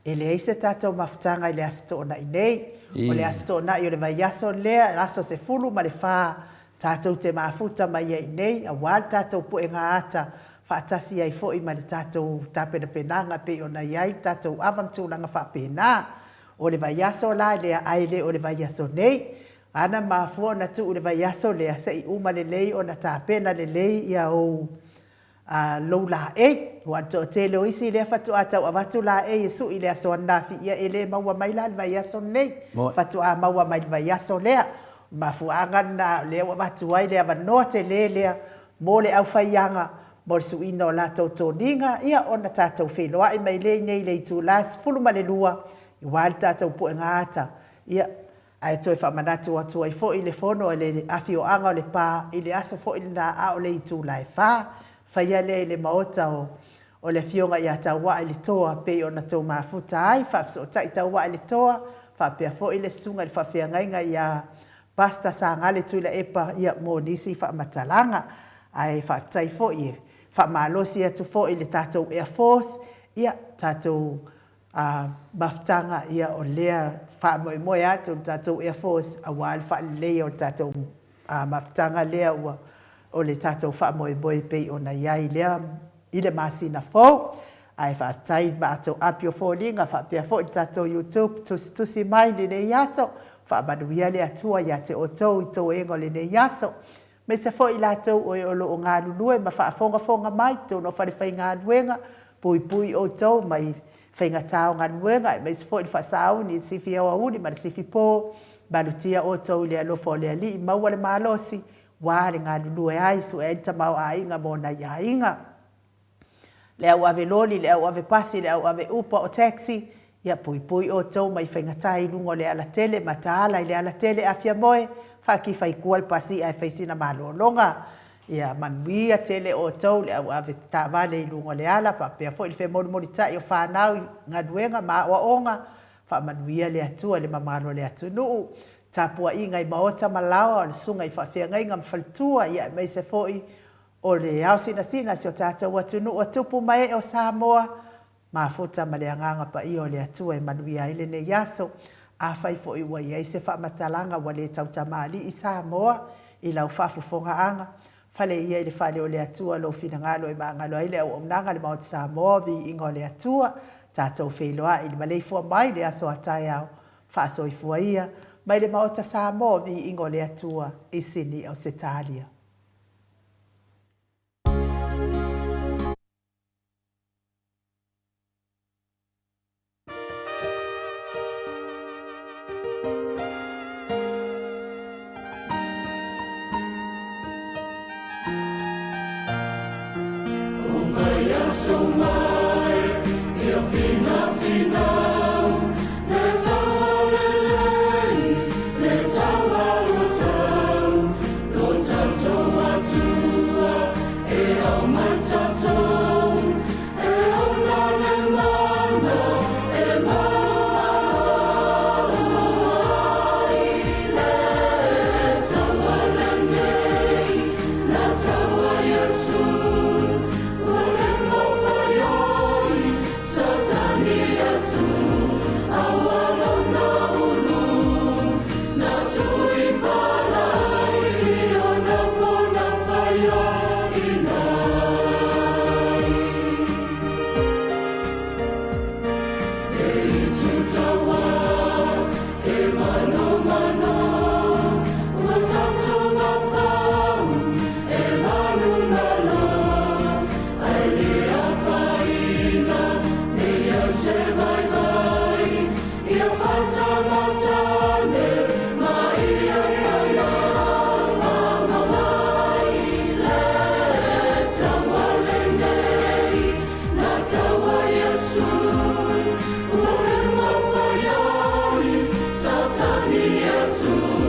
A: e leai se tatou mafutaga i le Aso Toonai nei. O le Aso Toonai o le vaiaso lea, aso 14 Tatou te mafuta mai ai nei aua le tatou puega ata faatasi ai foi ma le tatou tapenapenaga pei ona i ai le tatou ava ma tulaga faapena. O le vaiaso la lea ae le o le vaiaso nei. Ana mafua ona tuu le vaiaso lea se i uma lelei ona tapena lelei ia ou a lou laei. Ua le toatele o isi lea faatoa tau avatu laei e sui i le aso ananafi, ia e le maua mai la le vaiaso lenei, faatoa maua mai le vaiaso lea. O le mafuaaga lena o lea ua avatu ai le avanoa tele lea mo le aufaiaga mo le suiina o latou toniga, ia ona tatou feiloai mai lea i nei i le itula 12 aua le tatou puega ata. Ia, Ae toe faamanatu atu ai foi le fono a le afioaga o Lepa i le aso foi lena a o le itula e fa, faia lea i le maota o o le afioga ia Tauaa i le Toa pei ona tou mafuta ai, faafesootai Tauaa i le Toa, faapea foi le susuga i le faafeagaiga ia Pastor Sagale Tuilaepa ia mo nisi faamatalaga. Ae faafetai foi e faamalosi atu foi le tatou Air Force, ia tatou A mafutaga, ia o lea faamoemoe atu le tatou Air Force aua le faaleleia o le tatou mafutaga lea ua o le tatou faamoemoe pei ona i ai lea i le masina fou. Ae faafetai i le matou api o foliga faapea foi le tatou YouTube tusitusi mai lenei aso. Faamanuia le Atua ia te outou i toega o lenei aso. Aemaise foi i latou o e o lo o galulue ma faafogafoga mai totonu o falefaigaluega, puipui outou mai faigata o galuega, aemaise foi le faasauni i le sifi aoauli ma le sifi po, malutia outou i le alofa o le Alii, maua le malosi, ua le galulue ai, sue ai le tamaoaiga mo nai aiga. Le au ave loli, le au ave pasi, le au ave upa o taxi, ia puipui outou mai faigata i luga o le alatele, mataala i le alatele afiamoe, faakifaikua le pasi ae fai sina malologa. Ia manuia tele outou le au ave taavale i luga o le ala, faapea foi le femolimolitai o fanau i galuega ma aoaoga, faamanuia le Atua i le mamalu o le atunuu, tapuaiga i maota ma laoa o le susuga i faafeagaiga ma faletua, ia aemaise foi O le ao sinasina si o tatou atunuu a tupu ma ee o Samoa, mafuta ma le Agaga Paia o le Atua e manuia ai lenei aso. Afai foi ua i ai se faamatalaga ua le tautamalii Samoa i lau faafofogaaga, fale ia i le fale o le Atua lou finagalo e magalo ai le auaunaga a le Maota Samoa o Viiga o le Atua. Tatou feiloai i le maleifua mai le aso a taeao. Faasoifua ia mai le Maota Samoa o Viiga o le Atua i Sini Ausetalia.
B: Iesu.